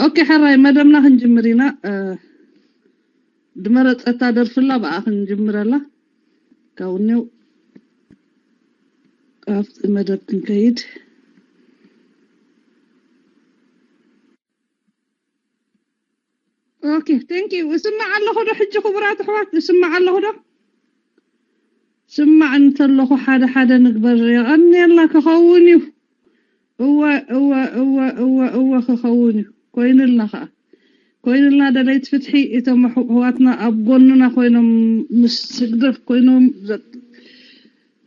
ኦኬ፣ ሕራይ መደብና ክንጅምር ኢና። እ፣ ድመረጸታ ደርፍላ ብኣ ክንጅምረላ። ካብኔው ኣብቲ መደብ ክንከይድ። ኦኬ፣ thank you። እስማዕ ኣለኹ ዶ ሕጂ ክቡራት ኣሕዋት? እስማዕ ኣለኹ ዶ? ስማዕ እንተለኹ ሓደ ሓደ ንግበር። የቐንየልና። ክኸውን እዩ። እወ፣ እወ፣ እወ፣ እወ፣ እወ፣ ክኸውን እዩ። ኮይንልና ኸዓ። ኮይንልና ደለይቲ ፍትሒ፣ እቶም ኣሕ-፣ ኣሕዋትና ኣብ ጎንና ኮይኖም ምስ ህግደፍ ኮይኖም ዘ-፣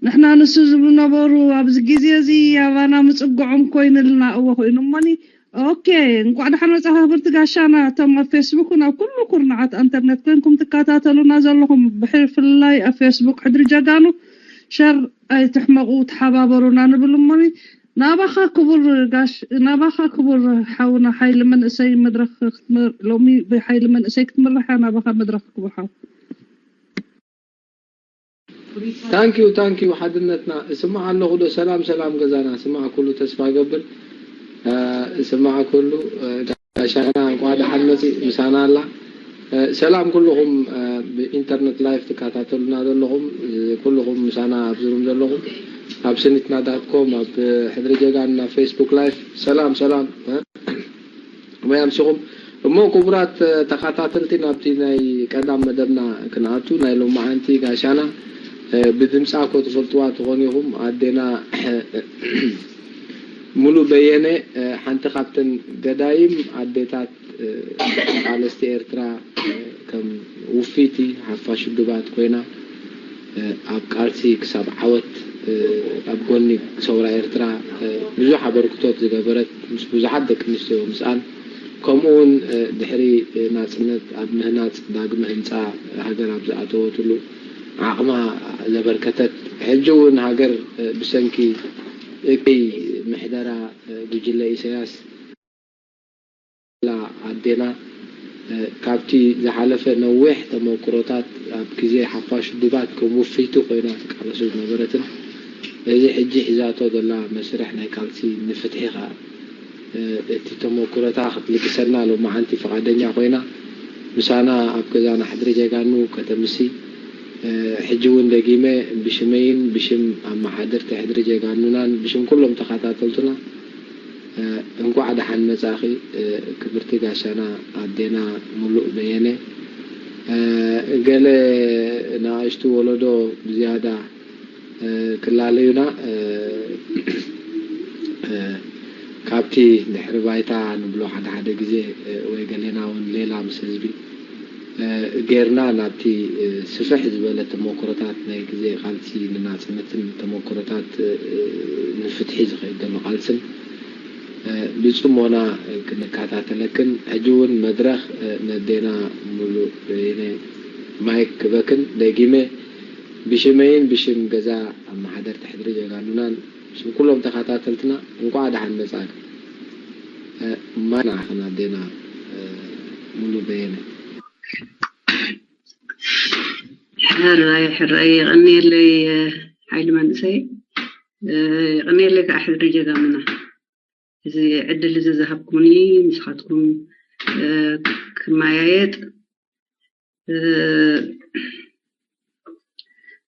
ንሕና ንሱ ዝብሉ ነበሩ። ኣብዚ ግዜ እዚ ኣባና ምጽግዖም ኮይንልና። እወ፣ ኮይኑ እሞኒ። ኦኬ፣ እንቋዕ ደሓን መጻኻ ክብርቲ ጋሻና። እቶም ኣብ ፌስቡክን ኣብ ኩሉ ኩርናዓት ኣንተርኔት ኮይንኩም ትከታተሉና ዘለኹም፣ ብፍላይ ኣብ ፌስቡክ ሕድሪ ጀጋኑ፣ ሸር ኣይትሕመቑ፣ ተሓባበሩና ንብል እሞኒ። ናባኻ ክቡር ጋሽ፣ ናባኻ ክቡር ሓውና ሓይሊ መንእሰይ መድረኽ ክትምር-፣ ሎሚ ብሓይሊ መንእሰይ ክትምራሕ እያ። ናባኻ መድረኽ ክቡር ሓው። ታንኪዩ፣ ታንኪዩ ሓድነትና። እስማዕ ኣለኹ ዶ? ሰላም፣ ሰላም ገዛና። ስማዕ ኩሉ ተስፋ ገብር። እ፣ ስማዕ ኩሉ፣ እ፣ ጋሻና እንኳዕ ደሓን መጺ ምሳና ኣላ። እ፣ ሰላም ኩልኹም፣ እ፣ ብኢንተርኔት ላይፍ ትከታተሉና ዘለኹም፣ እ፣ ኩልኹም ምሳና ኣብዚ ሩም ዘለኹም፣ ኣብ ስኒትና ዳት ኮም፣ ኣብ ሕድሪ ጀጋን፣ ናብ ፌስቡክ ላይፍ። ሰላም፣ ሰላም። እ፣ ከመይ ኣምሲኹም? እሞ ክቡራት፣ እ፣ ተኸታተልቲ፣ ናብቲ ናይ ቀዳም መደብና ክንኣቱ፣ ናይ ሎማዓንቲ ጋሻና፣ እ፣ ብድምጻ እኮ ትፈልጥዋ ትኾኑ ኢኹም። ኣዴና ሙሉ በየነ፣ እ፣ ሓንቲ ካብተን ገዳይም ኣዴታት፣ እ፣ ቃለስቲ ኤርትራ፣ እ፣ ከም ውፍይቲ ሓፋሽ ውድባት ኮይና፣ እ፣ ኣብ ቃልሲ ክሳብ ዓወት፣ እ፣ ኣብ ጎኒ ሰውራ ኤርትራ፣ እ፣ ብዙሕ ኣበርክቶት ዝገበረት፣ ምስ ብዙሓት ደቂ ኣንስትዮ ምስኣን፣ ከምኡ እውን፣ እ፣ ድሕሪ፣ እ፣ ናጽነት ኣብ ምህናጽ ዳግመ ህንጻ ሃገር ኣብ ዝኣተወትሉ ዓቕማ ዘበርከተት፣ ሕጂ እውን ሃገር፣ እ፣ ብሰንኪ እከይ ምሕደራ፣ እ፣ ጉጅለ ኢሳያስ ኣዴና፣ እ፣ ካብቲ ዝሓለፈ ነዊሕ ተመኩሮታት፣ ኣብ ግዜ ሓፋሽ ውድባት ከም ውፍይቲ ኮይና ትቃለሶ ዝነበረትን፣ እዚ ሕጂ ሒዛቶ ዘላ መስርሕ ናይ ቃልሲ ንፍትሒ ከኣ፣ እ፣ እቲ ተመኩሮታ ክትልግሰና ሎማዓንቲ ፍቓደኛ ኮይና፣ ምሳና ኣብ ገዛና ሕድሪ ጀጋኑ ከተምሲ፣ እ፣ ሕጂ እውን ደጊመ ብሽመይን ብሽም ኣመሓደርቲ ሕድሪ ጀጋኑናን ብሽም ኩሎም ተኸታተልቱና፣ እ፣ እንኳዕ ደሓን መጻኺ፣ እ፣ ክብርቲ ጋሻና ኣዴና ሙሉእ በየነ። እ፣ ገለ ንኣሽቱ ወለዶ ብዝያዳ፣ እ፣ ክላለዩና፣ እ፣ እ፣ ካብቲ ድሕሪ ባይታ ንብሎ ሓደ ሓደ ግዜ፣ እ፣ ወይ ገሌና እውን ሌላ ምስ ህዝቢ እ፣ ጌርና ናብቲ፣ እ፣ ስፍሕ ዝበለ ተመኩሮታት ናይ ግዜ ቃልሲ ንናጽነትን ተመኩሮታት፣ እ፣ ንፍትሒ ዝኸይድ ዘሎ ቃልስን፣ እ፣ ብጽሞና ክንከታተለክን፣ ሕጂ እውን መድረኽ፣ እ፣ ነዴና ሙሉ በየነ ማይክ ክበክን ደጊመ ብሽመይን ብሽም ገዛ ኣመሓደርቲ ሕድሪ ጀጋኑናን ብሽም ኩሎም ተኸታተልትና እንኳዕ ደሓን መጻእክን። እ፣ ማይክ ንዓኽን ኣዴና፣ እ፣ ሙሉ በየነ። ሕራይ ሕራይ የቐንየለይ፣ እ፣ ሓይሊ መንእሰይ፣ እ፣ የቐንየለይ ከዓ ሕድሪ ጀጋኑና። እዚ ዕድል እዚ ዝሃብኩምኒ ንስኻትኩም፣ እ፣ ክመያየጥ፣ እ፣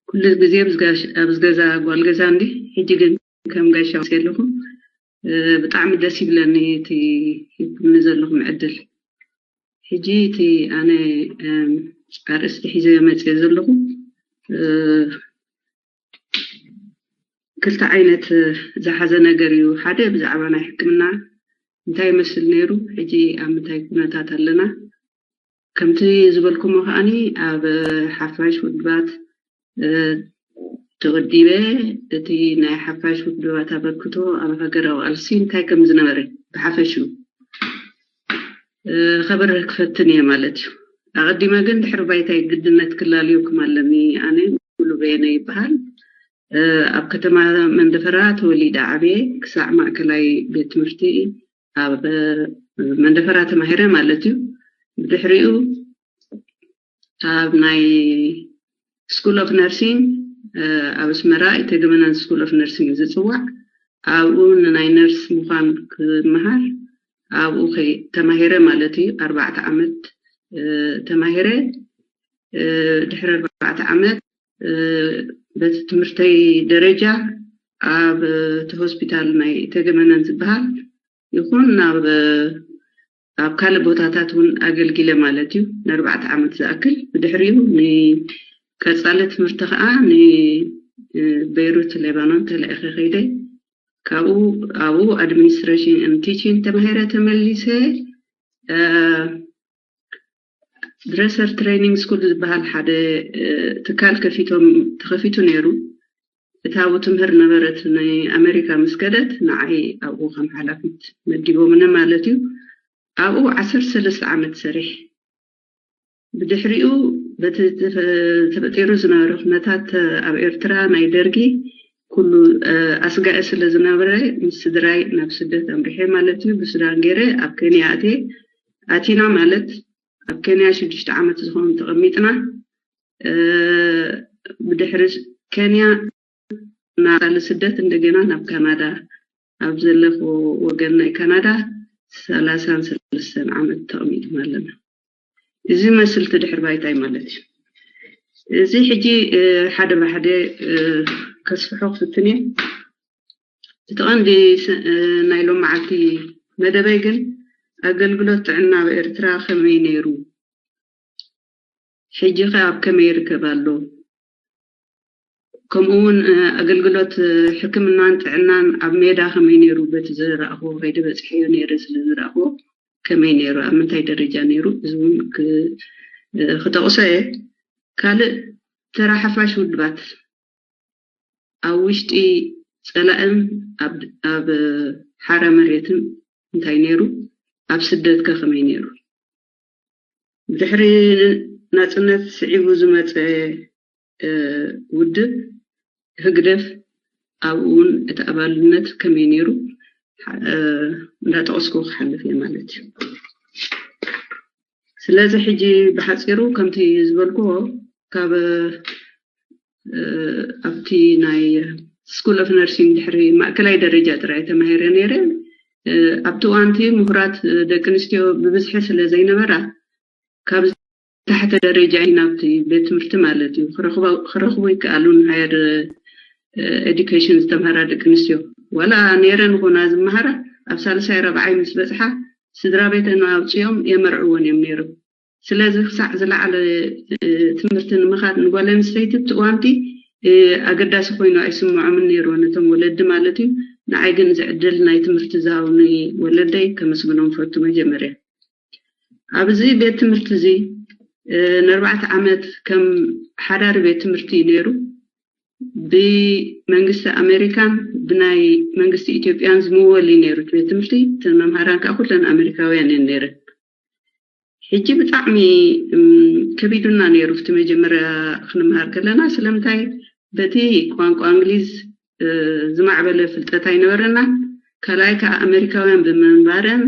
ኩሉ ግዜ ኣብዚ ጋሽ-፣ ኣብዚ ገዛ ጓል ገዛ እንዲ፣ ሕጂ ግን ከም ጋሻ ወፂአ ኣለኹ። እ፣ ብጣዕሚ ደስ ይብለኒ እቲ ሂብኩምኒ ዘለኹም ዕድል። ሕጂ እቲ ኣነ፣ እም፣ ኣርእስቲ ሒዘ መፅየ ዘለኹ፣ እ፣ ክልተ ዓይነት ዝሓዘ ነገር እዩ። ሓደ ብዛዕባ ናይ ሕክምና እንታይ ይመስል ነይሩ፣ ሕጂ ኣብ ምንታይ ኩነታት ኣለና። ከምቲ ዝበልኩሞ ከዓኒ ኣብ ሓፋሽ ውድባት፣ እ፣ ተወዲበ እቲ ናይ ሓፋሽ ውድባት ኣበርክቶ ኣብ ሃገራዊ ቃልሲ እንታይ ከም ዝነበረ ብሓፈሽኡ፣ እ፣ ከብርህ ክፈትን እየ ማለት እዩ። ኣቐዲመ ግን ድሕሪ ባይታይ ግድነት ክላልየኩም ኣለኒ። ኣነ ሙሉ በየነ ይበሃል። እ፣ ኣብ ከተማ መንደፈራ ተወሊደ ዓብየ። ክሳዕ ማእከላይ ቤት ትምህርቲ ኣብ መንደፈራ ተማሂረ ማለት እዩ። ብድሕሪኡ ኣብ ናይ ስኩል ኦፍ ነርሲንግ፣ እ፣ ኣብ ኣስመራ ኢተገመናን ስኩል ኦፍ ነርሲንግ ዝፅዋዕ፣ ኣብኡ ንናይ ነርስ ምዃን ክመሃር፣ ኣብኡ ተማሂረ ማለት እዩ። ኣርባዕተ ዓመት ተማሂረ። ድሕሪ ኣርባዕተ ዓመት በቲ ትምህርተይ ደረጃ ኣብ እቲ ሆስፒታል ናይ ተገመነን ዝበሃል ይኹን ናብ ኣብ ካልእ ቦታታት እውን ኣገልጊለ ማለት እዩ፣ ንኣርባዕተ ዓመት ዝኣክል። ብድሕሪኡ ንቀጻሊ ትምህርቲ ከዓ ንበይሩት ሌባኖን ተላኢኸ ከይደ። ካብኡ ኣብኡ administration and teaching ተማሂረ ተመሊሰ። ድረሰር ትሬኒንግ ስኩል ዝበሃል ሓደ ትካል ከፊቶም ተኸፊቱ ነይሩ። እታ ኣብኡ ትምህር ነበረት ናይ ኣሜሪካ ምስ ከደት ንዓይ ኣብኡ ከም ሓላፊት መዲቦምኒ ማለት እዩ። ኣብኡ ዓሰርተ ሰለስተ ዓመት ሰሪሕ። ብድሕሪኡ በቲ ተፈጢሩ ዝነበረ ኩነታት ኣብ ኤርትራ ናይ ደርጊ ኩሉ ኣስጋኢ ስለ ዝነበረ ምስ ስድራይ ናብ ስደት ኣምሪሐ ማለት እዩ። ብሱዳን ገይረ ኣብ ኬንያ ኣትየ። ኣቲና ማለት ኣብ ኬንያ ሽዱሽተ ዓመት ዝኾን ተቐሚጥና። ብድሕሪ ኬንያ ናጻሊ ስደት እንደገና ናብ ካናዳ ኣብ ዘለኹ ወገን ናይ ካናዳ ሰላሳን ሰለስተን ዓመት ተቐሚጥና ኣለና። እዚ መስል እቲ ድሕር ባይታይ ማለት እዩ። እዚ ሕጂ ሓደ ብሓደ ከስፍሖ ክፍትን እየ። እቲ ቀንዲ ናይ ሎም መዓልቲ መደበይ ግን ኣገልግሎት ጥዕና ኣብ ኤርትራ ከመይ ነይሩ፣ ሕጂ ከ ኣብ ከመይ ይርከብ ኣሎ፣ ከምኡ እውን ኣገልግሎት ሕክምናን ጥዕናን ኣብ ሜዳ ከመይ ነይሩ፣ በቲ ዝረእኽዎ ከይደ በፅሐዮ ነይረ ስለ ዝረእኽዎ ከመይ ነይሩ፣ ኣብ ምንታይ ደረጃ ነይሩ፣ እዚ እውን ክጠቕሶ እየ። ካልእ ተራ ሓፋሽ ውድባት ኣብ ውሽጢ ፀላእን ኣብ ሓራ መሬትን እንታይ ነይሩ፣ ኣብ ስደትከ ከመይ ነይሩ? ብድሕሪ ናፅነት ስዒቡ ዝመፀ ውድብ ህግደፍ ኣብኡ እውን እቲ ኣባልነት ከመይ ነይሩ እንዳጠቐስኩ ክሓልፍ እየ ማለት እዩ። ስለዚ ሕጂ ብሓፂሩ ከምቲ ዝበልኩዎ ካብ ኣብቲ ናይ ስኩል ኦፍ ነርሲንግ ድሕሪ ማእከላይ ደረጃ ጥራይ ተማሂረ ነይረ። ኣብቲ እዋንቲ ምሁራት ደቂ ኣንስትዮ ብብዝሒ ስለ ዘይነበራ ካብ ታሕተ ደረጃ እዩ ናብቲ ቤት ትምህርቲ ማለት እዩ ክረኽቡ ይከኣሉን ሃየር ኤዱኬሽን ዝተምሃራ ደቂ ኣንስትዮ ዋላ ነይረን ኾና ዝመሃራ ኣብ ሳልሳይ ረብዓይ ምስ በፅሓ ስድራ ቤተን ኣውፅኦም የመርዕወን እዮም ነይሮም። ስለዚ ክሳዕ ዝለዓለ ትምህርቲ ንምኻድ ንጓል ኣንስተይቲ እቲ እዋንቲ ኣገዳሲ ኮይኑ ኣይስምዖምን ነይሩ ነቶም ወለዲ ማለት እዩ። ንዓይ ግን እዚ ዕድል ናይ ትምህርቲ ዝሃቡኒ ወለደይ ከመስግኖም ፈቱ። መጀመርያ ኣብዚ ቤት ትምህርቲ እዚ ንኣርባዕተ ዓመት ከም ሓዳሪ ቤት ትምህርቲ እዩ ነይሩ። ብመንግስቲ ኣሜሪካን ብናይ መንግስቲ ኢትዮጵያን ዝምወል እዩ ነይሩ ቤት ትምህርቲ። እተን መምሃራን ከዓ ኩለን ኣሜሪካውያን እየን ነይረን። ሕጂ ብጣዕሚ ከቢዱና ነይሩ እቲ መጀመርያ ክንምሃር ከለና። ስለምንታይ? በቲ ቋንቋ እንግሊዝ ዝማዕበለ ፍልጠት ኣይነበረና። ካልኣይ ከዓ ኣሜሪካውያን ብምንባረን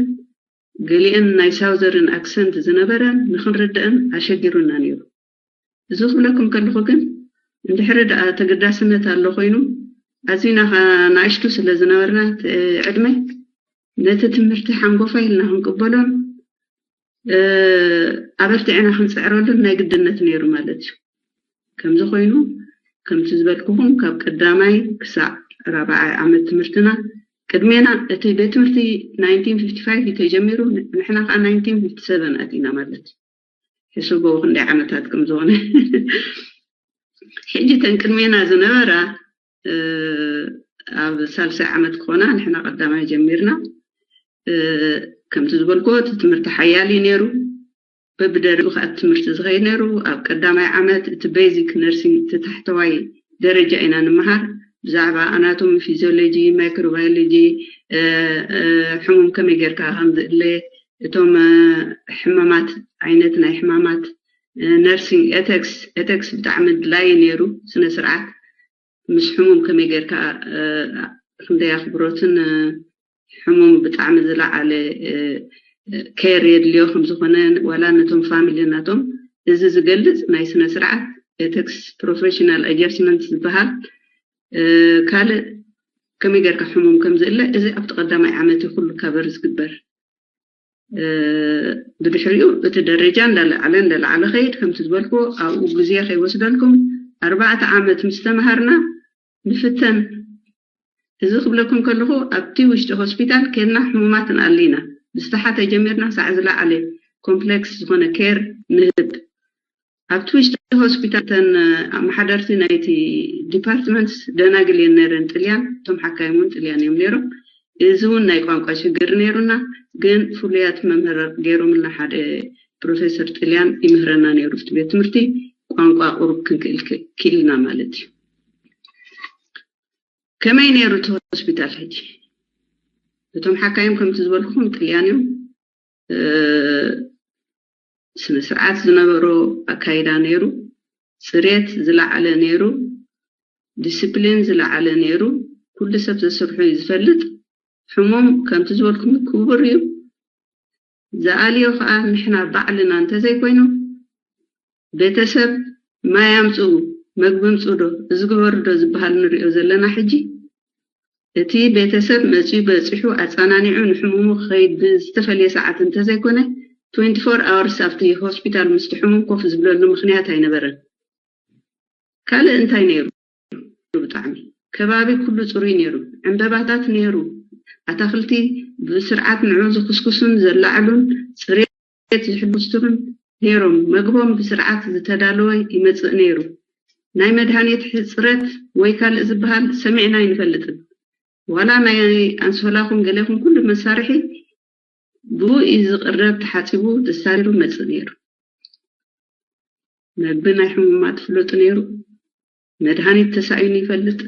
ገሊአን ናይ ሳውዘርን ኣክሰንት ዝነበረን ንክንርድአን ኣሸጊሩና ነይሩ። እዚ ክብለኩም ከለኹ ግን እንድሕሪ ደኣ ተገዳስነት ኣሎ ኮይኑ ኣዚና ናእሽቱ ስለ ዝነበርና ዕድመ ነቲ ትምህርቲ ሓንጎፋ ኢልና ክንቅበሎን ኣበርቲዕና ክንፅዕረሉን ናይ ግድነት ነይሩ ማለት እዩ። ከምዚ ኮይኑ ከምቲ ዝበልኩኹም ካብ ቀዳማይ ክሳዕ ራብዓይ ዓመት ትምህርትና ቅድሜና እቲ ቤት ትምህርቲ ናይንቲን ፊፍቲ ፋይቭ እዩ ተጀሚሩ፣ ንሕና ከዓ ናይንቲን ፊፍቲ ሰቨን ኣቲና ማለት እዩ። ሕሱቦ ክንደይ ዓመታት ከም ዝኾነ። ሕጂ ተን ቅድሜና ዝነበራ ኣብ ሳልሳይ ዓመት ክኾና ንሕና ቀዳማይ ጀሚርና። ከምቲ ዝበልኩዎ እቲ ትምህርቲ ሓያል እዩ ነይሩ። በብደረጃኡ ከዓ ትምህርቲ ዝኸይድ ነይሩ። ኣብ ቀዳማይ ዓመት እቲ ቤዚክ ነርሲንግ እቲ ታሕተዋይ ደረጃ ኢና ንምሃር። ብዛዕባ ኣናቶሚ፣ ፊዚዮሎጂ፣ ማይክሮባዮሎጂ፣ ሕሙም ከመይ ጌርካ ከም ዝእለ፣ እቶም ሕማማት ዓይነት ናይ ሕማማት፣ ነርሲንግ ኤተክስ፣ ኤተክስ ብጣዕሚ ድላይ ነይሩ። ስነ ስርዓት ምስ ሕሙም ከመይ ጌርካ ክንደይ ኣኽብሮትን ሕሙም ብጣዕሚ ዝለዓለ ኬር የድልዮ ከም ዝኾነ ዋላ ነቶም ፋሚሊ ናቶም እዚ ዝገልፅ ናይ ስነ ስርዓት ኤተክስ ፕሮፌሽናል ኣጀስትመንት ዝበሃል ካልእ ከመይ ጌርካ ሕሙም ከም ዝእለ እዚ ኣብቲ ቀዳማይ ዓመት እዩ ኩሉ ካቨር ዝግበር። ብድሕሪኡ እቲ ደረጃ እንዳለዓለ እንዳለዓለ ኸይድ። ከምቲ ዝበልኩ ኣብኡ ግዜ ከይወስደልኩም ኣርባዕተ ዓመት ምስ ተምሃርና ንፍተን። እዚ ክብለኩም ከለኹ ኣብቲ ውሽጢ ሆስፒታል ኬድና ሕሙማት ንኣሊ ኢና። ብዝተሓተ ጀሚርና ክሳዕ ዝለዓለ ኮምፕሌክስ ዝኾነ ኬር ንህብ። ኣብቲ ውሽጢ ሆስፒታል እተን ኣመሓደርቲ ናይቲ ዲፓርትመንት ደናግል እየን ነይረን ጥልያን፣ እቶም ሓካይም እውን ጥልያን እዮም ነይሮም። እዚ እውን ናይ ቋንቋ ሽግር ነይሩና፣ ግን ፍሉያት መምህር ገይሮምልና ሓደ ፕሮፌሰር ጥልያን ይምህረና ነይሩ። እቲ ቤት ትምህርቲ ቋንቋ ቁሩብ ክንክእል ክኢልና ማለት እዩ። ከመይ ነይሩ እቲ ሆስፒታል ሕጂ? እቶም ሓካይም ከምቲ ዝበልኩኹም ጥልያን እዮም። ስነ ስርዓት ዝነበሮ ኣካይዳ ነይሩ፣ ፅሬት ዝለዓለ ነይሩ፣ ዲስፕሊን ዝለዓለ ነይሩ። ኩሉ ሰብ ዘስርሑ እዩ ዝፈልጥ። ሕሙም ከምቲ ዝበልኩም ክቡር እዩ። ዝኣልዮ ከዓ ንሕና ባዕልና እንተዘይኮይኑ ቤተሰብ ማይ ኣምፅኡ፣ መግቢ ምፅኡ ዶ፣ እዚ ግበሩ ዶ ዝበሃል ንሪኦ ዘለና ሕጂ። እቲ ቤተሰብ መፂኡ በፂሑ ኣፀናኒዑ ንሕሙሙ ክኸይድ ብዝተፈለየ ሰዓት እንተዘይኮነ ትዌንቲ ፎር ኣወርስ ኣብቲ ሆስፒታል ምስቲ ሕሙም ኮፍ ዝብለሉ ምኽንያት ኣይነበረን። ካልእ እንታይ ነይሩ? ብጣዕሚ ከባቢ ኩሉ ፅሩይ ነይሩ። ዕምበባታት ነይሩ። ኣታኽልቲ ብስርዓት ንዑ ዝኩስኩሱን ዘላዕሉን ፅሬት ዝሕልውስትሩን ነይሮም። መግቦም ብስርዓት ዝተዳለወ ይመፅእ ነይሩ። ናይ መድሃኒት ሕፅረት ወይ ካልእ ዝበሃል ሰሚዕና ኣይንፈልጥን። ዋላ ናይ ኣንሶላኹም ገሌኹም ኩሉ መሳርሒ ብኡ እዩ ዝቕረብ፣ ተሓፂቡ ተሳሪሩ መፅእ ነይሩ። መግቢ ናይ ሕሙማት ፍሉጥ ነይሩ። መድሃኒት ተሳኢኑ ይፈልጥ።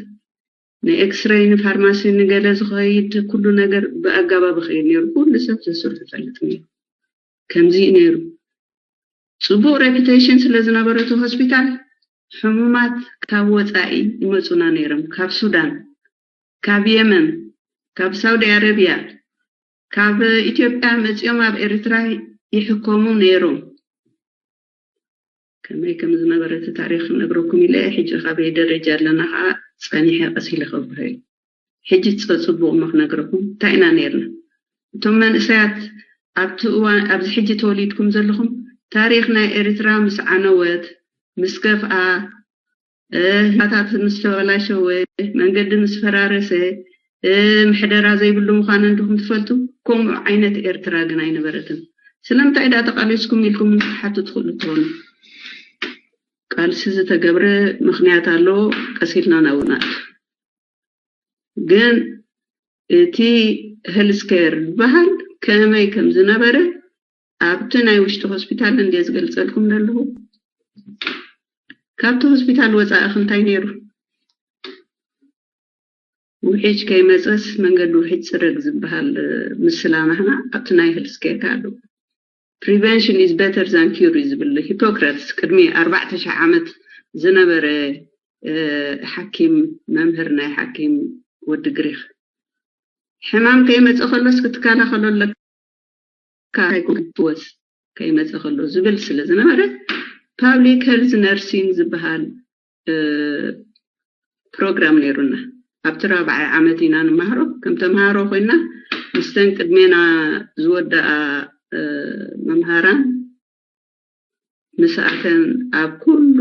ንኤክስሬይ ንፋርማሲ ንገለ ዝኸይድ ኩሉ ነገር ብኣጋባብ ይኸይድ ነይሩ። ኩሉ ሰብ ዘስርሑ ይፈልጥ ነይሩ። ከምዚ እዩ ነይሩ። ፅቡቕ ሬፒቴሽን ስለ ዝነበረቱ ሆስፒታል ሕሙማት ካብ ወፃኢ ይመፁና ነይሮም። ካብ ሱዳን፣ ካብ የመን፣ ካብ ሳውዲ ኣረቢያ፣ ካብ ኢትዮጵያ መፂኦም ኣብ ኤርትራ ይሕከሙ ነይሮም። ከመይ ከም ዝነበረ እቲ ታሪክ ክነግረኩም ኢለ ሕጂ ካበይ ደረጃ ኣለና ከዓ ፀኒሐ ቀስ ኢለ ከብርሀ እዩ። ሕጂ ፀፅቡቕ እሞ ክነግረኩም እንታይ ኢና ነይርና። እቶም መንእሰያት ኣብቲ እዋን ኣብዚ ሕጂ ተወሊድኩም ዘለኹም ታሪክ ናይ ኤርትራ ምስ ዓነወት ምስ ከፍኣ ህንፃታት ምስ ተበላሸወ መንገዲ ምስ ፈራረሰ ምሕደራ ዘይብሉ ምዃኑ እንዲኹም ትፈልጡ። ከምኡ ዓይነት ኤርትራ ግን ኣይነበረትን። ስለምንታይ ዳ ተቓሊስኩም ኢልኩም ክትሓቱ ትኽእሉ ትኾኑ። ቃልሲ ዝተገብረ ምኽንያት ኣሎ። ቀስ ኢልና ናብኡ ንኣቱ። ግን እቲ ሄልስኬር ዝበሃል ከመይ ከም ዝነበረ ኣብቲ ናይ ውሽጢ ሆስፒታል እንድየ ዝገልፀልኩም ዘለኹ። ካብቲ ሆስፒታል ወፃኢ ኸ እንታይ ነይሩ? ውሒጅ ከይመፀስ መንገዲ ውሒጅ ፅረግ ዝበሃል ምስላ ናህና ኣብቲ ናይ ሄልስኬር ኣሎ። Prevention is better than cure እዩ ዝብል ሂፖክራትስ ቅድሚ ኣርባዕተ ሺሕ ዓመት ዝነበረ ሓኪም መምህር ናይ ሓኪም ወዲ ግሪክ። ሕማም ከይመፀ ከሎስ ክትከላኸሎ ኣለካ ኣይኮነን ትወስ ከይመፀ ከሎ ዝብል ስለ ዝነበረ ፓብሊክ ሄልዝ ነርሲንግ ዝበሃል ፕሮግራም ነይሩና። ኣብቲ ራብዓይ ዓመት ኢና ንመሃሮ። ከም ተምሃሮ ኮይና ምስተን ቅድሜና ዝወደኣ መምሃራን ምስኣተን ኣብ ኩሉ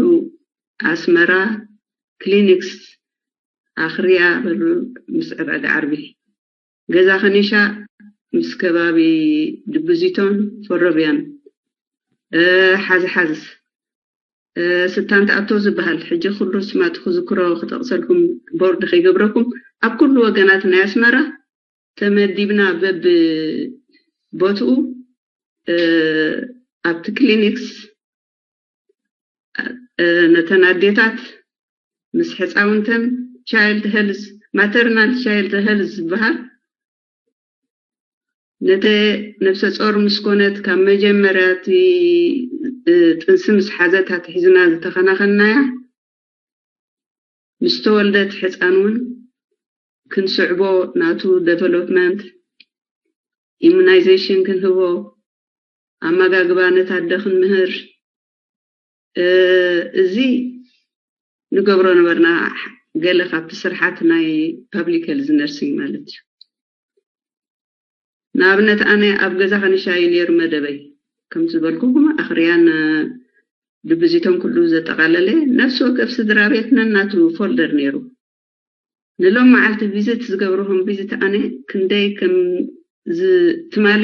ኣስመራ ክሊኒክስ ኣኽርያ በሉ ምስ ዕዳጋ ዓርቢ ገዛ ከኒሻ ምስ ከባቢ ድብዚቶን ፈረብያን ሓዝሓዝ ስታንት ኣቶ ዝበሃል ሕጂ ኩሉ ስማቱ ክዝክሮ ክጠቕሰልኩም ቦርድ ከይገብረኩም ኣብ ኩሉ ወገናት ናይ ኣስመራ ተመዲብና በብ ቦትኡ ኣብቲ ክሊኒክስ ነተን ኣዴታት ምስ ሕፃውንተን ቻይልድ ሄልዝ ማተርናል ቻይልድ ሄልዝ ዝበሃል ነተ ነብሰ ጾር ምስ ኮነት ካብ መጀመርያ እቲ ጥንሲ ምስ ሓዘት ኣትሒዝና ዝተኸናኸንናያ ምስ ተወልደት ሕፃን እውን ክንስዕቦ ናቱ ዴቨሎፕመንት ኢሙናይዜሽን ክንህቦ ኣመጋግባ ነታ ኣደ ክንምህር እዚ ንገብሮ ነበርና። ገለ ካብቲ ስርሓት ናይ ፓብሊክ ሄልዝ ነርሲንግ ማለት እዩ። ንኣብነት ኣነ ኣብ ገዛ ከንሻ እዩ ነይሩ መደበይ። ከምቲ ዝበልኩኹም ኣኽርያን፣ እ፣ ድብዚቶም ኩሉ ዘጠቓለለ ነፍሲ ወከፍ ስድራ ቤት ነናቱ ፎልደር ነይሩ። ንሎም መዓልቲ ቪዚት ዝገብርኹም ቪዚት ኣነ ክንደይ ከም ዝ-፣ ትማሊ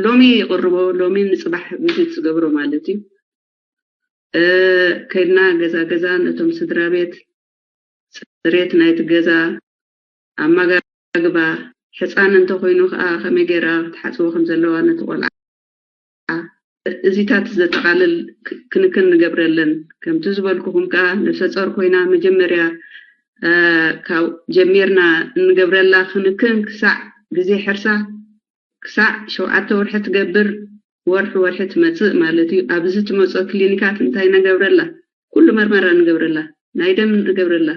ሎሚ ይቕርቦ፣ ሎሚ ንጽባሕ ቪዚት ዝገብሮ ማለት እዩ። እ፣ ከድና ገዛ ገዛ ነቶም ስድራ ቤት ጽሬት ናይቲ ገዛ፣ ኣመጋግባ፣ ሕጻን እንተኾይኑ ከኣ ከመይ ገይራ ክትሓጽቦ ከም ዘለዋ ነቲ ቆልዓ፣ እዚታት ዘጠቓልል ክ-፣ ክንክን ንገብረለን። ከምቲ ዝበልኩኹም ከኣ ነፍሰ ጾር ኮይና መጀመርያ፣ እ፣ ካብ ጀሚርና እንገብረላ ክንክን ክሳዕ ግዜ ሕርሳ ክሳዕ ሸውዓተ ወርሒ ትገብር፣ ወርሒ ወርሒ ትመጽእ ማለት እዩ። ኣብዚ ትመጽኦ ክሊኒካት እንታይ ነገብረላ? ኩሉ መርመራ ንገብረላ፣ ናይ ደም ንገብረላ፣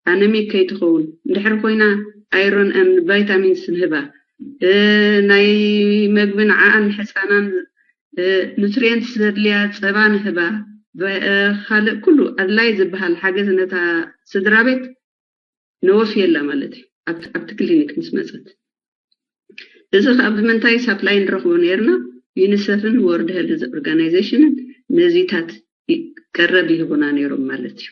ኣነሚክ ከይትኸውን፣ እንድሕር ኮይና ኣይሮን ን ቫይታሚንስ ንህባ፣ እ፣ ናይ መግቢ ንዓኣን ንሕፃናን፣ እ፣ ኑትሪየንትስ ዘድልያ ጸባ ንህባ፣ ቫ-፣ እ፣ ካልእ ኩሉ ኣድላይ ዝበሃል ሓገዝ ነታ ስድራ ቤት ነወፍየላ ማለት እዩ። ኣብቲ፣ ኣብቲ ክሊኒክ ምስ መጸት፣ እዚ ካብ ምንታይ ሳፕላይ ንረኽቦ ነርና? ዩኒሰፍን ወርልድ ሄልዝ ኦርጋናይዜሽንን ነዚታት ይ-፣ ቀረብ ይህቡና ነይሮም ማለት እዩ።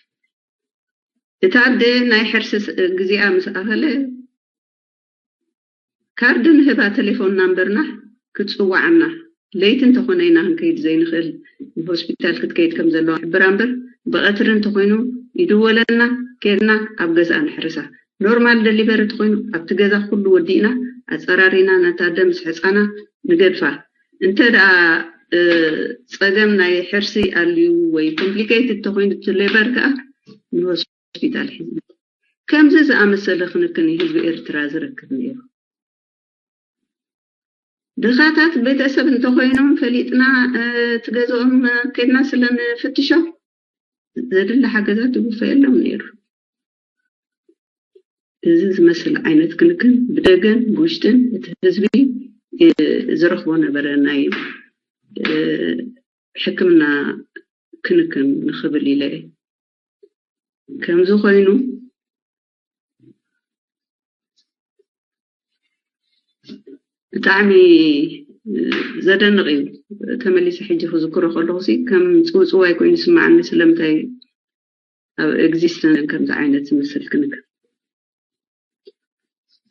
እታ ኣደ ናይ ሕርሲ ስ-፣ ግዜኣ ምስ ኣኸለ፣ ካርድ ንህባ፣ ቴሌፎን ናምበርና ክትጽዋዓና፣ ለይቲ እንተኾነ ኢና ክንከይድ ዘይንኽእል፣ ሆስፒታል ክትከይድ ከም ዘለዋ ሕብራ እምበር፣ ብቐትሪ እንተኾይኑ ይድወለና፣ ኬድና ኣብ ገዝኣ ንሕርሳ። ኖርማል ደሊቨሪ እንተኾይኑ ኣብቲ ገዛ ኩሉ ወዲእና ኣጸራሪና ነታ ኣደ ምስ ሕጻና ንገድፋ። እንተ ደኣ፣ እ፣ ጸገም ናይ ሕርሲ ኣልዩ ወይ ኮምፕሊኬትድ እንተኾይኑ እቲ ሌበር ከኣ ንሆስፒታል ሒዝና። ከምዚ ዝኣመሰለ ክንክን እዩ ህዝቢ ኤርትራ ዝረክብ ነይሩ። ድኻታት ቤተሰብ እንተኾይኖም ፈሊጥና፣ እ፣ እቲ ገዝኦም፣ እ፣ ከድና ስለ ንፍትሾ ዘድሊ ሓገዛት ይውፈየሎም ነይሩ። እዚ ዝመስል ዓይነት ክንክን ብደገን ብውሽጥን እቲ ህዝቢ፣ እ፣ ዝረኽቦ ነበረ፣ ናይ፣ እ፣ ሕክምና ክንክን ንኽብል ኢለ። ከምዚ ኮይኑ ብጣዕሚ፣ እ፣ ዘደንቕ እዩ። ተመሊሰ ሕጂ ክዝክሮ ከለኹ ሲ ከም ጽውጽዋይ ኮይኑ ይስምዓኒ። ስለምንታይ ኣብ ኤግዚስተንስ ከምዚ ዓይነት ዝመስል ክንክን?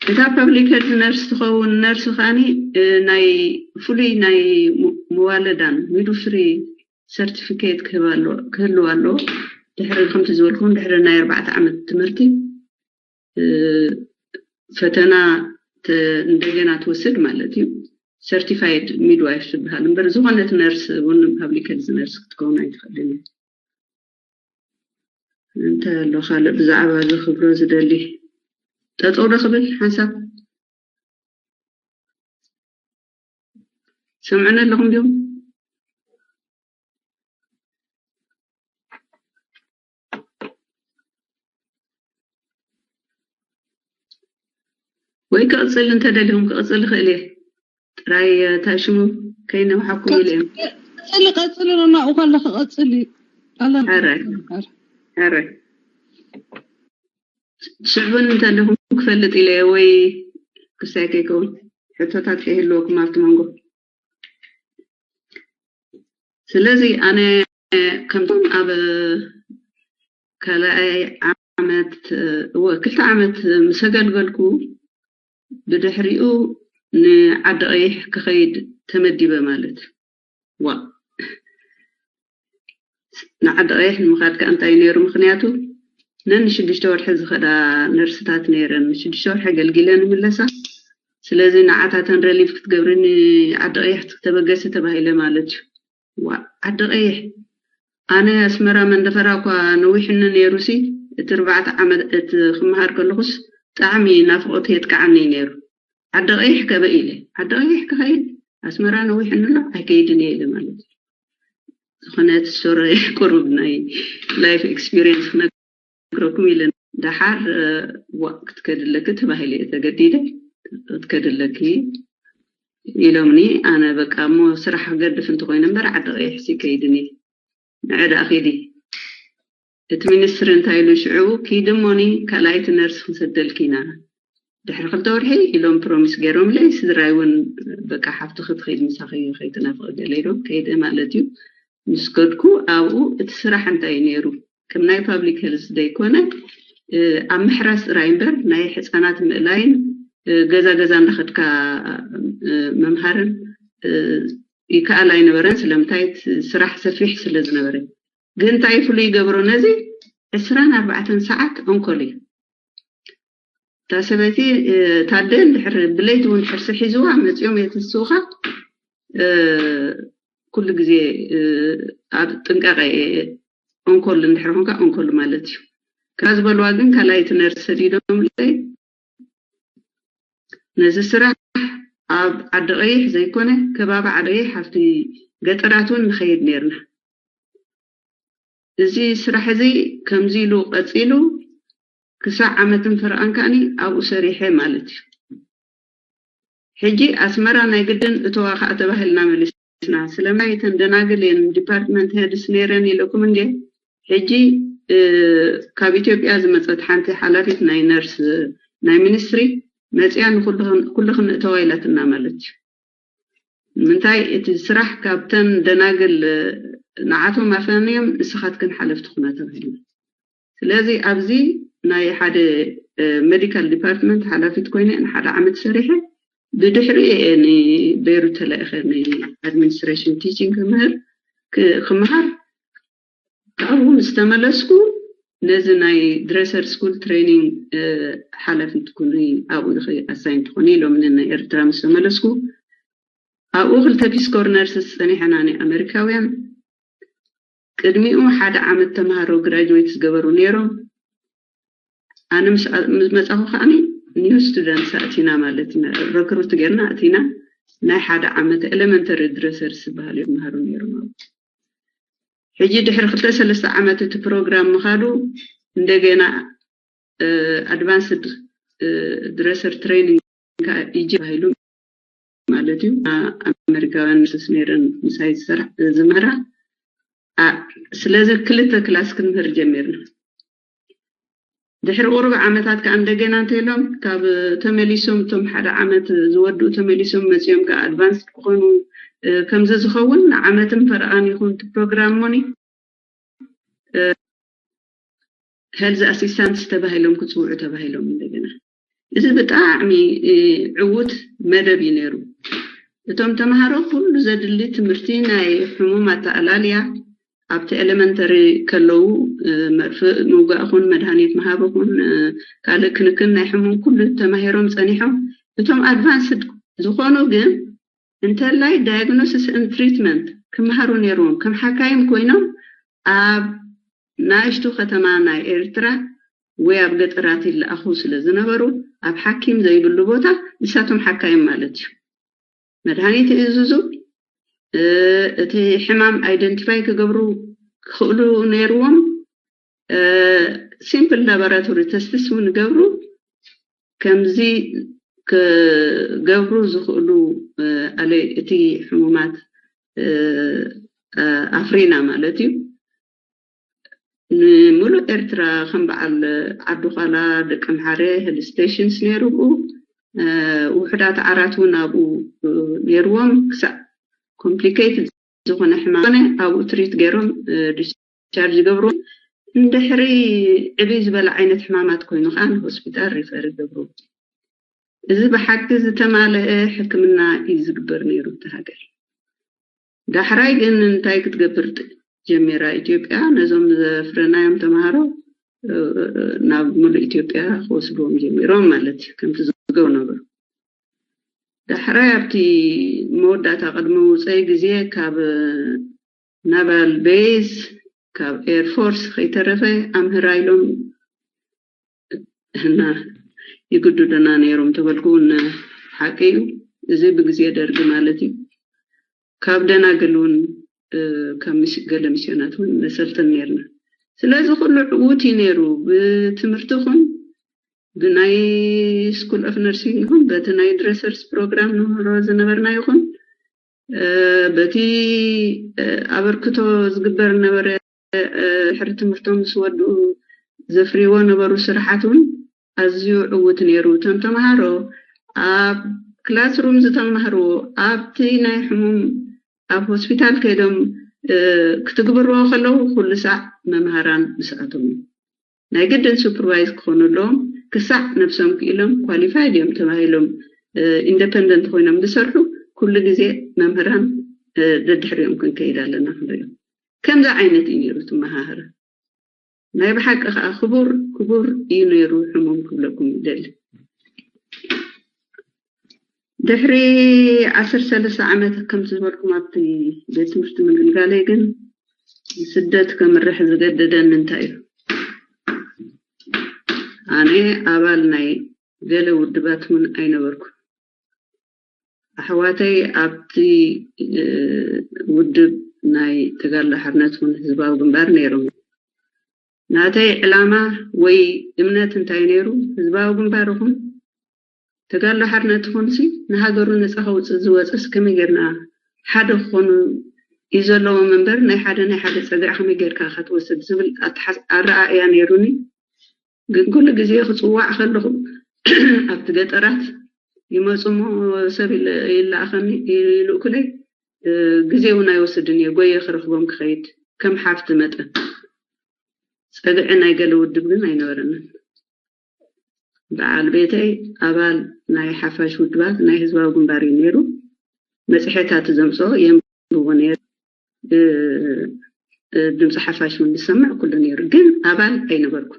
እታ ፐብሊክ ሄልዝ ነርስ ትኸውን ነርስ ከኣኒ፣ እ፣ ናይ ፍሉይ ናይ ሙ-፣ መዋለዳን ሚድዋይፈሪ ሰርቲፊኬት ክህባ ኣሎ-፣ ክህልዋ ኣለዎ። ድሕሪ፣ ከምቲ ዝበልኩም፣ ድሕሪ ናይ ኣርባዕተ ዓመት ትምህርቲ፣ እ፣ ፈተና ተ-፣ እንደገና ትወስድ ማለት እዩ። ሰርቲፋይድ ሚድዋይፍ ትበሃል እምበር፣ ዝኾነት ነርስ እውን ፐብሊክ ሄልዝ ነርስ ክትከውን ኣይትኽእልን እያ። እንታይ ኣሎ ካልእ ብዛዕባ እዚ ክብሎ ዝደሊ? ጠጠው ዶ ክብል ሓንሳብ? ሰምዑኒ ኣለኹም ድዮም? ወይ ክቕጽል እንተደሊኹም ክቕጽል ይኽእል እየ። ጥራይ፣ እ፣ እንታይ ሽሙ ከይነውሓኩም ኢለ እየ። ቀጽሊ፣ ቀጽሊ፣ ናብኡ ከለኺ ቀጽሊ። ኣለም። ሕራይ። ሕራይ። ትስዕቡኒ እንተለኹም ክፈልጥ ኢለ እየ፣ ወይ ክሳይ ከይከውን ሕቶታት ከይህልወኩም ኣብቲ መንጎ። ስለዚ ኣነ ከምቶም ኣብ ካልኣይ ዓመት፣ እወ፣ ክልተ ዓመት ምስ ኣገልገልኩ፣ ብድሕሪኡ ንዓዲ ቀይሕ ክኸይድ ተመዲበ ማለት። ዋ፣ ንዓዲ ቀይሕ ንምኻድ ከኣ እንታይ ነይሩ ምኽንያቱ? ነን ሽዱሽተ ወርሒ ዝኸዳ ነርስታት ነይረን። ሽዱሽተ ወርሒ ኣገልጊለን ይምለሳ። ስለዚ ንዓታተን ረሊፍ ክትገብሪ ንዓዲ ቀይሕ ክትተበገሲ ተባሂለ ማለት እዩ። ዋ፣ ዓዲ ቀይሕ። ኣነ ኣስመራ መንደፈራ እኳ ነዊሕኒ ነይሩሲ፣ እቲ ኣርባዕተ ዓመት እቲ ክመሃር ከለኹስ ብጣዕሚ ናፍቖት የጥቅዓኒ ነይሩ። ዓዲ ቀይሕ ከበ ኢለ፣ ዓዲ ቀይሕ ክኸይድ ኣስመራ ነዊሕኒ ኣሎ፣ ኣይከይድን እየ ኢለ ማለት እዩ። ዝኾነ እቲ ስቶሪ ቁሩብ ናይ ላይፍ ኤክስፒሪየንስ ክነግረኩም ኢለ። ደሓር፣ እ፣ ዋ፣ ክትከዲ ኣለኪ ተባሂለ እየ ተገዲደ። ክትከዲ ኣለኪ ኢሎምኒ። ኣነ በቃ እሞ ስራሕ ክገድፍ እንተኾይነ እምበር ዓዲ ቀይሕሲ ከይድን እየ። ንዐ ደኣ ኺዲ። እቲ ሚኒስትሪ እንታይ ኢሉ ሽዑ፣ ኪዲ እሞኒ ካልኣይቲ ነርስ ክንሰደልኪ ኢና። ድሕሪ ክልተ ወርሒ ኢሎም ፕሮሚስ ገይሮምለይ፣ ስድራይ እውን በቃ ሓፍትኺ ትኸይድ ምሳኺ ከይትናፍቒ ገለ ኢሎም ከይደ ማለት እዩ። ምስ ከድኩ ኣብኡ እቲ ስራሕ እንታይ እዩ ነይሩ? ከም ናይ ፓብሊክ ሄልስ ዘይኮነ ኣብ ምሕራስ ጥራይ እምበር ናይ ሕፃናት ምእላይን ገዛ ገዛ እንዳኸድካ ምምሃርን ይከኣል ኣይነበረን። ስለምንታይ? ስራሕ ሰፊሕ ስለ ዝነበረ። ግን እንታይ ፍሉይ ይገብሮ ነዚ ዕስራን ኣርባዕተን ሰዓት ኦንኮል እዩ። እታ ሰበይቲ ታደ እንድሕር ብለይቲ እውን ሕርሲ ሒዝዋ መፂኦም የተስውካ ኩሉ ግዜ ኣብ ጥንቃቄ ኦንኮል እንድሕር ኮንካ ኦንኮል ማለት እዩ። ካብ ዝበልዋ ግን ካልኣይቲ ነርስ ሰዲዶምለይ ነዚ ስራሕ ኣብ ዓዲ ቀይሕ ዘይኮነ ከባቢ ዓዲ ቀይሕ ኣብቲ ገጠራት እውን ንኸይድ ነርና። እዚ ስራሕ እዚ ከምዚ ኢሉ ቀፂሉ ክሳዕ ዓመትን ፈረቓን ከኣኒ ኣብኡ ሰሪሐ ማለት እዩ። ሕጂ ኣስመራ ናይ ግድን እተዋ ከዓ ተባሂልና መሊስና። ስለምንታይ እተን ደናግል እየን ዲፓርትመንት ሄድስ ነይረን ኢለኩም እንዴ? ሕጂ ካብ ኢትዮጵያ ዝመፀት ሓንቲ ሓላፊት ናይ ነርስ ናይ ሚኒስትሪ መፅያ ንኩልኽን እተዋ ኢላትና ማለት እዩ። ምንታይ እቲ ስራሕ ካብተን ደናግል ንዓቶም ኣፈንዮም ንስኻትክን ሓለፍቲ ኩና ተባሂልና። ስለዚ ኣብዚ ናይ ሓደ ሜዲካል ዲፓርትመንት ሓላፊት ኮይነ ንሓደ ዓመት ሰሪሐ ብድሕሪ እየ ንቤይሩት ተላኢኸ ንኣድሚኒስትሬሽን ቲቺንግ ክምህር ክመሃር ካብኡ ምስ ተመለስኩ ነዚ ናይ ድረሰር ስኩል ትሬኒንግ ሓላፊት ኩኒ ኣብኡ ኢኺ ኣሳይን ትኾኒ ኢሎምኒ ናይ ኤርትራ ምስ ተመለስኩ ኣብኡ ክልተ ፒስ ኮርነርስ ጸኒሐና ናይ ኣሜሪካውያን ቅድሚኡ ሓደ ዓመት ተምሃሮ ግራጅዌት ዝገበሩ ነይሮም ኣነ ምስ መጻኹ ከዓኒ ኒው ስቱደንትስ ኣእቲና ማለት ኢና ረክሩት ጌርና ኣእቲና ናይ ሓደ ዓመት ኤሌመንተሪ ድረሰርስ ዝበሃሉ ይመሃሩ ነይሮም ኣብኡ ሕጂ ድሕሪ ክልተ ሰለስተ ዓመት እቲ ፕሮግራም ምኻዱ እንደገና ኣድቫንስድ ድረሰር ትሬኒንግ ኢጂ ተባሂሉ ማለት እዩ ኣሜሪካውያን ነርሰስ ነይረን ምሳይ ዝመራ ስለዚ ክልተ ክላስ ክንምህር ጀሚርና ድሕሪ ቁሩብ ዓመታት ከዓ እንደገና እንተኢሎም ካብ ተመሊሶም እቶም ሓደ ዓመት ዝወድኡ ተመሊሶም መፂኦም ከዓ ኣድቫንስ ክኾኑ ከምዚ ዝኸውን ንዓመትን ፈረቓን ይኹን ፕሮግራም ሞኒ ሄልዝ ኣሲስታንትስ ተባሂሎም ክፅውዑ ተባሂሎም እንደገና እዚ ብጣዕሚ ዕዉት መደብ እዩ ነይሩ እቶም ተምሃሮ ኩሉ ዘድሊ ትምህርቲ ናይ ሕሙም ኣተኣላልያ ኣብቲ ኤሌመንተሪ ከለዉ መርፍእ ምውጋእ ኹን መድሃኒት ምሃብ ኹን ካልእ ክንክን ናይ ሕሙም ኩሉ ተማሂሮም ፀኒሖም እቶም ኣድቫንስድ ዝኾኑ ግን እንተላይ ዳያግኖሲስ ን ትሪትመንት ክመሃሩ ነይርዎም ከም ሓካይም ኮይኖም ኣብ ናእሽቱ ከተማ ናይ ኤርትራ ወይ ኣብ ገጠራት ይለኣኹ ስለ ዝነበሩ ኣብ ሓኪም ዘይብሉ ቦታ ንሳቶም ሓካይም ማለት እዩ መድሃኒት ይእዝዙ እቲ ሕማም ኣይደንቲፋይ ክገብሩ ክኽእሉ ነይርዎም ሲምፕል ላቦራቶሪ ተስትስ እውን ይገብሩ ከምዚ ክገብሩ ዝኽእሉ ኣለ እቲ ሕሙማት ኣፍሪና ማለት እዩ ንምሉእ ኤርትራ ከም በዓል ዓዲ ኳላ ደቂ ኣምሓረ ሄል ስቴሽንስ ነይሩ ብኡ ውሕዳት ዓራት እውን ኣብኡ ነይርዎም ክሳዕ ኮምፕሊኬትድ ዝኾነ ሕማም ኣብኡ ትሪት ገይሮም ዲስቻርጅ ይገብሩ እንድሕሪ ዕብይ ዝበለ ዓይነት ሕማማት ኮይኑ ከዓ ንሆስፒታል ሪፈር ይገብሩ እዚ ብሓቂ ዝተማለአ ሕክምና እዩ ዝግበር ነይሩ እቲ ሃገር ዳሕራይ ግን እንታይ ክትገብር ጀሚራ ኢትዮጵያ ነዞም ዘፍረናዮም ተምሃሮ ናብ ሙሉእ ኢትዮጵያ ክወስድዎም ጀሚሮም ማለት እዩ ከምቲ ዝገው ነበሩ ዳሕራይ ኣብቲ መወዳእታ ቅድሚ ውፀይ ግዜ ካብ ናቫል ቤዝ ካብ ኤርፎርስ ከይተረፈ ኣምህራ ኢሎም እና ይግዱድና ነይሮም ተበልኩ እውን ሓቂ እዩ እዚ ብግዜ ደርጊ ማለት እዩ ካብ ደናግል እውን ከም ገለ ሚስዮናት እውን ነሰልጥን ነርና ስለዚ ኩሉ ዕዉት እዩ ነይሩ ብትምህርቲ ኹን ብናይ ስኩል ኦፍ ነርሲንግ ይኹን በቲ ናይ ድረሰርስ ፕሮግራም ንምህሮ ዝነበርና ይኹን በቲ ኣበርክቶ ዝግበር ነበረ ድሕሪ ትምህርቶም ምስ ወድኡ ዘፍርይዎ ነበሩ ስራሓት እውን ኣዝዩ ዕዉት ነይሩ። እቶም ተምሃሮ ኣብ ክላስሩም ዝተምሃርዎ ኣብቲ ናይ ሕሙም ኣብ ሆስፒታል ከይዶም ክትግብርዎ ከለዉ ኩሉ ሳዕ መምሃራን ምስኣቶም እዩ። ናይ ግድን ሱፐርቫይዝ ክኾኑ ኣለዎም። ክሳዕ ነብሶም ክኢሎም ኳሊፋይድ እዮም ተባሂሎም ኢንደፐንደንት ኮይኖም ዝሰርሑ ኩሉ ግዜ መምህራን ደድሕሪኦም ክንከይድ ኣለና ክንሪኦም። ከምዚ ዓይነት እዩ ነይሩ ትመሃህር። ናይ ብሓቂ ከዓ ክቡር ክቡር እዩ ነይሩ ሕሙም ክብለኩም ይደሊ። ድሕሪ ዓሰርተ ሰለስተ ዓመት ከምቲ ዝበልኩም ኣብቲ ቤት ትምህርቲ ምግልጋለይ ግን ስደት ከምርሕ ዝገደደኒ እንታይ እዩ? ኣነ ኣባል ናይ ገለ ውድባት እውን ኣይነበርኩ። ኣሕዋተይ ኣብቲ ውድብ ናይ ተጋድሎ ሓርነት እውን ህዝባዊ ግንባር ነይሮም። ናተይ ዕላማ ወይ እምነት እንታይ ነይሩ? ህዝባዊ ግንባር ይኹን ተጋድሎ ሓርነት ይኹንሲ ንሃገሩ ነፃ ከውፅእ ዝወፀስ ከመይ ጌርና ሓደ ክኾኑ እዩ ዘለዎም እምበር ናይ ሓደ ናይ ሓደ ፀግዒ ከመይ ጌርካ ክትወስድ ዝብል ኣረኣእያ ነይሩኒ። ግን ኩሉ ግዜ ክፅዋዕ ከለኹ ኣብቲ ገጠራት ይመፁ እሞ ሰብ ይለኣኸኒ ይልእኩለይ ግዜ እውን ኣይወስድን እየ ጎየ ክረኽቦም ክኸይድ ከም ሓፍቲ መጠን። ፀግዒ ናይ ገለ ውድብ ግን ኣይነበረንን። በዓል ቤተይ ኣባል ናይ ሓፋሽ ውድባት ናይ ህዝባዊ ግንባር እዩ ነይሩ። መፅሔታት ዘምፅኦ የንብቦ ነይሩ። ድምፂ ሓፋሽ እውን ዝሰምዕ ኩሉ ነይሩ፣ ግን ኣባል ኣይነበርኩ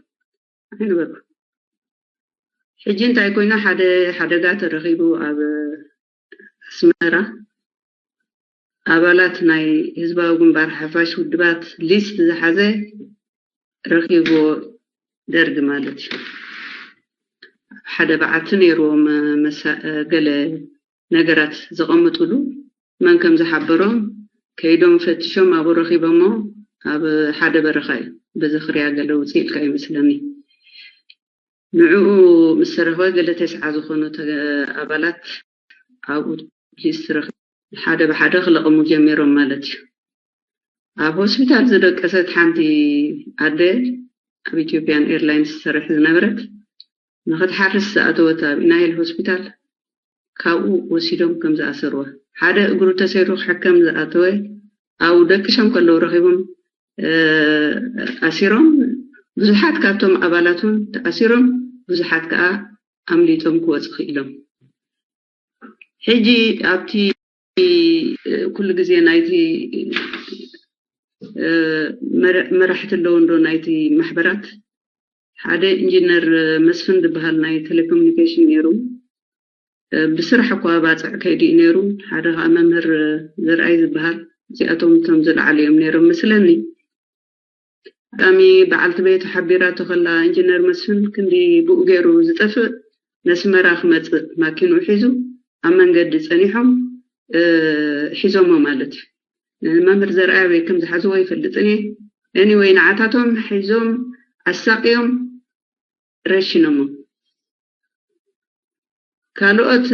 ኣይነበርኩ። ሕጂ እንታይ ኮይና ሓደ ሓደጋ ተረኺቡ ኣብ ኣስመራ ኣባላት ናይ ህዝባዊ ግንባር ሓፋሽ ውድባት ሊስት ዝሓዘ ረኺብዎ ደርግ ማለት እዩ። ሓደ በዓቲ ነይርዎም ገለ ነገራት ዘቐምጥሉ መን ከም ዝሓበሮም ከይዶም ፈትሾም ኣብኡ ረኺቦሞ ኣብ ሓደ በረኻ እዩ። በዚ ክሪያ ገለ ውፅእ ኢልካ ይመስለኒ። ንዕኡ ምስ ተረኽበ ገለ ተስዓ ዝኾኑ ኣባላት ኣብኡ ሊስት ረኺቦም ሓደ ብሓደ ክለቐሙ ጀሚሮም ማለት እዩ። ኣብ ሆስፒታል ዝደቀሰት ሓንቲ ኣደ ኣብ ኢትዮጵያን ኤርላይንስ ትሰርሕ ዝነበረት ንኽትሓርስ ዝኣተወት ኣብ ኢናይል ሆስፒታል ካብኡ ወሲዶም ከም ዝኣሰርዋ ሓደ እግሩ ተሰይሩ ክሕከም ዝኣተወ ኣብኡ ደቂሶም ከለዉ ረኺቦም ኣሲሮም ብዙሓት ካብቶም ኣባላት እውን ተኣሲሮም ብዙሓት ከዓ ኣምሊጦም ክወፁ ክኢሎም። ሕጂ ኣብቲ ኩሉ ግዜ ናይቲ መራሕቲ ኣለዉ እንዶ ናይቲ ማሕበራት ሓደ ኢንጂነር መስፍን ዝበሃል ናይ ቴሌኮሙኒኬሽን ነይሩ። ብስራሕ እኳ ባፅዕ ከይዲ እዩ ነይሩ። ሓደ ከዓ መምህር ዘርኣይ ዝበሃል እዚኣቶም እቶም ዝለዓሉ እዮም ነይሮም መስለኒ። ኣጋጣሚ በዓልቲ ቤቱ ሓቢራቶ ከላ ኢንጂነር መስፍን ክንዲ ብኡ ገይሩ ዝጠፍእ ነስመራ ክመፅእ ማኪንኡ ሒዙ ኣብ መንገዲ ፀኒሖም ሒዞሞ ማለት እዩ። መምህር ዘርኣይ ኣበይ ከም ዝሓዝዎ ይፈልጥን እየ። ኤኒወይ ንዓታቶም ሒዞም ኣሳቅዮም ረሽኖሞ። ካልኦት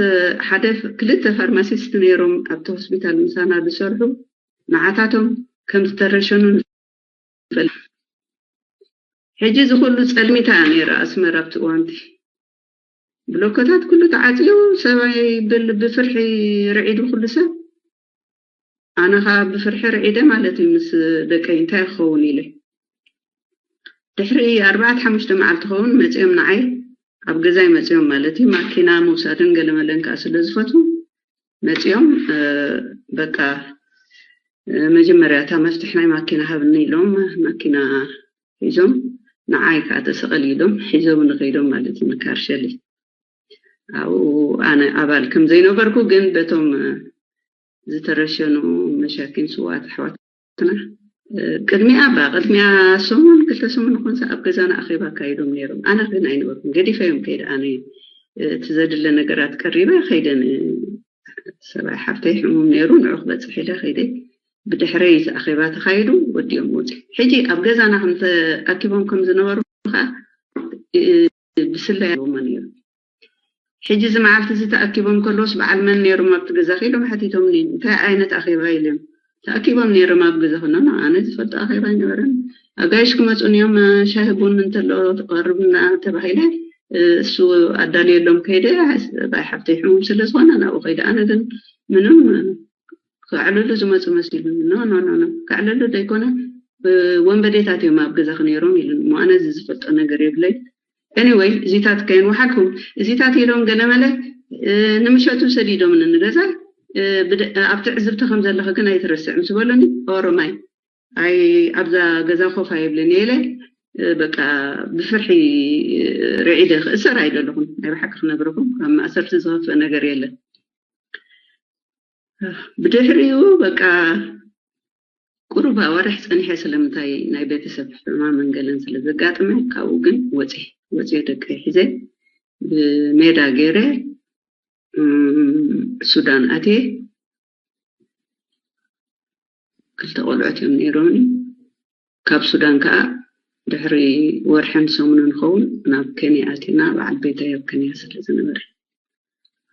ሓደ ክልተ ፋርማሲስት ነይሮም ኣብቲ ሆስፒታል ምሳና ዝሰርሑ ንዓታቶም ከም ዝተረሸኑ ንፈልጥ። ሕጂ እዚ ኩሉ ፀልሚታ እያ ነይራ ኣስመራ ኣብቲ እዋንቲ። ብሎኮታት ኩሉ ተዓፅዩ ሰብኣይ ብል ብፍርሒ ርዒዱ ኩሉ ሰብ ኣነ ከዓ ብፍርሒ ርዒደ ማለት እዩ ምስ ደቀይ እንታይ ክኸውን ኢለ ድሕሪ ኣርባዕተ ሓሙሽተ መዓልቲ ኸውን መፂኦም ንዓይ ኣብ ገዛይ መፂኦም ማለት እዩ ማኪና ምውሳድን ገለመለን ከዓ ስለ ዝፈትዉ መፂኦም በቃ መጀመርያ እታ መፍትሕ ናይ ማኪና ሃብኒ ኢሎም ማኪና ሒዞም ንዓይ ከዓ ተሰቐል ኢሎም ሒዞም ንኸይዶም ማለት እዩ ንካርሸሊ ኣብኡ ኣነ ኣባል ከም ዘይነበርኩ ግን በቶም ዝተረሸኑ መሻኪን ስዋት ኣሕዋትና ቅድሚያ ባ ቅድሚያ ሰሙን ክልተ ሰሙን ይኮንስ ኣብ ገዛና ኣኼባ ኣካይዶም ነይሮም ኣነ ግን ኣይነበርኩም ገዲፈዮም ከይደ ኣነ እቲ ዘድለ ነገራት ቀሪበ ከይደ ሰብኣይ ሓፍተይ ሕሙም ነይሩ ንዑ ክበፅሕ ኢለ ከይደ ብድሕረይ እቲ ኣኼባ ተካይዱ ወዲኦም ወፂ ሕጂ ኣብ ገዛና ከም ተኣኪቦም ከም ዝነበሩ ከዓ ብስለይ ኣለዎም ነይሩ ሕጂ እዚ መዓልቲ እዚ ተኣኪቦም ከለዎስ በዓል መን ነይሮም ኣብቲ ገዛ ከይዶም ሓቲቶምኒ እንታይ ዓይነት ኣኼባ ኢሎም ተኣኪቦም ነይሮም ኣብ ገዛ ከለና ኣነ ዝፈልጦ ኣኼባ ኣይነበረን ኣጋይሽ ክመፁን እዮም ሻሂ ቡን እንተሎ ትቐርብና ተባሂለ እሱ ኣዳልየሎም ከይደ። ኣይ ሓፍተይ ሕሙም ስለ ዝኾነ ናብኡ ከይደ። ኣነ ግን ምንም ከዕልሉ ዝመፁ መሲሉ። ኖ ኖ ኖ ኖ፣ ከዕልሉ ዘይኮነ ወንበዴታት እዮም ኣብ ገዛኺ ነይሮም ኢሉኒ። እሞ ኣነ እዚ ዝፈልጦ ነገር የብለይ። Anyway፣ እዚታት ከየንውሓልኩም፣ እዚታት ኢሎም ገለመለ ንምሸቱ ሰዲዶምኒ ንገዛ። ኣብ ትዕዝብቲ ከም ዘለኺ ግን ኣይትረስዕ ምስ በሉኒ፣ ኦሮማይ ኣይ ኣብዛ ገዛ ኮፍ ኣይብልን እየ ኢለ። በቃ ብፍርሒ ርዒደ ክእሰር ኣይደለኹን። ናይ ብሓቂ ክነግረኩም፣ ኣብ ማእሰርቲ ዝኸፍእ ነገር የለን። ብድሕሪኡ በቃ ቁሩብ ኣዋርሕ ጸኒሐ፣ ስለምንታይ ናይ ቤተሰብ ሕማምን ገለን ስለ ዘጋጥመ፣ ካብኡ ግን ወጺ ወጺ ደቀይ ሒዘ ብሜዳ ገይረ ሱዳን ኣትየ። ክልተ ቆልዑት እዮም ነይሮምኒ። ካብ ሱዳን ከዓ ድሕሪ ወርሕን ሰሙንን ንኸውን ናብ ኬንያ ኣቲና። በዓል ቤተይ ኣብ ኬንያ ስለ ዝነበረ፣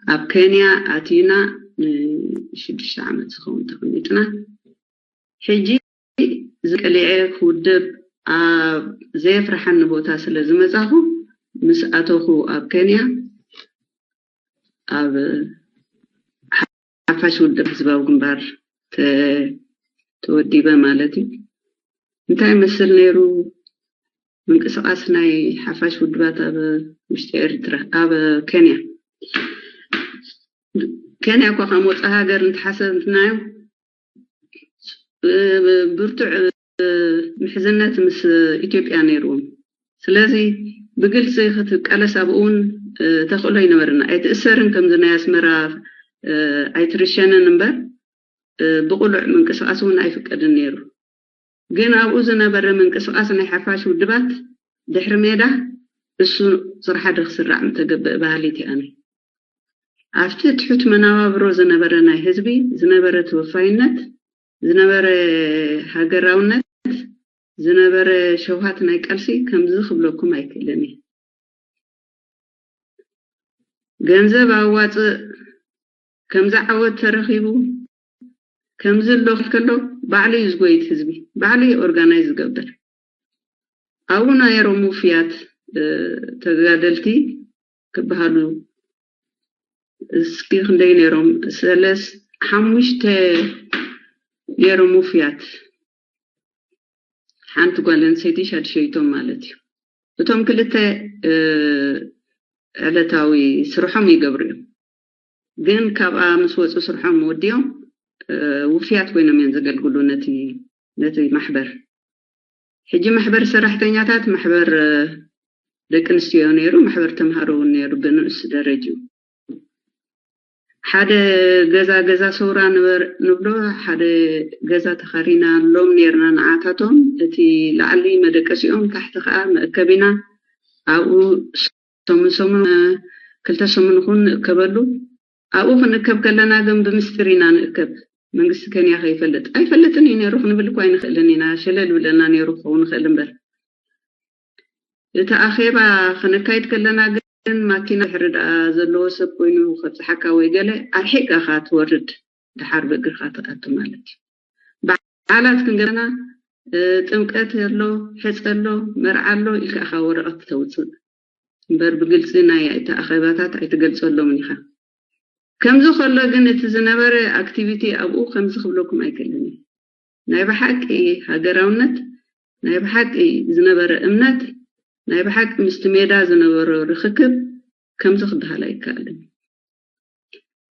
ኣብ ኬንያ ኣቲና ንሽዱሽተ ዓመት ዝኸውን ተቐሚጥና። ሕጂ ዝቀሊዐ ክውድብ ኣብ ዘየፍርሓኒ ቦታ ስለ ዝመጻኹ፣ ምስ ኣተኹ ኣብ ኬንያ ኣብ ሓፋሽ ውድብ ህዝባዊ ግንባር ተ-፣ ተወዲበ ማለት እዩ። እንታይ ይመስል ነይሩ ምንቅስቃስ ናይ ሓፋሽ ውድባት ኣብ ውሽጢ ኤርትራ፣ ኣብ ኬንያ? ኬንያ እኳ ከም ወፃኢ ሃገር እንተሓሰብናዮ፣ ብርቱዕ ምሕዝነት ምስ ኢትዮጵያ ነይርዎም። ስለዚ ብግልፂ ክትቃለስ ኣብኡ እውን ተኽእሎ ኣይነበረና። ኣይትእሰርን፣ ከምዚ ናይ ኣስመራ ኣይትርሸንን እምበር፣ ብቕሉዕ ምንቅስቃስ እውን ኣይፍቀድን ነይሩ። ግን ኣብኡ ዝነበረ ምንቅስቃስ ናይ ሓፋሽ ውድባት ድሕሪ ሜዳ እሱ ስራሕ ዶ ክስራዕ ምተገብእ በሃሊት እየ ኣነ። ኣብቲ ትሑት መናባብሮ ዝነበረ ናይ ህዝቢ ዝነበረ ተወፋይነት፣ ዝነበረ ሃገራውነት፣ ዝነበረ ሸውሃት ናይ ቃልሲ ከምዚ ክብለኩም ኣይክእልን እየ። ገንዘብ ኣዋፅእ፣ ከምዚ ዓወት ተረኺቡ፣ ከምዚ ኣሎ ከሎ ባዕሉ እዩ ዝጎይት ህዝቢ፣ ባዕሉ እዩ ኦርጋናይዝ ዝገብር። ኣብኡ ነይሮም ውፍያት ተጋደልቲ ክበሃሉ እስኪ ክንደይ ነይሮም? ሰለስ-፣ ሓሙሽተ ነይሮም ውፍያት። ሓንቲ ጓል ኣንስተይቲ ሻድሸይቶም ማለት እዩ። እቶም ክልተ ዕለታዊ ስርሖም ይገብሩ እዮም። ግን ካብኣ ምስ ወፁ ስርሖም ወዲኦም ውፍያት ኮይኖም እዮም ዘገልግሉ ነቲ፣ ነቲ ማሕበር። ሕጂ ማሕበር ሰራሕተኛታት፣ ማሕበር ደቂ ኣንስትዮ ነይሩ፣ ማሕበር ተምሃሮ እውን ነይሩ ብንኡስ ደረጅኡ። ሓደ ገዛ፣ ገዛ ሰውራ ንበር-፣ ንብሎ፣ ሓደ ገዛ ተኻሪና ኣሎም ነይርና ንዓታቶም። እቲ ላዕሊ መደቀሲኦም፣ ታሕቲ ከዓ መእከቢና። ኣብኡ ሰሙን ሰሙን፣ ክልተ ሰሙን ኹን ንእከበሉ። ኣብኡ ክንእከብ ከለና ግን ብምስጢር ኢና ንእከብ። መንግስቲ ኬንያ ከይፈልጥ። ኣይፈልጥን እዩ ነይሩ ክንብል እኳ ኣይንኽእልን ኢና። ሸለል ብለና ነይሩ ክኸውን ይኽእል እምበር። እቲ ኣኼባ ከነካይድ ከለና ግን ማኪና ድሕሪ ደኣ ዘለዎ ሰብ ኮይኑ ከብጽሓካ ወይ ገለ ኣርሒቃ ኢኻ ትወርድ፣ ደሓር ብእግርኻ ትኣቱ ማለት እዩ። በዓላት ክንገና ጥምቀት ኣሎ፣ ሕፀ ኣሎ፣ መርዓ ኣሎ ኢልካ ኢኻ ወረቐት ተውፅእ እምበር ብግልፂ ናይ እቲ ኣኼባታት ኣይትገልፀሎምን ኢኻ። ከምዚ ከሎ ግን እቲ ዝነበረ ኣክቲቪቲ ኣብኡ ከምዚ ክብለኩም ኣይክእልን እዩ። ናይ ብሓቂ ሃገራውነት፣ ናይ ብሓቂ ዝነበረ እምነት፣ ናይ ብሓቂ ምስቲ ሜዳ ዝነበሮ ርኽክብ ከምዚ ክበሃል ኣይከኣልን።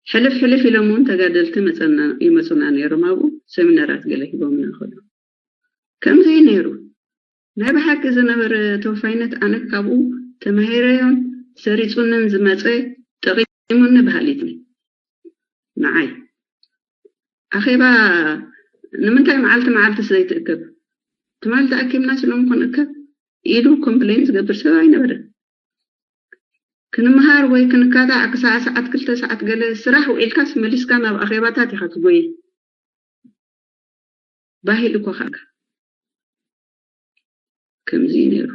ሕልፍ ሕልፍ ኢሎም እውን ተጋደልቲ መፀና፣ ይመፁና ነይሮም። ኣብኡ ሰሚናራት ገለ ሂቦምና ከለዉ ከምዚ እዩ ነይሩ። ናይ ብሓቂ ዝነበረ ተወፋይነት ኣነ ካብኡ ተማሂረዮን ሰሪፁንን ዝመፀ ጠቒሙኒ በሃሊት ነኝ። ንዓይ ኣኼባ ንምንታይ መዓልቲ መዓልቲ ዘይትእከብ? ትማሊ ተኣኪብና ስለ ምኾን እከብ ኢሉ ኮምፕሌን ዝገብር ሰብ ኣይነበረን። ክንምሃር ወይ ክንካታዕ ክሳዕ ሰዓት ክልተ ሰዓት ገለ ስራሕ ውዒልካስ መሊስካ ናብ ኣኼባታት ኢኻ ትጎይ። ባህል እኮ ከኣ ከምዚ እዩ ነይሩ።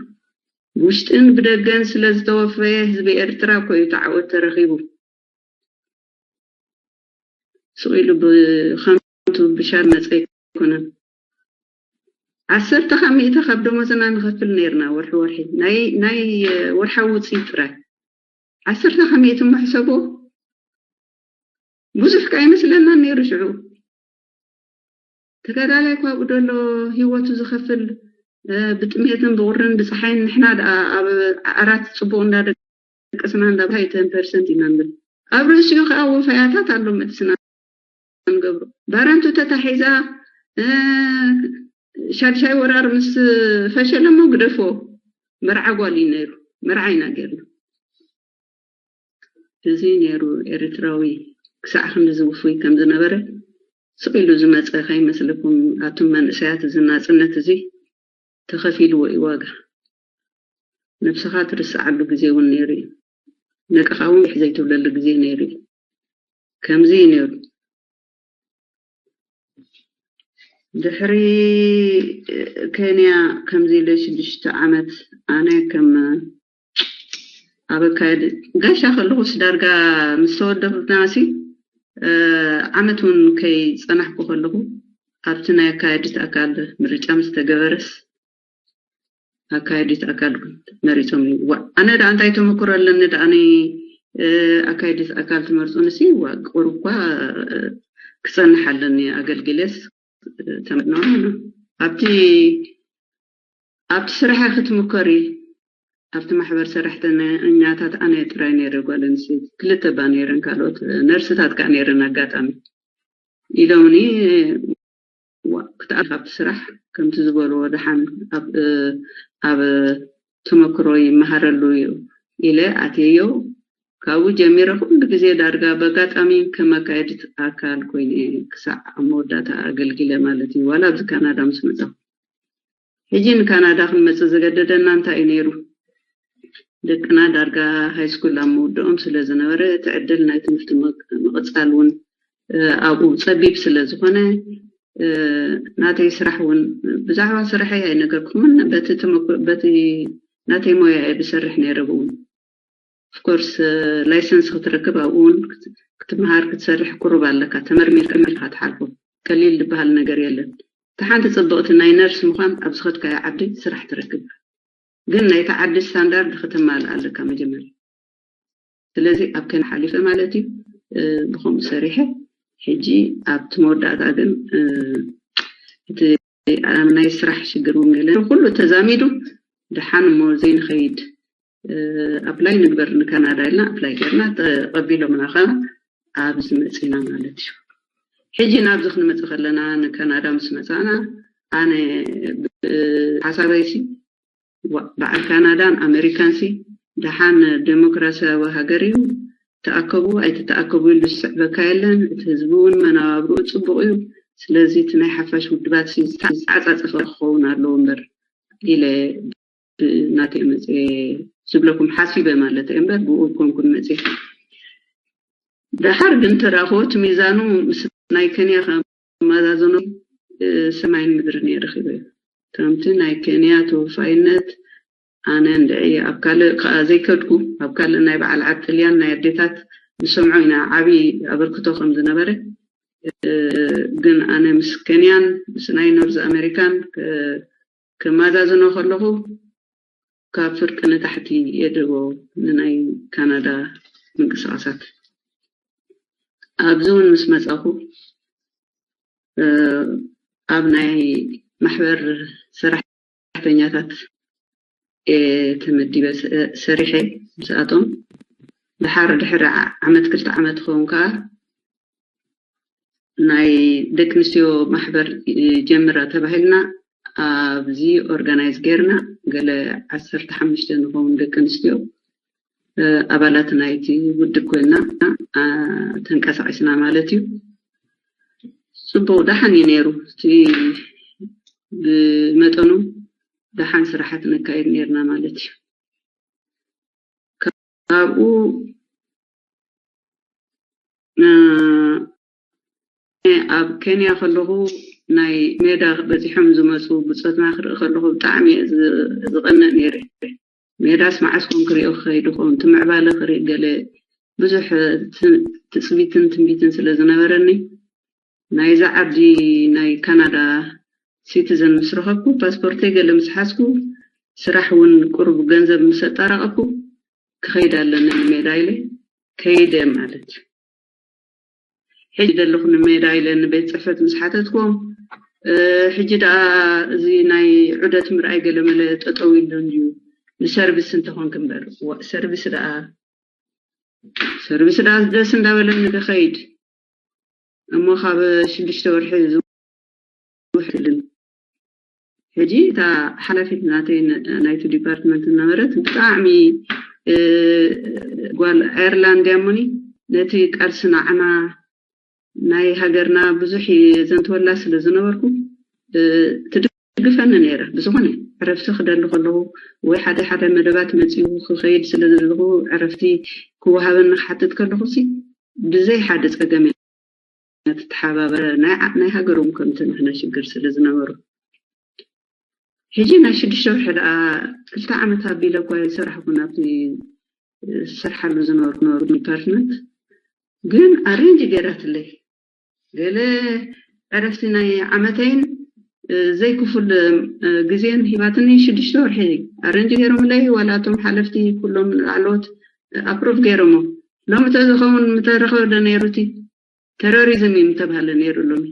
ብውሽጥን ብደገን ስለ ዝተወፈየ ህዝቢ ኤርትራ እኮ እዩ ተዓወት ተረኺቡ። ስቕ ኢሉ ብኸንቱ ብሻር መጸ ኣይኮነን። ዓሰርተ ካብ ሚእቲ ካብ ደሞዝና ንኸፍል ነይርና ወርሒ ወርሒ። ናይ፣ ናይ ወርሓዊ ውፅኢት ጥራይ። ዓሰርተ ከመይ ትሞ ሕሰቦ። ብዙሕ ከ ኣይመስለናን ነይሩ ሽዑ። ተጋዳላይ እኳ ኣብኡ ደሎ ህይወቱ ዝኸፍል፣ እ፣ ብጥሜትን ብቑርን ብፀሓይን ንሕና ደኣ ኣብ ዓራት ፅቡቕ እንዳደቀስና እንዳብሃይ ተን ፐርሰንት ኢና ንብል። ኣብ ርእሲኡ ከዓ ወፈያታት ኣሎ መጥስና ንገብሮ። ባረንቱ ተታሒዛ፣ እ፣ ሻድሻይ ወራር ምስ ፈሸለ እሞ ግደፎ። መርዓ ጓል እዩ ነይሩ። መርዓ ኢና ገይርና። እዚ ነይሩ ኤርትራዊ ክሳዕ ክንድዚ ውፉይ ከም ዝነበረ ስቕ ኢሉ ዝመጸ ከይመስለኩም ኣቱም መንእሰያት። እዚ ናጽነት እዚ ተኸፊልዎ እዩ ዋጋ። ነብስኻ ትርስዓሉ ግዜ እውን ነይሩ እዩ። ነቅኻ እውን ይሕ ዘይትብለሉ ግዜ ነይሩ እዩ። ከምዚ እዩ ነይሩ። ድሕሪ ኬንያ ከምዚ ኢለ ሽዱሽተ ዓመት ኣነ ከም ኣብ ኣካየዲ ጋሻ ከለኹስ ዳርጋ ምስ ተወደብናሲ ዓመት እውን ከይጸናሕኩ ከለኹ ኣብቲ ናይ ኣካየዲት ኣካል ምርጫ ምስ ተገበረስ ኣካየዲት ኣካል መሪጾም እዩ። ዋ ኣነ ደኣ እንታይ ተመክሮ ኣለኒ ደኣ ኣነ ኣካየዲት ኣካል ትመርጹ ንሲ ዋ ቁሩብ እኳ ክጸንሕ ኣለኒ ኣገልግሌስ ተምኖ ኣብቲ ኣብቲ ስራሕ ክትምከሪ ኣብቲ ማሕበር ሰራሕተኛታት ኣነ ጥራይ ነይረ ጓል ኣንስተይቲ ክልተ ባ ነይረን ካልኦት ነርስታት ከዓ ነይረን ኣጋጣሚ ኢሎምኒ ክትኣል ካብቲ ስራሕ ከምቲ ዝበልዎ ደሓን ኣብ ተመክሮ ይመሃረሉ እዩ ኢለ ኣትየዮ። ካብኡ ጀሚረ ኩሉ ግዜ ዳርጋ በጋጣሚ ከም ኣካየዲት ኣካል ኮይነ ክሳዕ ኣብ መወዳእታ ኣገልጊለ ማለት እዩ። ዋላ ኣብዚ ካናዳ ምስ መጻኹ ሕጂ ንካናዳ ክንመጽእ ዘገደደና እንታይ እዩ ነይሩ? ደቅና ዳርጋ ሃይስኩል ኣብ ምውድኦም ስለ ዝነበረ እቲ ዕድል ናይ ትምህርቲ ምቕጻል እውን ኣብኡ ጸቢብ ስለ ዝኾነ ናተይ ስራሕ እውን ብዛዕባ ስራሐይ ኣይነገርኩምን በቲ ናተይ ሞያ እየ ብሰርሕ ነይረ ብኡ ኦፍኮርስ ላይሰንስ ክትረክብ ኣብኡ እውን ክትምሃር ክትሰርሕ ቁሩብ ኣለካ ተመርሚርካ መልካ ትሓልፎ ቀሊል ዝበሃል ነገር የለን። እቲ ሓንቲ ፅብቕቲ ናይ ነርስ ምዃን ኣብ ዝኸድካዮ ዓዲ ስራሕ ትረክብ ግን ናይቲ ዓዲ ስታንዳርድ ከተማልእ ኣለካ መጀመርያ። ስለዚ ኣብ ከን ሓሊፈ ማለት እዩ ብከምኡ ሰሪሐ ሕጂ ኣብቲ መወዳእታ ግን እቲ ናይ ስራሕ ሽግር እውን ገለ ኩሉ ተዛሚዱ ደሓን እሞ ዘይንኸይድ ኣፕላይ ንግበር ንካናዳ ኢልና ኣፕላይ ገርና ተቐቢሎምና ከ ኣብዚ መፂና ማለት እዩ። ሕጂ ናብዚ ክንመፅእ ከለና ንካናዳ ምስ መፃና ኣነ ሓሳበይሲ በዓል ካናዳን ኣሜሪካንሲ ደሓን ዴሞክራሲያዊ ሃገር እዩ ተኣከቡ ኣይተተኣከቡ ኢሉ ዝስዕበካ የለን። እቲ ህዝቢ እውን መናባብርኡ ፅቡቕ እዩ። ስለዚ እቲ ናይ ሓፋሽ ውድባት ዝተዓፃፀፈ ክኸውን ኣለዎ እምበር ኢለ ብናተይ መፅየ ዝብለኩም ሓሲበ ማለት እየ እምበር ብኡ ኮንኩን መፅየ። ደሓር ግን ተራኽቦ እቲ ሚዛኑ ምስ ናይ ከንያ ከመዛዘኖ ሰማይን ምድርን እየ ረኺበ። ከምቲ ናይ ከንያ ተወፋይነት ኣነ እንድዒ ኣብ ካልእ ከዓ ዘይከድኩ ኣብ ካልእ ናይ በዓል ዓድ ጥልያን ናይ ኣዴታት ንሰምዖ ኢና ዓብዪ ኣበርክቶ ከም ዝነበረ ግን ኣነ ምስ ከንያን ምስ ናይ ኖርዝ ኣሜሪካን ከማዛዝኖ ከለኹ ካብ ፍርቂ ንታሕቲ የድርቦ ንናይ ካናዳ ምንቅስቃሳት ኣብዚ እውን ምስ መፃኹ ኣብ ናይ ማሕበር ሰራሕተኛታት ተመዲበ ሰሪሐ ምስኣቶም ድሓር ድሕሪ ዓመት ክልተ ዓመት ክኸውን ከዓ ናይ ደቂ ኣንስትዮ ማሕበር ጀምራ ተባሂልና ኣብዚ ኦርጋናይዝ ጌርና ገለ ዓሰርተ ሓሙሽተ ንኸውን ደቂ ኣንስትዮ ኣባላት ናይቲ ውድብ ኮይና ተንቀሳቂስና ማለት እዩ። ፅቡቅ ደሓን እዩ ነይሩ እቲ ብመጠኑ ደሓን ስራሓት ነካየድ ነይርና ማለት እዩ። ካብኡ ኣብ ኬንያ ከለኹ ናይ ሜዳ በፂሖም ዝመፁ ብፆትና ክርኢ ከለኹ ብጣዕሚ ዝቐንእ ነይረ። ሜዳስ መዓስ ኮን ክሪኦ ክኸይድ ኾን ትምዕባለ ክርኢ ገለ ብዙሕ ትፅቢትን ትንቢትን ስለ ዝነበረኒ ናይዛ ዓዲ ናይ ካናዳ ሲቲዘን ምስ ረኸብኩ ፓስፖርተይ ገለ ምስ ሓዝኩ ስራሕ እውን ቁሩብ ገንዘብ ምስ ኣጣራቐኩ ክኸይድ ኣለኒ ንሜዳ ኢለ ከይደ ማለት እዩ። ሕጂ ደለኹ ንሜዳ ኢለ ንቤት ፅሕፈት ምስ ሓተትኩም፣ ሕጂ ደኣ እዚ ናይ ዑደት ምርኣይ ገለመለ ጠጠው ኢሉ እንድዩ፣ ንሰርቪስ እንተኾንክ እምበር። ሰርቪስ ደኣ ሰርቪስ ደኣ ደስ እንዳበለኒ ድኸይድ እሞ ካብ ሽዱሽተ ወርሒ ዝውሕልን። ሕጂ እታ ሓላፊት ናተይ ናይቲ ዲፓርትመንት ዝነበረት ብጣዕሚ ጓል ኣየርላንድ እያ እሞኒ፣ ነቲ ቃልሲ ንዓና ናይ ሃገርና ብዙሕ ዘንትወላ ስለ ዝነበርኩ ትድግፈኒ ነይራ። ብዝኾነ ዕረፍቲ ክደሊ ከለኹ ወይ ሓደ ሓደ መደባት መፂኡ ክኸይድ ስለ ዘለኹ ዕረፍቲ ክወሃበኒ ክሓትት ከለኹ ሲ ብዘይ ሓደ ፀገም ትተሓባበረ ናይ ሃገሮም ከምቲ ንሕና ሽግር ስለ ዝነበሩ። ሕጂ ናይ ሽዱሽተ ወርሒ ደኣ ክልተ ዓመት ኣቢለ እኳ ዝሰራሕኩ ናብቲ ዝሰርሓሉ ዝነበርኩ ነበሩ ዲፓርትመንት ግን ኣሬንጅ ገይራትለይ። ገለ ዕረፍቲ ናይ ዓመተይን ዘይክፉል ግዜን ሂባትኒ። ሽዱሽተ ወርሒ ኣሬንጅ ገይሮምለይ። ዋላ እቶም ሓለፍቲ ኩሎም ላዕለዎት ኣፕሮቭ ገይሮሞ። ሎሚ ተዝኸውን ምተረኸበ ዶ ነይሩ እቲ ተሮሪዝም እዩ ምተባህለ ነይሩ። ሎሚ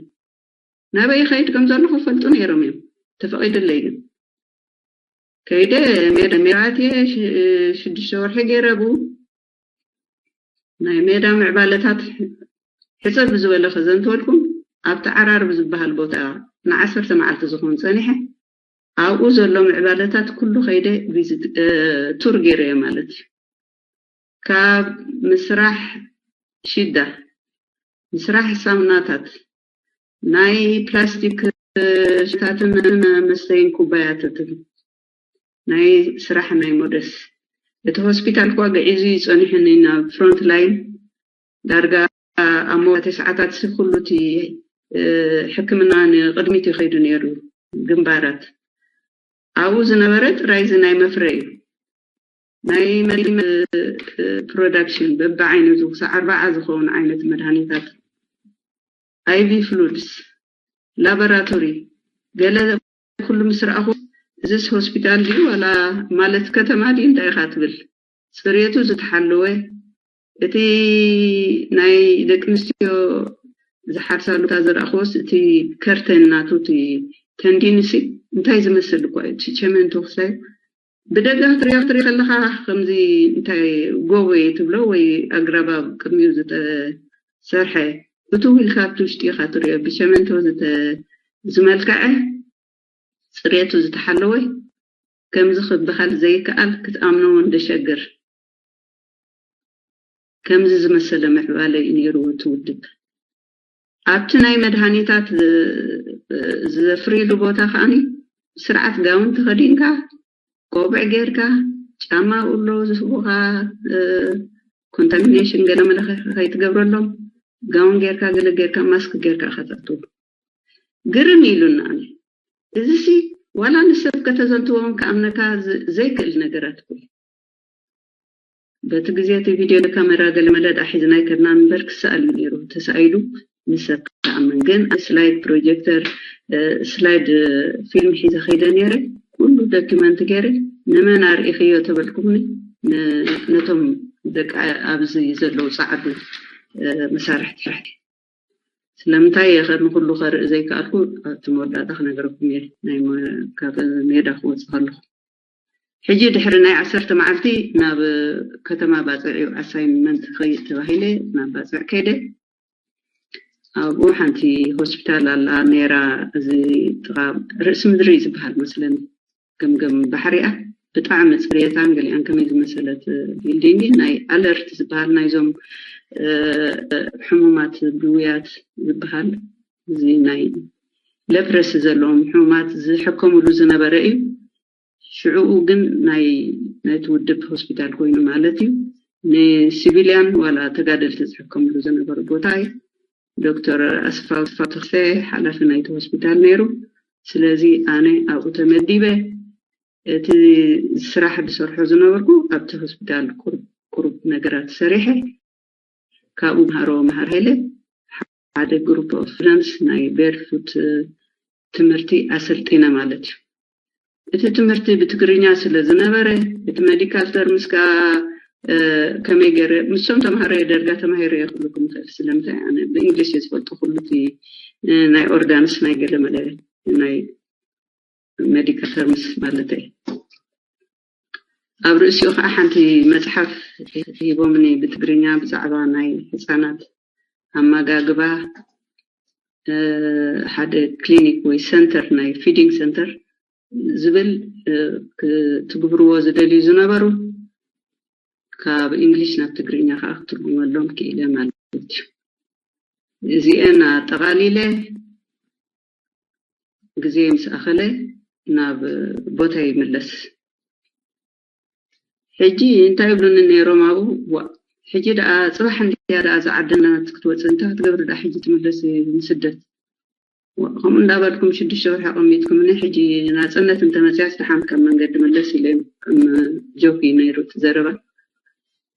ናበይ ይኸይድ ከም ዘለኹ ፈልጡ ነይሮም እዮም። ተፈቒድለይ ግን ከይደ ሜዳ ሜዳ ኣትየ ሽዱሽተ ወርሒ ገይረ ብኡ ናይ ሜዳ ምዕባለታት ሕፅር ብዝበለ ከዘንትወልኩም ኣብቲ ዓራርብ ዝበሃል ቦታ ንዓሰርተ መዓልቲ ዝኾን ፀኒሐ ኣብኡ ዘሎ ምዕባለታት ኩሉ ከይደ ቱር ገይረዮ ማለት እዩ። ካብ ምስራሕ ሽዳ፣ ምስራሕ ሳሙናታት፣ ናይ ፕላስቲክ ሽታትን መስተይን ኩባያታትን፣ ናይ ስራሕ ናይ ሞደስ። እቲ ሆስፒታል እኳ ግዒዙ እዩ ጸኒሑኒ ናብ ፍሮንት ላይን። ዳርጋ ኣብ መዋቲ ሰዓታት ሲ ኩሉ እቲ ሕክምና ንቕድሚት ይኸይዱ ነይሩ። ግንባራት ኣብኡ ዝነበረ ጥራይ እዚ ናይ መፍረ እዩ። ናይ መድሃኒት ፕሮዳክሽን በብዓይነቱ ክሳዕ ኣርባዓ ዝኸውን ዓይነት መድሃኒታት፣ ኣይቪ ፍሉድስ፣ ላቦራቶሪ፣ ገለ ኩሉ ምስ ረኣኹ እዚስ ሆስፒታል ድዩ ዋላ ማለት ከተማ ድዩ እንታይ ኢኻ ትብል። ፅሬቱ ዝተሓለወ እቲ ናይ ደቂ ኣንስትዮ ዝሓርሳሉ እታ ዝረኣኽዎስ እቲ ከርተን ናቱ እቲ ተንዲንሲ እንታይ ዝመስል እኳ እዩ እቲ ቸመንቶ ክሳይ ብደገ ክትሪኦ ክትሪኦ ከለኻ ከምዚ እንታይ ጎቦ እዩ ትብሎ ወይ ኣግራብ ኣብ ቅድሚኡ ዝተሰርሐ እቱ ኢልካ ኣብቲ ውሽጢ ኢኻ ትሪኦ ብሸመንቶ ዝመልከዐ ፅሬቱ ዝተሓለወ ከምዚ ክበሃል ዘይከኣል ክትኣምኖ እውን ደሸግር። ከምዚ ዝመሰለ ምዕባለ እዩ ነይሩ እቲ ውድብ። ኣብቲ ናይ መድሃኒታት ዘፍርይሉ ቦታ ከዓኒ ስርዓት ጋውን ተኸዲንካ ቆብዕ ጌርካ ጫማ ኣለዎ ዝህቡኻ ኮንታሚኔሽን ገለ መለ ከይትገብረሎም ጋውን ጌርካ ገለ ጌርካ ማስክ ጌርካ ኢኻ ተእትዎ። ግርም ኢሉና ኣነ። እዚ ሲ ዋላ ንሰብ ከተዘንትዎም ከኣምነካ ዘይክእል ነገራት እኮ። በቲ ግዜ እቲ ቪድዮ ካሜራ ገለ መለ ደኣ ሒዝና ኣይከድናን እምበር ክሰኣል እዩ ነይሩ። ተሳኢሉ ንሰብ ክኣምን ግን ስላይድ ፕሮጀክተር ስላይድ ፊልም ሒዘ ከይደ ነይረ ኩሉ ዶኪመንት ገይረ ንመን ኣርኢኽዮ ተበልኩምኒ ነቶም ደቂ ኣብዚ ዘለዉ ፃዓዱ መሳርሕቲ ስለምንታይ እየ ንኩሉ ከርኢ ዘይከኣልኩ ኣብቲ መወዳእታ ክነገረኩም እየ ናይ ካብ ሜዳ ክወፅእ ከለኹ ሕጂ ድሕሪ ናይ ዓሰርተ መዓልቲ ናብ ከተማ ባፅዕ እዩ ኣሳይንመንት ክኸይድ ተባሂለ ናብ ባፅዕ ከይደ ኣብኡ ሓንቲ ሆስፒታል ኣላ ነይራ እዚ ጥቓ ርእሲ ምድሪ ዝበሃል መስለኒ ገምገም ባሕሪኣ ብጣዕሚ ፅሬታን ገሊኣን ከመይ ዝመሰለት ቢልዲንግ ናይ ኣለርት ዝበሃል ናይዞም ሕሙማት ድውያት ዝበሃል እዚ ናይ ለፕረሲ ዘለዎም ሕሙማት ዝሕከሙሉ ዝነበረ እዩ ሽዕኡ ግን ናይ ናይቲ ውድብ ሆስፒታል ኮይኑ ማለት እዩ ንሲቪልያን ዋላ ተጋደልቲ ዝሕከምሉ ዝነበሩ ቦታ እዩ ዶክተር ኣስፋው ተኽሰ ሓላፊ ናይቲ ሆስፒታል ነይሩ ስለዚ ኣነ ኣብኡ ተመዲበ እቲ ስራሕ ዝሰርሖ ዝነበርኩ ኣብቲ ሆስፒታል ቁሩብ ነገራት ሰሪሐ ካብኡ መሃሮ መሃር ሃይለ ሓደ ግሩፕ ኦፍ ፍረንስ ናይ ቤርፉት ትምህርቲ ኣሰልጢነ ማለት እዩ እቲ ትምህርቲ ብትግርኛ ስለ ዝነበረ እቲ ሜዲካል ተርምስ ከዓ ከመይ ገይረ ምስቶም ተምሃሮ ደርጋ ተማሂረ እየ ክብለኩም ይኽእል። ስለምንታይ ኣነ ብእንግሊሽ እየ ዝፈልጦ ኩሉ እቲ ናይ ኦርጋንስ ናይ ገለመለ ናይ ሜዲካል ተርምስ ማለተይ። ኣብ ርእሲኡ ከዓ ሓንቲ መፅሓፍ ሂቦምኒ ብትግርኛ ብዛዕባ ናይ ህፃናት ኣመጋግባ ሓደ ክሊኒክ ወይ ሰንተር ናይ ፊዲንግ ሰንተር ዝብል ክትግብርዎ ዝደልዩ ዝነበሩ ካብ እንግሊሽ ናብ ትግርኛ ከዓ ክትርጉመሎም ክኢለ ማለት እዩ። እዚአን ኣጠቓሊለ ግዜ ምስ ኣኸለ ናብ ቦታ ይምለስ። ሕጂ እንታይ ይብሉኒ ነይሮም ኣብኡ? ዋ ሕጂ ደኣ ፅባሕ እንድያ ደኣ ዝዓደና ክትወፅእ እንታይ ክትገብሪ ደኣ ሕጂ ትምለስ ንስደት? ከምኡ እንዳበልኩም ሽዱሽተ ወርሒ ኣቐሚጥኩምኒ ሕጂ ናፅነት እንተመፅያስ ደሓን ካብ መንገዲ መለስ ኢለ ከም ጆክ እዩ ነይሩ እቲ ዘረባ።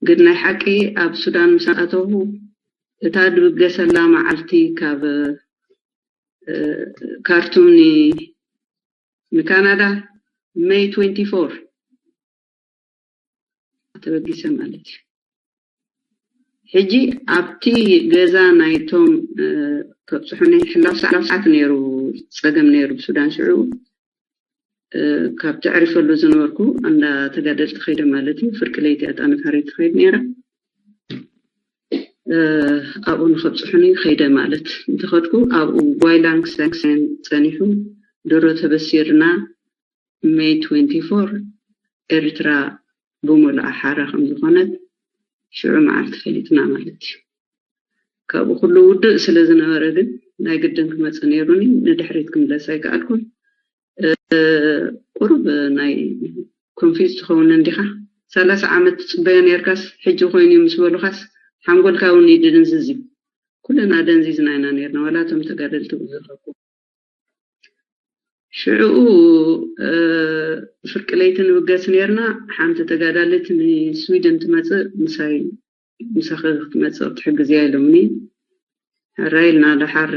ግን ናይ ሓቂ ኣብ ሱዳን ምስ ኣተኹ እታ ድብገሰላ መዓልቲ ካብ ካርቱም ንካናዳ መይ ትወንቲ ፎር ተበጊሰ ማለት እዩ። ሕጂ ኣብቲ ገዛ ናይቶም ከብፅሑኒ ሕላፍ ሰዓት ነይሩ፣ ፀገም ነይሩ ብሱዳን ሽዑ ካብ ተዕሪፈሉ ዝነበርኩ እንዳ ተጋደልቲ ከይደ ማለት እዩ። ፍርቂ ለይቲ ኣጣ ነፋሪት ትኸይድ ነይራ። ኣብኡ ንኸብፅሑኒ ከይደ ማለት እንተኸድኩ ኣብኡ ጓይላንግ ሳንክሰን ፀኒሑ ድሮ ተበሲርና ሜይ ትወንቲ ፎር ኤርትራ ብምሉኣ ሓራ ከም ዝኾነት ሽዑ መዓልቲ ፈሊጥና ማለት እዩ። ካብኡ ኩሉ ውድእ ስለ ዝነበረ ግን ናይ ግድን ክመፅእ ነይሩኒ። ንድሕሪት ክምለስ ኣይከኣልኩን። ቁሩብ ናይ ኮንፊዝ ትኸውን እንዲኻ። ሰላሳ ዓመት ትፅበዮ ነርካስ ሕጂ ኮይኑ ምስ በሉኻስ ሓንጎልካ እውን ይድንዝዝ እዩ። ኩልና ደንዚዝና ኢና ነርና ዋላ እቶም ተጋደልቲ ዝረኩ ሽዕኡ ፍርቂ ለይቲ ንብገስ ነርና። ሓንቲ ተጋዳሊት ንስዊድን ትመፅእ ምሳይ ምሳኺ ክትመፅእ ክትሕግዝያ ኢሎምኒ። ሕራይ ኢልና ደሓር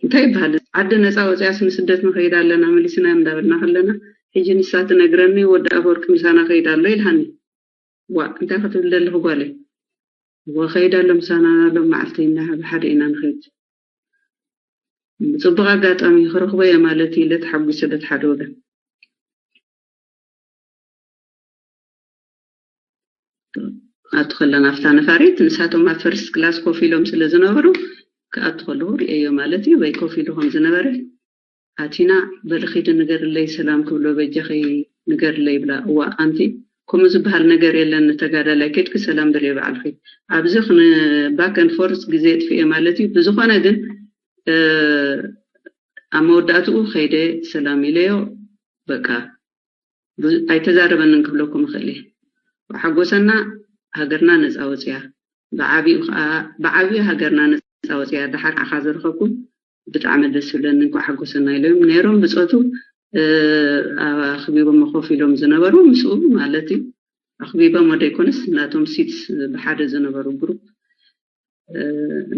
እንታይ ይበሃል ዓዲ ነፃ ወፅያስ ንስደት ንኸይድ ኣለና መሊስና እንዳበልና ከለና ሕጂ ንሳ ትነግረኒ ወዲ ኣፈወርቂ ምሳና ከይድ ኣሎ ኢልሃኒ። ዋ እንታይ ክትብል ደለኹ ጓለይ? ወኸይድ ኣሎ ምሳና ኣሎ መዓልቲ ኢና ብሓደ ኢና ንኸይድ። ብፅቡቕ ኣጋጣሚ ክረኽቦ እየ ማለት እዩ ኢለ ተሓጒሰ በቲ ሓደ ወገን። ኣቱ ከለና ኣብታ ነፋሪት ንሳቶም ኣብ ፈርስት ክላስ ኮፍ ኢሎም ስለ ዝነበሩ ክኣቱ ከለዉ ርእየዮ ማለት እዩ። በይ ኮፍ ኢሉ ከም ዝነበረ ኣቲና በሊ ኺዲ ንገርለይ ሰላም ክብሎ በጃኺ ንገርለይ ይብላ። እዋ ኣንቲ ከምኡ ዝበሃል ነገር የለን ንተጋዳላይ ኬድኪ ሰላም በልዮ ባዕልኺ። ኣብዚ ክን ባክ ኤንድ ፎርስ ግዜ የጥፍእ እየ ማለት እዩ። ብዝኾነ ግን ኣብ መወዳእትኡ ከይደ ሰላም ኢለዮ በቃ ኣይተዛረበንን ክብለኩም እኽእል እየ። ብሓጎሰና ሃገርና ነፃ ወፅያ ብዓብዩ ከዓ ብዓብዩ ሃገርና ነፃ ወፅያ ደሓር ዓኻ ዝረኸብኩም ብጣዕሚ ደስ ይብለኒ እንኳዕ ሓጎሰና ኢሎም ነይሮም ብፆቱ ኣኽቢቦም ኮፍ ኢሎም ዝነበሩ ምስኡ ማለት እዩ። ኣኽቢቦም ወደይኮነስ ናቶም ሲትስ ብሓደ ዝነበሩ ግሩፕ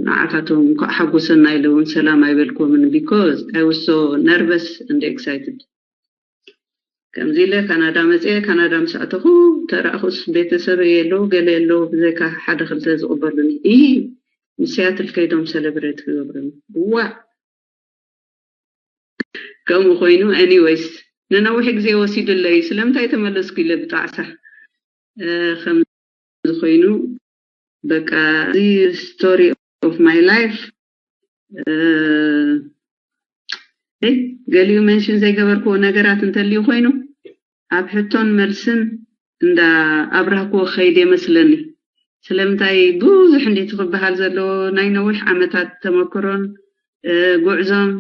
ንዓታቶም እንኳዕ ሓጎሰና ኢለ እውን ሰላም ኣይበልኩምን because I was so nervous and excited። ከምዚ ኢለ ካናዳ መፅአ ካናዳ ምስ ኣተኹ ተረእኹስ ቤተሰበይ የለው ገለ የለው ብዘይካ ሓደ ክልተ ዝቕበሉኒ እ ምስ ሲያትል ከይዶም ሰለብሬት ክገብሩኒ ዋእ ከምኡ ኮይኑ anyways ንነዊሕ ግዜ ወሲዱለይ ስለምንታይ ተመለስኩ ኢለ ብጣዕሳ ከም ዝኾይኑ በቃ እዚ story of my life ገሊኡ መንሽን ዘይገበርክዎ ነገራት እንተልዩ ኮይኑ ኣብ ሕቶን መልስን እንዳ ኣብራህክዎ ክኸይድ እየ መስለኒ። ስለምንታይ ብዙሕ እንዲቲ ክበሃል ዘለዎ ናይ ነዊሕ ዓመታት ተመክሮን ጉዕዞን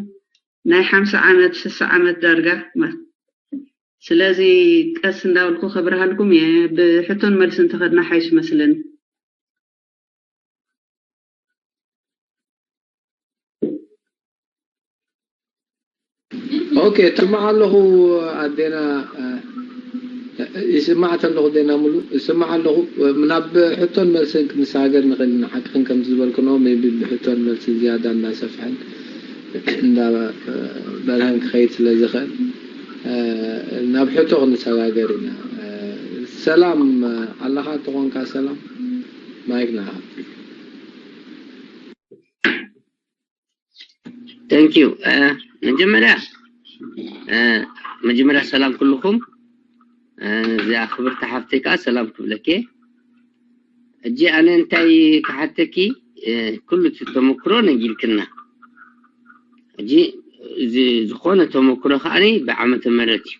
ናይ ሓምሳ ዓመት ስሳ ዓመት ዳርጋ ማለት ስለዚ ቀስ እንዳበልኩ ከብርሃልኩም እየ። ብሕቶን መልስን ተኸድና ሓይሽ መስለኒ። ኦኬ ትስማዕ ኣለኹ ኣዴና ይስማዕ ተለኹ ዴና ሙሉ ይስማዕ ኣለኹ ናብ ሕቶን መልስን ክንሰጋገር ንኽእል ኢና ሓቅኽን ከምቲ ዝበልክኖ maybe ብሕቶን መልስን ዝያዳ እንዳሰፍሐን እንዳበርሀን ክኸይድ ስለ ዝኽእል ናብ ሕቶ ክንሰጋገር ኢና ሰላም ኣለኻ ተኾንካ፣ ሰላም ማይክ ንዓኻ። Thank you። መጀመርያ መጀመርያ ሰላም ኩልኹም። እዚኣ ክብርቲ ሓፍተይ ከዓ ሰላም ክብለኪ። ሕጂ ኣነ እንታይ ክሓተኪ፣ ኩሉ እቲ ተመክሮ ነጊርክና። ሕጂ እዚ ዝኾነ ተመክሮ ከዓ ብዓመተ ምህረት እዩ።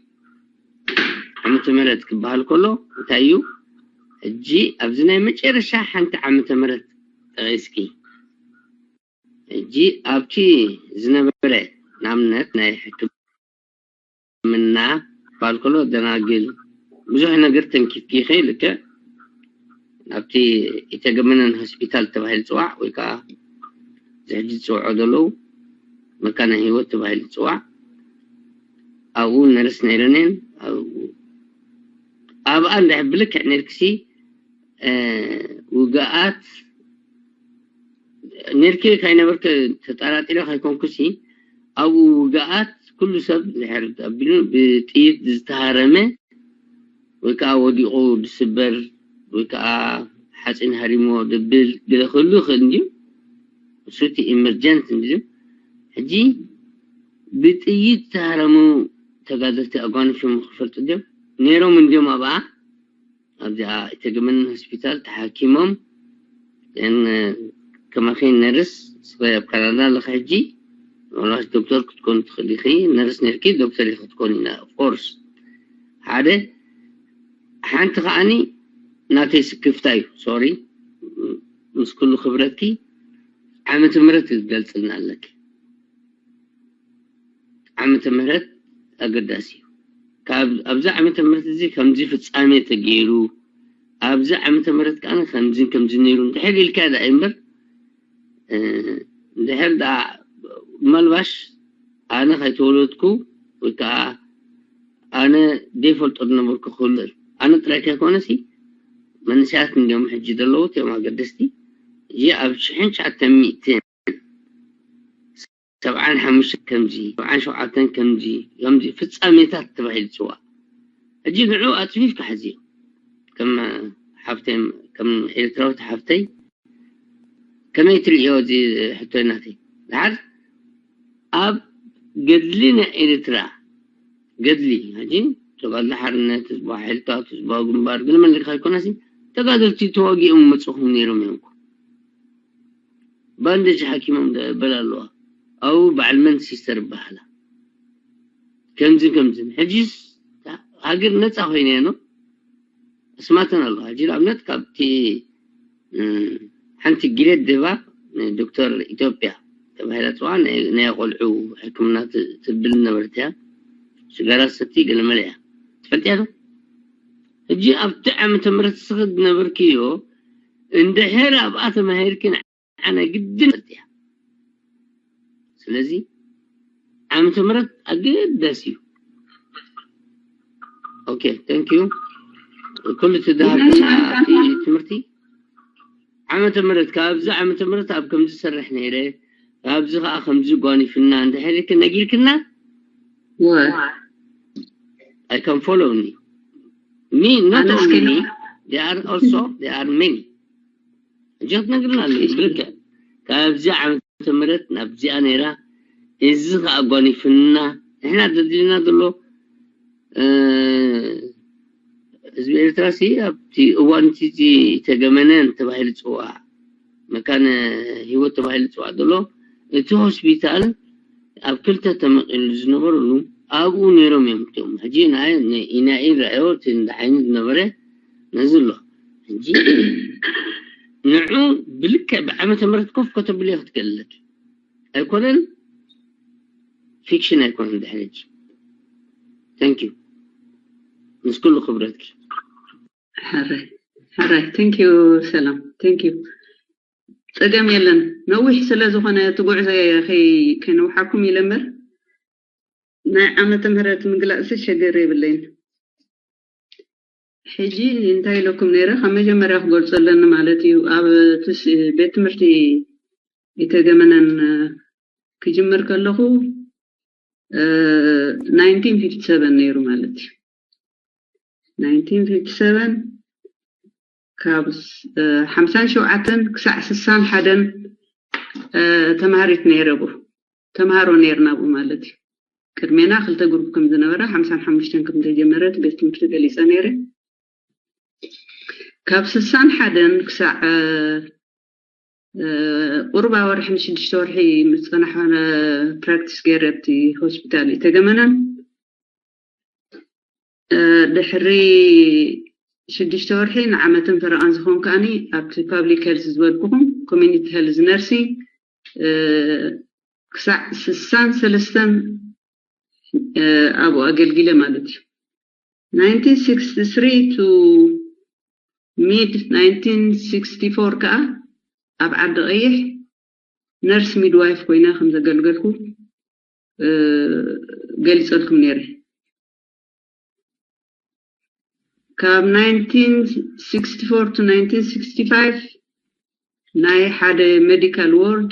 ዓመተ ምህረት ክበሃል ከሎ እንታይ እዩ? ሕጂ ኣብዚ ናይ መጨረሻ ሓንቲ ዓመተ ምህረት ጠቒስኪ። ሕጂ ኣብቲ ዝነበረ ንኣብነት ናይ ሕክምና ክበሃል ከሎ ደናግል ብዙሕ ነገር ተንኪፍኪ ኢኺ። ልክዕ ኣብቲ ኢተገመነን ሆስፒታል ተባሂሉ ዝፅዋዕ ወይ ከዓ እዚ ሕጂ ዝፅውዖ ዘለዉ መካነ ህይወት ተባሂሉ ዝፅዋዕ ኣብኡ ነርስ ነይረን እየን። ኣብኣ እንድሕር ብልክዕ ነርክሲ ውግኣት ነርኪ ካይነበርክ ተጠራጢረ ካይኮንኩሲ ኣብኡ ውግኣት ኩሉ ሰብ ድሕር ኣቢሉ ብጥይት ዝተሃረመ ወይ ከዓ ወዲቑ ድስበር ወይ ከዓ ሓፂን ሃሪሞ ድብል ገለ ክህሉ ይኽእል እንድዩ። እሱ እቲ ኢመርጀንት እንድዩ። ሕጂ ብጥይት ዝተሃረሙ ተጋደልቲ ኣጓኒፎም ክፈልጡ ድዮም ነይሮም እንድዮም ኣብኣ ኣብዚኣ ኢተገመነን ሆስፒታል ተሓኪሞም ከማኺ ነርስ ስኸ ኣብ ካናዳ ኣለኻ ሕጂ ምናልባት ዶክተር ክትኮን ትኽእል ኢኺ። ነርስ ነርኪ ዶክተር ኢኺ ክትኮን ኢና ኦፍኮርስ ሓደ ሓንቲ ከዓኒ ናተይ ስክፍታ እዩ። ሶሪ ምስ ኩሉ ክብረትኪ ዓመተ ምህረት ክትገልፅልና ኣለኪ። ዓመተ ምህረት ኣገዳሲ እዩ። ኣብዚ ዓመተ ምህረት እዚ ከምዚ ፍፃሜ ተገይሩ ኣብዚ ዓመተ ምህረት ከዓ ከምዚ ከምዚ ነይሩ እንድሕር ኢልካ ዳ እምበር እንድሕር ዳ መልባሽ ኣነ ከይተወለድኩ ወይ ከዓ ኣነ ዘይፈልጦ ዝነበርኩ ክህሉ ኣነ ጥራይ ከይኮነሲ መንእሰያት እንዲዮም ሕጂ ዘለዉ እቲኦም ኣገደስቲ እዚ ኣብ ሽሕን ትሽዓተ ሚእትን ሰብዓን ሓሙሽተን ከምዚ ሰብዓን ሸውዓተን ከምዚ ከምዚ ፍፃሜታት ተባሂሉ ዝፅዋዕ ሕጂ ንዑ ኣፅፊፍካ ሕዝዮ ከም ሓፍተይ ከም ኤርትራዊት ሓፍተይ ከመይ ትርእዮ እዚ ሕቶ ናተይ ድሓር ኣብ ገድሊ ናይ ኤርትራ ገድሊ ሕጂ ተጋድሎ ሓርነት ህዝባዊ ሓይልታት ህዝባዊ ግንባር ግን መለካ ይኮነሲ ተጋደልቲ ተዋጊኦም መፅኹም ነይሮም እዮም ባንዴጅ ሓኪሞም በላ ኣለዋ ኣብኡ በዓል መን ሲስተር ይበሃላ ከምዚ ከምዚ ሕጂስ ሃገር ነፃ ኮይነ ኖ እስማተን ኣለዋ ሕጂ ንኣብነት ካብቲ ሓንቲ ግሬድ ድህባ ዶክተር ኢትዮጵያ ተባሂላ ፅዋ ናይ ቆልዑ ሕክምና ትብል ነበረት እያ ስጋራ ሰቲ ገለመለ እያ ትፈልጥያ ዶ ሕጂ ኣብቲ ዓመተ ምህረት ስኽድ ነበርክዮ እንድሕር ኣብኣ ተማሂርክን ዓነ ግድን እያ ስለዚ ዓመተ ምህረት ኣገዳሲ እዩ okay thank you ኩሉ ትዳሃብ ትምህርቲ ዓመተ ምህረት ካብዚ ዓመተ ምህረት ኣብ ከምዚ ዝሰርሕ ነይረ ካብዚ ከዓ ከምዚ ጓኒፍና እንድሕር ነጊርክና I can follow me me not only me they are also they are many ሕጂ ክትነግርና ኣለኪ ብልክዕ ካብዚ ዓመተ ምህረት ናብዚኣ ነይራ እዚ ከዓ ጓኒፍና ንሕና ዘድልና ዘሎ ህዝቢ ኤርትራ ሲ ኣብቲ እዋን እቲ ተገመነን ተባሂሉ ዝፅዋዕ መካነ ህይወት ተባሂሉ ዝፅዋዕ ዘሎ እቲ ሆስፒታል ኣብ ክልተ ተመቂሉ ዝነበረሉ ኣብኡ ነይሮም እዮም እቶም ሕጂ ኢና ኢራዮ እቲ እንዳ ዓይኒ ዝነበረ ነዚ ኣሎ ሕጂ ንዑ ብልክዕ ብዓመተ ምህረት ኮፍ ከተብልዮ ክትክእል ኣለኪ ኣይኮነን ፊክሽን ኣይኮነን ድሕሪ ሕጂ thank you ምስ ኩሉ ክብረትኪ ሕራይ ሕራይ thank you ሰላም thank you ጸገም የለን ነዊሕ ስለ ዝኾነ እቲ ጉዕዞ ከይነውሓኩም ኢለ እምበር ናይ ዓመተ ምህረት ምግላጽ ሸገር የብለይን ሕጂ እንታይ ኢለኩም ነይረ ካብ መጀመርያ ክገልጾ ኣለኒ ማለት እዩ ኣብ ቤት ትምህርቲ ይተገመነን ክጅምር ከለኹ ናይንቲን ፊፍቲ ሰቨን ነይሩ ማለት እዩ ናይንቲን ፊፍቲ ሰቨን ካብ ሓምሳን ሸውዓተን ክሳዕ ስሳን ሓደን ተማሃሪት ነይረ። ብኡ ተምሃሮ ነይርና ብኡ ማለት እዩ። ቅድሜና ክልተ ግሩፕ ከም ዝነበረ፣ ሓምሳን ሓሙሽተን ከም ተጀመረ እቲ ቤት ትምህርቲ ገሊፀ ነይረ። ካብ ስሳን ሓደን ክሳዕ ቁርባ ወርሒ ንሽዱሽተ ወርሒ ምስ ፀናሕና ፕራክቲስ ገይረ ኣብቲ ሆስፒታል እዩ ተገመናን። ድሕሪ ሽዱሽተ ወርሒ ንዓመትን ፈረቓን ዝኸውን ከኣኒ ኣብቲ ፓብሊክ ሄልዝ ዝበልኩኹም ኮሚኒቲ ሄልዝ ነርሲንግ ክሳዕ ስሳን ሰለስተን ኣብኡ ኣገልጊለ ማለት እዩ። ናይንቲን ሲክስቲ ስሪ to mid ናይንቲን ሲክስቲ ፎር ከዓ ኣብ ዓዲ ቀይሕ ነርስ ሚድዋይፍ ኮይነ ከም ዘገልገልኩ ገሊፀልኩም ነይረ። ካብ ናይንቲን ሲክስቲ ፎር to ናይንቲን ሲክስቲ ፋይቭ ናይ ሓደ ሜዲካል ዋርድ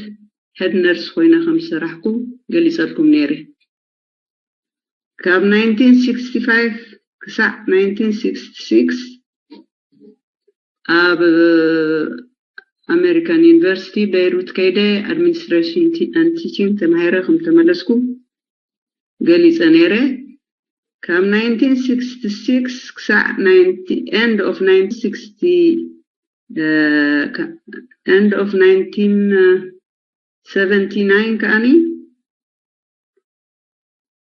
ሄድ ነርስ ኮይነ ከም ዝሰራሕኩ ገሊፀልኩም ነይረ። ካብ ናይንቲን ሲክስቲ ፋይቭ ክሳዕ ናይንቲን ሲክስቲ ሲክስ ኣብ ኣሜሪካን ዩኒቨርሲቲ ቤይሩት ከይደ ኣድሚኒስትሬሽን and teaching ተማሂረ ከም ተመለስኩ ገሊፀ ነይረ። ካብ ናይንቲን ሲክስቲ ሲክስ ክሳዕ end of ናይንቲን ሲክስቲ end of ናይንቲን ሰቨንቲ ናይን ከኣኒ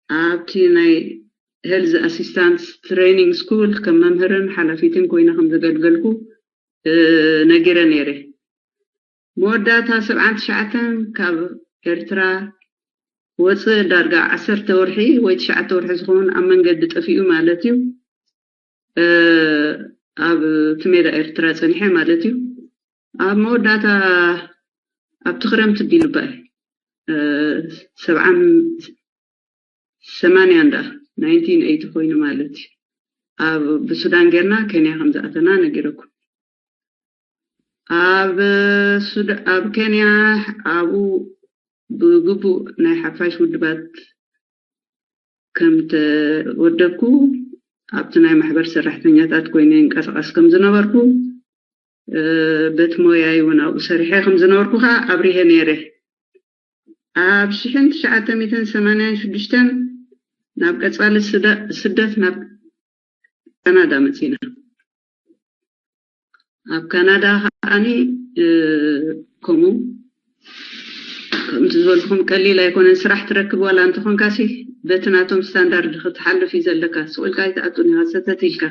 ኣብቲ ናይ ሄልዝ ኣሲስታንስ ትሬኒንግ ስኩል ከም መምህርን ሓላፊትን ኮይነ ከም ዘገልገልኩ ነጊረ ነይረ። መወዳእታ ሰብዓን ትሽዓተን ካብ ኤርትራ ወፅእ ዳርጋ ዓሰርተ ወርሒ ወይ ትሽዓተ ወርሒ ዝኸውን ኣብ መንገዲ ጠፊኡ ማለት እዩ። ኣብ እቲ ሜዳ ኤርትራ ፀኒሐ ማለት እዩ። ኣብ መወዳእታ ኣብቲ ክረምቲ ቢልባይ ሰብዓን ሰማንያን ዳ ናይንቲን ኤይቲ ኮይኑ ማለት እዩ። ኣብ ብሱዳን ጌርና ኬንያ ከም ዝኣተና ነጊረኩም። ኣብ ሱዳ ኣብ ኬንያ ኣብኡ ብግቡእ ናይ ሓፋሽ ውድባት ከም ተወደብኩ ኣብቲ ናይ ማሕበር ሰራሕተኛታት ኮይነ ይንቀሳቐስ ከም ዝነበርኩ በቲ ሞያይ እውን ኣብኡ ሰሪሐ ከም ዝነበርኩ ከዓ ኣብሪሀ ነይረ። ኣብ ሽሕን ትሽዓተ ሚእትን ሰማንያን ሽዱሽተን ናብ ቀፃሊ ስደት ናብ ካናዳ መፂና። ኣብ ካናዳ ከዓኒ ከምኡ ከምቲ ዝበልኩም ቀሊል ኣይኮነን። ስራሕ ትረክብ ዋላ እንተኾንካ ሲ በቲ ናቶም ስታንዳርድ ክትሓልፍ እዩ ዘለካ። ስቕ ኢልካ ኣይትኣቱን ኢኻ ሰተት ኢልካ።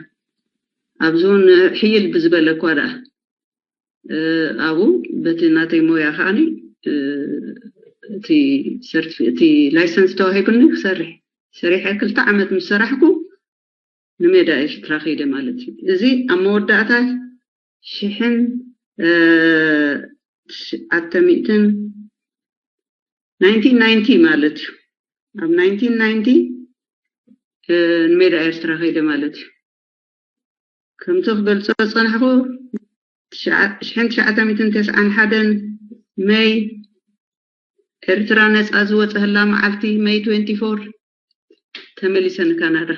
ኣብዚ እውን ሕይል ብዝበለ እኳ ደኣ ኣብኡ በቲ ናተይ ሞያ ከዓኒ እቲ ሰርቲፊ እቲ ላይሰንስ ተዋሂቡኒ ክሰርሕ ሰሪሐ ክልተ ዓመት ምስ ሰራሕኩ ንሜዳ ኤርትራ ከይደ ማለት እዩ። እዚ ኣብ መወዳእታ ሽሕን ትሽዓተ ሚእትን ናይንቲን ናይንቲ ማለት እዩ። ኣብ ናይንቲን ናይንቲ ንሜዳ ኤርትራ ከይደ ማለት እዩ። ከምቲ ክገልጾ ዝጸናሕኩ ሽሕን ትሽዓተ ሚእትን ተስዓን ሓደን መይ ኤርትራ ነጻ ዝወጸህላ መዓልቲ መይ ትወንቲ ፎር ተመሊሰ ንካናዳ።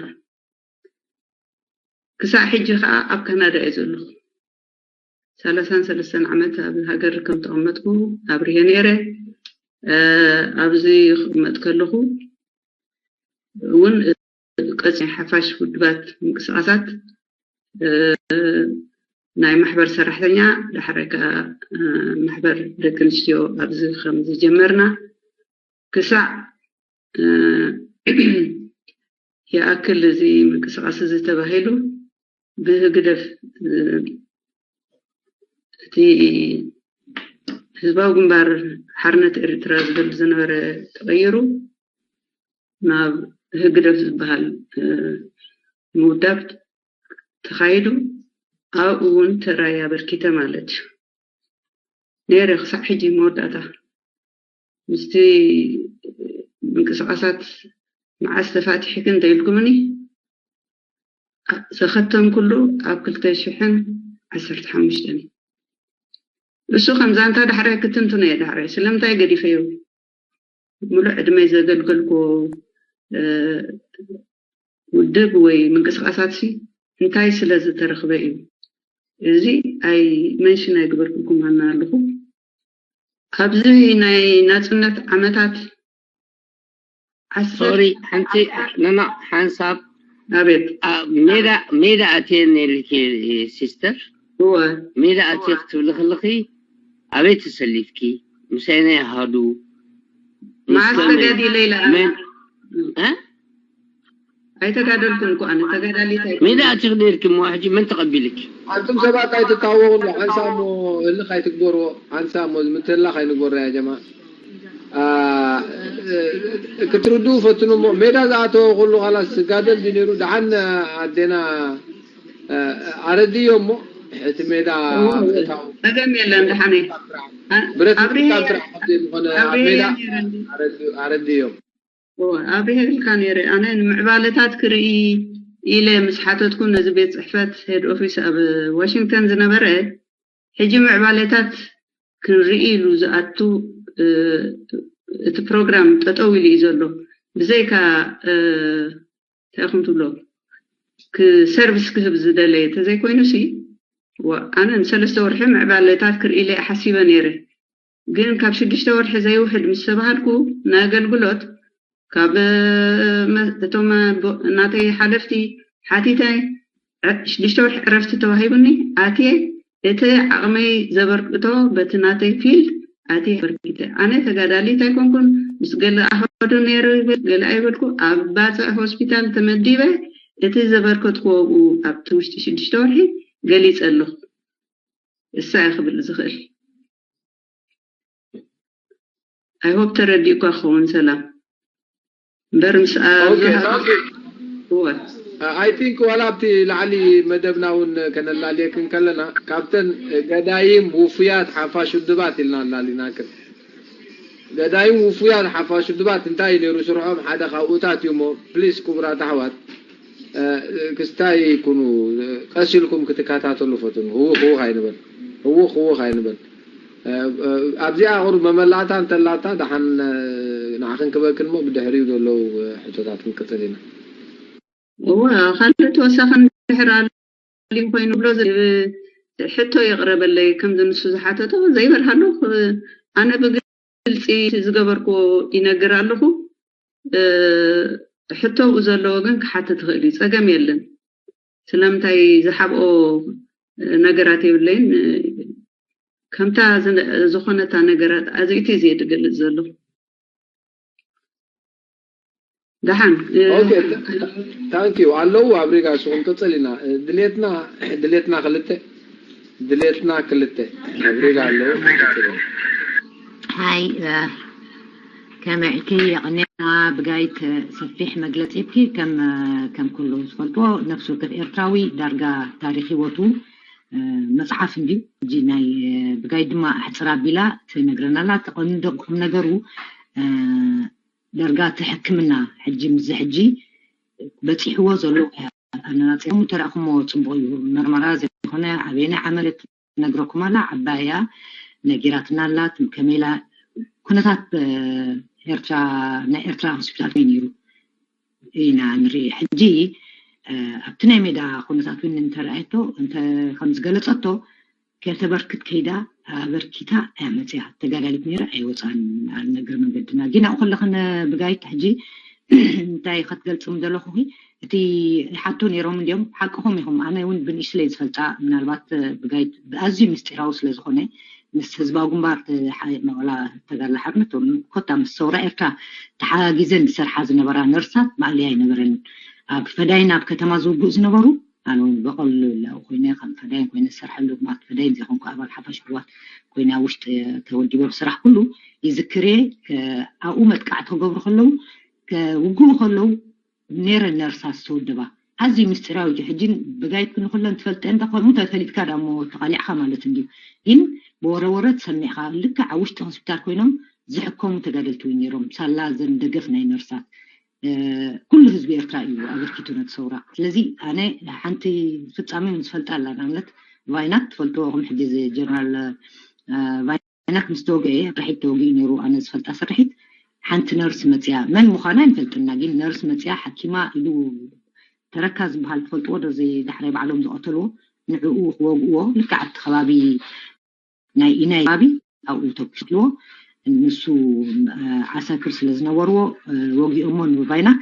ክሳዕ ሕጂ ከኣ ኣብ ካናዳ እየ ዘለኹ። ሰላሳን ሰለስተን ዓመት ኣብ ሃገር ከም ተቐመጥኩ ኣብሪሀ ነይረ። ኣብዚ ክቕመጥ ከለኹ እውን ቀጽ ሓፋሽ ውድባት ምንቅስቃሳት ናይ ማሕበር ሰራሕተኛ ዳሕራይ ከዓ ማሕበር ደቂ ኣንስትዮ ኣብዚ ከም ዝጀመርና ክሳዕ ይኣክል እዚ ምንቅስቃስ እዚ ተባሂሉ ብህግደፍ እቲ ህዝባዊ ግንባር ሓርነት ኤርትራ ዝብል ዝነበረ ተቐይሩ ናብ ህግደፍ ዝበሃል ምውዳብ ተኻይዱ ኣብኡ እውን ተራይ ኣበርኪተ ማለት እዩ። ነይረ ክሳዕ ሕጂ መወዳእታ ምስቲ ምንቅስቃሳት መዓስ ተፋቲሕክን እንተኢልኩምኒ ዘኸተምኩሉ ኣብ ክልተ ሽሕን ዓሰርተ ሓሙሽተን እዩ። እሱ ከም ዛንታ ዳሕራይ ክትንትኖ እየ። ዳሕራይ ስለምንታይ ገዲፈዮ? ሙሉእ ዕድመይ ዘገልገልኩ ውድብ ወይ ምንቅስቃሳት ሲ እንታይ ስለ ዝተረኽበ እዩ? እዚ ኣይ መንሽን ኣይግበርኩኩም ኣና ኣለኹ። ኣብዚ ናይ ናጽነት ዓመታት ዓሰርተ ሶሪ ሓንቲ ነና ሓንሳብ ኣቤት ኣብ ሜዳ ሜዳ ኣትየ ነልኪ ሲስተር እወ ሜዳ ኣትየ ክትብሊ ከለኺ ኣበይ ተሰሊፍኪ? ምሳይ ናይ ኣሃዱ መዓስ ምስ ከመይ? ተጋዲለ ኢለ መን እ? ኣይተጋደልኩን እኮ ኣነ ተጋዳሊት ኣይኮንኩን። ሜዳ ኣትኺ ነርኪ እሞ ሕጂ መን ተቐቢልኪ? ኣንቱም ሰባት ኣይትታወቕሉ ሓንሳብ ሞ እልኽ ኣይትግበርዎ ሓንሳብ ሞ ምትላኽ ኣይንግበሮ ያ ጀማ ክትርድኡ ፈትኑ እሞ ሜዳ ዝኣተወ ኩሉ ካላስ ጋደል ድዩ ነይሩ ደሓን ኣዴና ኣረድዮ እሞ እቲ ሜዳ እታው ጸገም የለን ደሓነይ ብረት ኣብሪሄ ምጥቃም ስራሕ ከም ዘይምኾነ ኣብ ኣብሪሄ ሜዳ ነይረ እንዲ ኣረድዮም ኣብሪሄ ኢልካ ነይረ ኣነ ንምዕባለታት ክርኢ ኢለ ምስ ሓተትኩ ነዚ ቤት ጽሕፈት ሄድ ኦፊስ ኣብ ዋሽንግተን ዝነበረ ሕጂ ምዕባለታት ክንርኢ ኢሉ ዝኣቱ እቲ ፕሮግራም ጠጠው ኢሉ እዩ ዘሎ ብዘይካ እንታይ ኢኹም ትብሎ ሰርቪስ ክህብ ዝደለየ ተዘይኮይኑ ሲ ኣነ ንሰለስተ ወርሒ ምዕባለታት ክርኢ ኢለ ሓሲበ ነይረ ግን ካብ ሽዱሽተ ወርሒ ዘይውሕድ ምስ ተባሃልኩ ንኣገልግሎት ካብ እቶም ናተይ ሓለፍቲ ሓቲተ ሽዱሽተ ወርሒ ዕረፍቲ ተዋሂቡኒ ኣትየ እቲ ዓቕመይ ዘበርክቶ በቲ ናተይ ፊልድ ኣትየ ኣበርኪተ ኣነ ተጋዳሊት ኣይኮንኩን ምስ ገለ ኣኸዱ ነይሩ ይብል ገለ ኣይበልኩ ኣብ ባፅዕ ሆስፒታል ተመዲበ እቲ ዘበርከትኩዎ ኣብቲ ውሽጢ ሽዱሽተ ወርሒ ገሊፀ ኣለኹ እሳ እየ ክብል ዝኽእል I hope ተረዲእኳ ክኸውን ሰላም እምበር ምስ Okay, ኣብዝሃ thank you. እወ I think ዋላ ኣብቲ ላዕሊ መደብና እውን ከነላልየክን ከለና ካብተን ገዳይም ውፉያት ሓፋሽ ውድባት ኢልና ኣላሊናክን ገዳይም ውፉያት ሓፋሽ ውድባት እንታይ እዩ ነይሩ ስርሖም ሓደ ካብኡታት እዩ እሞ ፕሊስ ክቡራት ኣሕዋት ክስታይ ይኩኑ ቀስ ኢልኩም ክትከታተሉ ፈትኑ ህውኽ ህውኽ ኣይንበል ህውኽ ህውኽ ኣይንበል ኣብዚኣ ቁሩብ መመላእታ እንተላታ ደሓን ንዓኽን ክበክን እሞ ብድሕሪኡ ዘለዉ ሕቶታት ክንቅፅል ኢና እወ ካልእ ተወሳኺ እንድሕር ኣልዩ ኮይኑ ብሎ ሕቶ የቕረበለይ ከምዚ ንሱ ዝሓተቶ ዘይበርሃሉ ኣነ ብግልፂ ዝገበርኩዎ ይነግር ኣለኹ ሕቶ ብኡ ዘለዎ ግን ክሓትት ይኽእል እዩ ፀገም የለን ስለምንታይ ዝሓብኦ ነገራት የብለይን ከምታ ዝኾነታ ነገራት ኣዝእቲ እየ ዝገልፅ ዘለኹ ደሓን Okay, thank you ኣለዉ ኣብ ሪጋ ንስኹም ቅፅል ኢና ድሌትና ድሌትና ክልተ ድሌትና ክልተ ኣብ ሪጋ ኣለዉ ሃይ ከመዕቲ የቕኔና ብጋይት ሰፊሕ መግለፂ ብኪ ከም ከም ኩሉ ዝፈልጥዎ ነፍሲ ወከፍ ኤርትራዊ ዳርጋ ታሪክ ህይወቱ መፅሓፍ እንዲ እጂ ናይ ብጋይ ድማ ኣሕፅር ኣቢላ ትነግረናላ ተቐንዶ ቁም ነገሩ ዳርጋ እቲ ሕክምና ሕጂ ምዚ ሕጂ በፂሕዎ ዘሎ ኣነናፂሮም ተረእኹሞ ፅቡቅ እዩ መርመራ ዘይኮነ ኣበየናይ ዓመት ነግረኩም ኣላ ዓባያ ነጊራትና ኣላ ከመይላ ኩነታት ኤርትራ ናይ ኤርትራ ሆስፒታል ከመይ ነይሩ ኢና ንርኢ ሕጂ ኣብቲ ናይ ሜዳ ኩነታት እውን እንተረኣየቶ እንተ ከም ዝገለፀቶ ከየተበርክት ከይዳ ኣበርኪታ እያ መፅያ ተጋዳሊት ነይራ ኣይወፃን ኣብ ነገር መንገድና ግን ኣብኡ ከለኽን ብጋይት ሕጂ እንታይ ከትገልፅም ዘለኹ እቲ ሓቶ ነይሮም እንዲዮም ሓቅኹም ኢኹም ኣነ እውን ብንእሽለይ ዝፈልጣ ምናልባት ብጋይት ብኣዝዩ ምስጢራዊ ስለ ዝኾነ ምስ ህዝባዊ ግንባር መቐላ ተጋድላ ሓርነት ኮታ ምስ ሰውራ ኤርትራ ተሓጋጊዘን ዝሰርሓ ዝነበራ ነርሳት ማእለያ ኣይነበረንን ኣብ ፈዳይን ኣብ ከተማ ዝውግኡ ዝነበሩ ኣነ እውን በቐሉ ላው ኮይነ ከም ፈዳይን ኮይነ ዝሰርሐሉ ግማት ፈዳይን ዘይኮንኩ ኣባል ሓፋሽ ሕዋት ኮይነ ኣብ ውሽጢ ተወዲበ ብስራሕ ኩሉ ይዝክር እየ ኣብኡ መጥቃዕቲ ክገብሩ ከለዉ ውግኡ ከለዉ ነይረ ነርሳት ዝተወደባ ኣዝዩ ምስጢራዊ እዩ ሕጂን ብጋይት ክንኩለን ትፈልጠ እንተ ከምኡ ተፈሊጥካ ዳሞ ተቃሊዕካ ማለት እንድዩ ግን ብወረወረ ትሰሚዕካ ልክዕ ኣብ ውሽጢ ሆስፒታል ኮይኖም ዝሕከሙ ተጋደልቲ እውን ነይሮም ሳላ ዘን ደገፍ ናይ ነርሳት ኩሉ ህዝቢ ኤርትራ እዩ ኣበርኪቱ ነቲ ሰውራ ስለዚ ኣነ ሓንቲ ፍጻሜ ምስ ፈልጣ ኣላ ንኣብነት ቫይናት ትፈልጥዎ ከም ሕጂ ጀነራል ቫይናት ምስ ተወግአ ስርሒት ተወጊኡ ነይሩ ኣነ ዝፈልጣ ስርሒት ሓንቲ ነርስ መፅያ መን ምዃና ኣይንፈልጥና ግን ነርስ መፅያ ሓኪማ ኢሉ ተረካ ዝበሃል ትፈልጥዎ ዶ? እዚ ዳሕራይ ባዕሎም ዝቐተልዎ፣ ንዕኡ ክወግእዎ፣ ልክዕ ኣብቲ ከባቢ ናይ ኢናይ ከባቢ ኣብኡ ተኩስዎ። ንሱ ዓሳክር ስለ ዝነበርዎ ወጊኦሞ ንባይናክ።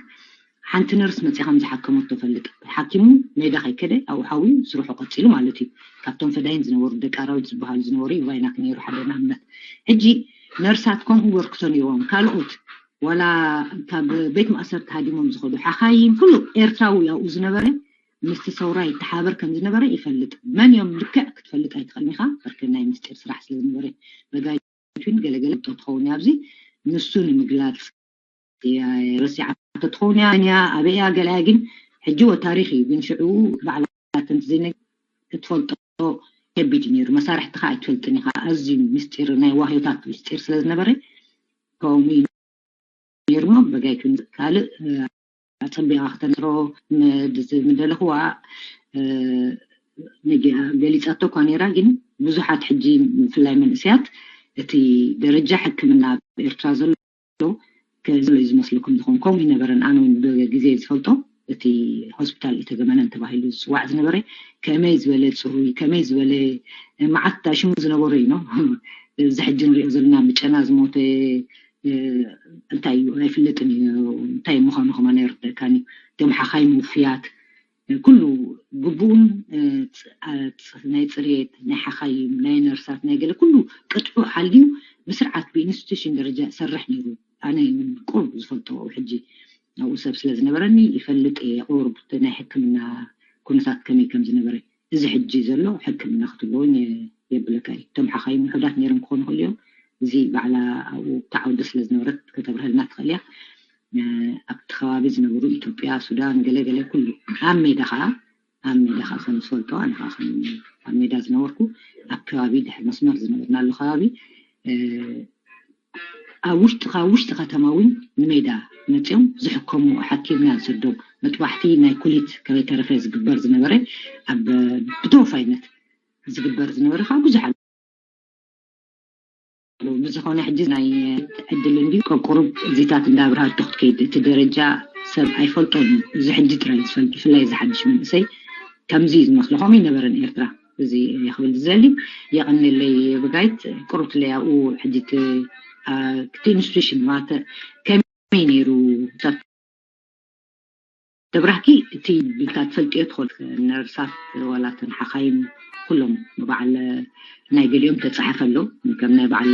ሓንቲ ነርስ መፂኣ ከም ዝሓከመቶ ፈልጥ። ሓኪሙ ሜዳ ከይከደ ኣብኡ ሓውዩ ስርሑ ቀፂሉ ማለት እዩ። ካብቶም ፈዳይን ዝነበሩ ደቂ ኣራዊት ዝበሃሉ ዝነበሩ እዩ ባይናክ ነይሩ ሓደ ንኣብነት። ሕጂ ነርሳት ከምኡ በርክቶ ነይርዎም። ካልኦት ዋላ ካብ ቤት ማእሰርቲ ሃዲሞም ዝኸዱ ሓኻይም ኩሉ ኤርትራዊ ኣብኡ ዝነበረ ምስቲ ሰውራ ይተሓበር ከም ዝነበረ ይፈልጥ። መን እዮም ልክዕ ክትፈልጥ ኣይትኽእልን ኢኻ። በርከ ናይ ምስጢር ስራሕ ስለ ዝነበረ በጋይቱን ገለገለ ቶ ትኸውን ኣብዚ ንሱ ንምግላፅ ረሲዓቶ ትኸውን እያ። ኣበይ እያ ገለ እያ ግን ሕጂ ወ ታሪኽ እዩ ግን ሽዑ ባዕላ ተንት ዘይነ ክትፈልጦ ከቢድ እዩ ነይሩ። መሳርሕትኻ ኣይትፈልጥን ኢኻ። ኣዝዩ ምስጢር ናይ ዋህዮታት ምስጢር ስለ ዝነበረ ከምኡ ነይርሞ በጋይቱን ካልእ ኣጸቢቓ ክተንሮ ምደለኽዋ ገሊጻቶ እኳ ነይራ። ግን ብዙሓት ሕጂ ብፍላይ መንእሰያት እቲ ደረጃ ሕክምና ኣብ ኤርትራ ዘሎ ዘሎ እዩ ዝመስለኩም ዝኸውን። ከምኡ ይነበረን ኣነ እውን ብግዜ ዝፈልጦ እቲ ሆስፒታል ኢተገመነን ተባሂሉ ዝፅዋዕ ዝነበረ ከመይ ዝበለ ፅሩይ ከመይ ዝበለ መዓት ሽሙ ዝነበሮ እዩ። እዚ ሕጂ ንሪኦ ዘለና ብጨና ዝሞተ እንታይ እዩ ኣይፍለጥን እዩ። እንታይ ምዃኑ ከማን ኣይርደእካን እዩ። እቶም ሓኻይም ውፍያት ኩሉ ግቡእን ናይ ፅሬት ናይ ሓኻይም ናይ ነርሳት ናይ ገለ ኩሉ ቅጥዑ ሓልዩ ብስርዓት ብኢንስቲቱሽን ደረጃ ይሰርሕ ነይሩ። ኣነ ቁሩብ ዝፈልጦ ሕጂ ኣብኡ ሰብ ስለ ዝነበረኒ ይፈልጥ እየ ቁሩብ ናይ ሕክምና ኩነታት ከመይ ከም ዝነበረ። እዚ ሕጂ ዘሎ ሕክምና ክትብሎ እውን የብለካ እዩ። እቶም ሓኻይም ውሑዳት ነይሮም ክኾኑ ይኽእሉ እዮም። እዚ ባዕላ ኣብኡ እታ ዓውዲ ስለ ዝነበረት ከተብርሀልና ትኽእል እያ። ኣብቲ ከባቢ ዝነበሩ ኢትዮጵያ፣ ሱዳን፣ ገለ ገለ ኩሉ ኣብ ሜዳ ከዓ ኣብ ሜዳ ከዓ ከም ዝፈልጦ ኣነ ከዓ ከም ኣብ ሜዳ ዝነበርኩ ኣብ ከባቢ ድሕሪ መስመር ዝነበርናሉ ከባቢ ኣብ ውሽጢ ካብ ውሽጢ ከተማ እውን ንሜዳ መፅኦም ዝሕከሙ ሓኪምና ዝሰዶም መጥባሕቲ ናይ ኩሊት ከመይተረፈ ዝግበር ዝነበረ ኣብ ብተወፋይነት ዝግበር ዝነበረ ከዓ ብዙሕ ኣሎ። ብዝኾነ ሕጂ ናይ ዕድል እንዲ ቆቁሩብ እዚታት እንዳብርሃቱ ክትከይድ እቲ ደረጃ ሰብ ኣይፈልጦን እዩ። እዚ ሕጂ ጥራይ ዝፈልጥ ብፍላይ እዚ ሓድሽ መንእሰይ ከምዚ እዩ ዝመስሎ ከምኡ ይነበረን ኤርትራ እዚ ክብል ዝደሊ የቐንለይ ብጋይት ቁሩብ ትለይ ኣብኡ ሕጂ እቲ ኢንስቲቱሽን ማለት ከመይ ነይሩ ተብራህኪ እቲ ብልካ ትፈልጥዮ ትኾል ነርሳት ዋላ ተን ሓኻይም ኩሎም ብበዓል ናይ ገሊኦም ተፃሓፈ ኣሎ ከም ናይ በዓል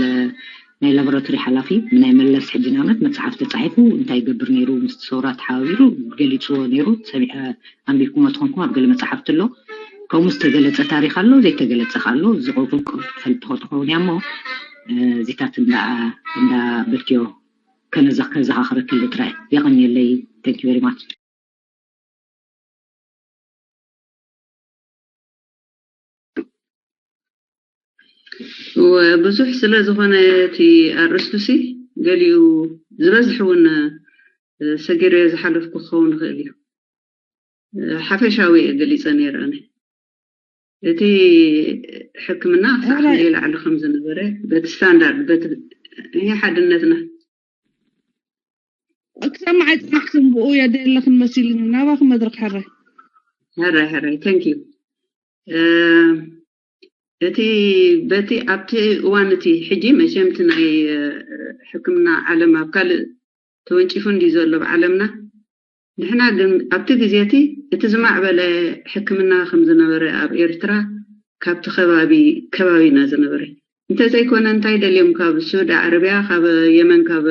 ናይ ላቦራቶሪ ሓላፊ ናይ መለስ ሕጂ ንኣብነት መፅሓፍ ተፃሒፉ እንታይ ይገብር ነይሩ ምስ ሰውራ ተሓባቢሩ ገሊፅዎ ነይሩ ሰሚዐ ኣንቢብኩሞ ትኾንኩም ኣብ ገለ መፅሓፍቲ ኣሎ ከምኡ ዝተገለፀ ታሪክ ኣሎ ዘይተገለፀ ኣሎ ዝቆፍል ትፈልጥኮ ትኸውን እያ እሞ እዚታት እንዳ በልክዮ ከነዘ ከዘኻኽረክል ጥራይ የቐንየለይ thank you very much ብዙሕ ስለ ዝኾነ እቲ ኣርእስቱ ሲ ገሊኡ ዝበዝሕ እውን ሰጊረ ዝሓለፍኩ ክኸውን ይኽእል እዩ ሓፈሻዊ እየ ገሊፀ ነይረ ኣነ እቲ ሕክምና ክሳዕ ክንደይ ላዕሊ ከም ዝነበረ በቲ ስታንዳርድ በቲ ይሄ ሓድነትና ክሰማዕ ኣይፅናሕክን ብኡ የደለኽን መሲልኒ ናባኽን መድረክ ሕራይ ሕራይ ሕራይ thank you እቲ በቲ ኣብቲ እዋን እቲ ሕጂ መቸም እቲ ናይ ሕክምና ዓለም ኣብ ካልእ ተወንጪፉ እንዲ ዘሎ ኣብ ዓለምና ንሕና ግን ኣብቲ ግዜ እቲ እቲ ዝማዕበለ ሕክምና ከም ዝነበረ ኣብ ኤርትራ ካብቲ ከባቢ ከባቢና ዝነበረ እንተዘይኮነ እንታይ ደልዮም ካብ ሱድ ዓረብያ ካብ የመን ካብ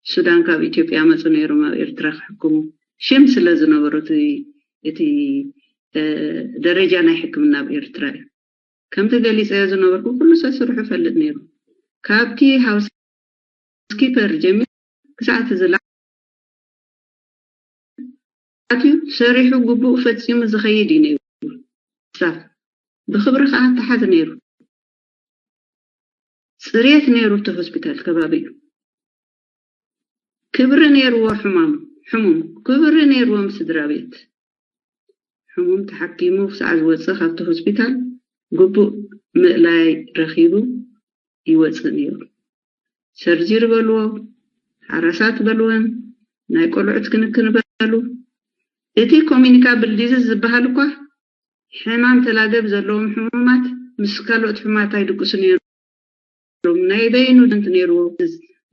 ሱዳን ካብ ኢትዮጵያ መፁ ነይሮም ኣብ ኤርትራ ክሕክሙ ሽም ስለ ዝነበሩ እቲ ደረጃ ናይ ሕክምና ኣብ ኤርትራ እዩ ከምቲ ገሊፀዮ ዝነበርኩ ኩሉ ሰብ ስርሑ ፈልጥ ነይሩ ካብቲ ሃውስ ስኪፐር ጀሚሩ ክሳዕ እቲ ዝላ ኣትዩ ሰሪሑ ግቡእ ፈፂሙ ዝኸይድ እዩ ነይሩ ስታፍ ብኽብሪ ከዓ ተሓዝ ነይሩ ፅሬት ነይሩ እቲ ሆስፒታል ከባቢኡ ክብሪ ነይርዎ ሕማም ሕሙም ክብሪ ነይርዎም ስድራ ቤት ሕሙም ተሓኪሙ ክሳዕ ዝወፅእ ካብቲ ሆስፒታል ግቡእ ምእላይ ረኺቡ ይወፅእ ነይሩ ሰርጅሪ በልዎ ሓራሳት በልወን ናይ ቆልዑት ክንክን በሉ እቲ ኮሚኒካብል ዲዝዝ ዝበሃል እኳ ሕማም ተላገብ ዘለዎም ሕሙማት ምስ ካልኦት ሕሙማት ኣይድቅሱ ነይሮም። ናይ በይኑ ደንት ነይርዎ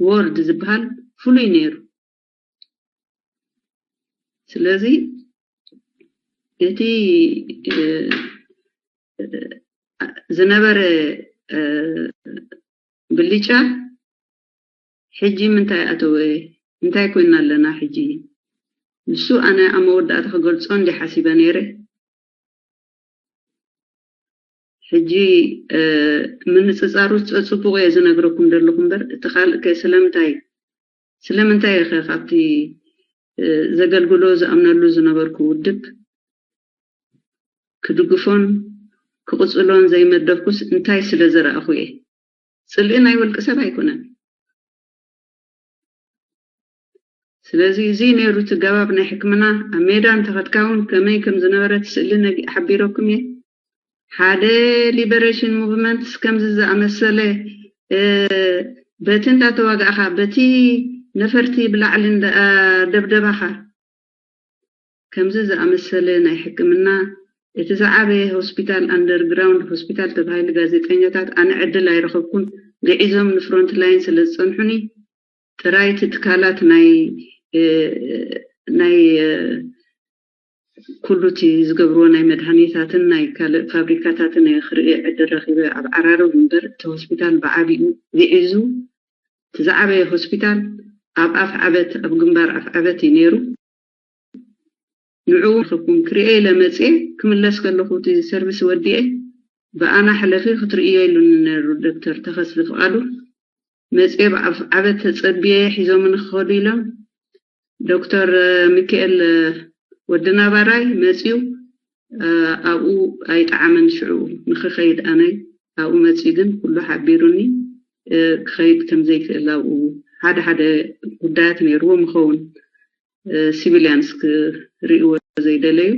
ወርድ ዝበሃል ፍሉይ ነይሩ። ስለዚ እቲ ዝነበረ ብልጫ ሕጂ ምንታይ ኣተወ? እንታይ ኮይና ኣለና ሕጂ? ንሱ ኣነ ኣብ መወዳእታ ክገልጾ እንዲ ሓሲበ ነይረ። ሕጂ ምንጽጻሩ ጽቡቕ እየ ዝነግረኩም ዘለኹ እምበር፣ እቲ ካልእ ከ ስለምንታይ ስለምንታይ እየ ከ ካብቲ ዘገልግሎ ዝኣምነሉ ዝነበርኩ ውድብ ክድግፎን ክቕጽሎን ዘይመደብኩስ እንታይ ስለ ዝረኣኹ እየ? ጽልኢ ናይ ውልቂ ሰብ ኣይኮነን። ስለዚ እዚ ነይሩ እቲ ገባብ ናይ ሕክምና። ኣብ ሜዳ እንተኸድካ እውን ከመይ ከም ዝነበረት ስእሊ ነጊ ሓቢረኩም እየ። ሓደ ሊበሬሽን ሙቭመንትስ ከምዚ ዝኣመሰለ በቲ እንዳተዋጋእኻ በቲ ነፈርቲ ብላዕሊ ደብደባኻ ከምዚ ዝኣመሰለ ናይ ሕክምና። እቲ ዝዓበየ ሆስፒታል ኣንደርግራውንድ ሆስፒታል ተባሂሉ ጋዜጠኛታት ኣነ ዕድል ኣይረኸብኩን። ግዒዞም ንፍሮንት ላይን ስለ ዝጸንሑኒ ጥራይ እቲ ትካላት ናይ ናይ ኩሉ እቲ ዝገብርዎ ናይ መድሃኒታትን ናይ ካልእ ፋብሪካታትን ክርኢ ዕድል ረኺበ ኣብ ዓራርብ እምበር እቲ ሆስፒታል ብዓቢኡ ግዒዙ እቲ ዝዓበየ ሆስፒታል ኣብ ኣፍ ዓበት ኣብ ግንባር ኣፍ ዓበት እዩ ነይሩ። ንዕኡ ክኩም ክሪኤ ኢለ መፅኤ ክምለስ ከለኹ እቲ ሰርቪስ ወዲኤ ብኣና ሕለፊ ክትርእዮ ኢሉኒ ነይሩ ዶክተር ተኸስሊ ፍቓዱ። መፅኤ ብኣፍ ዓበት ተፀቢየ ሒዞምኒ ክኸዱ ኢሎም ዶክተር ሚካኤል ወዲ ናባራይ መፅዩ ኣብኡ ኣይጠዓመን ሽዑ ንክኸይድ ኣነ ኣብኡ መፅዩ ግን ኩሉ ሓቢሩኒ ክኸይድ ከምዘይክእል ኣብኡ ሓደ ሓደ ጉዳያት ነይርዎም ይኸውን ሲቪሊያንስ ክርእይዎ ዘይደለዩ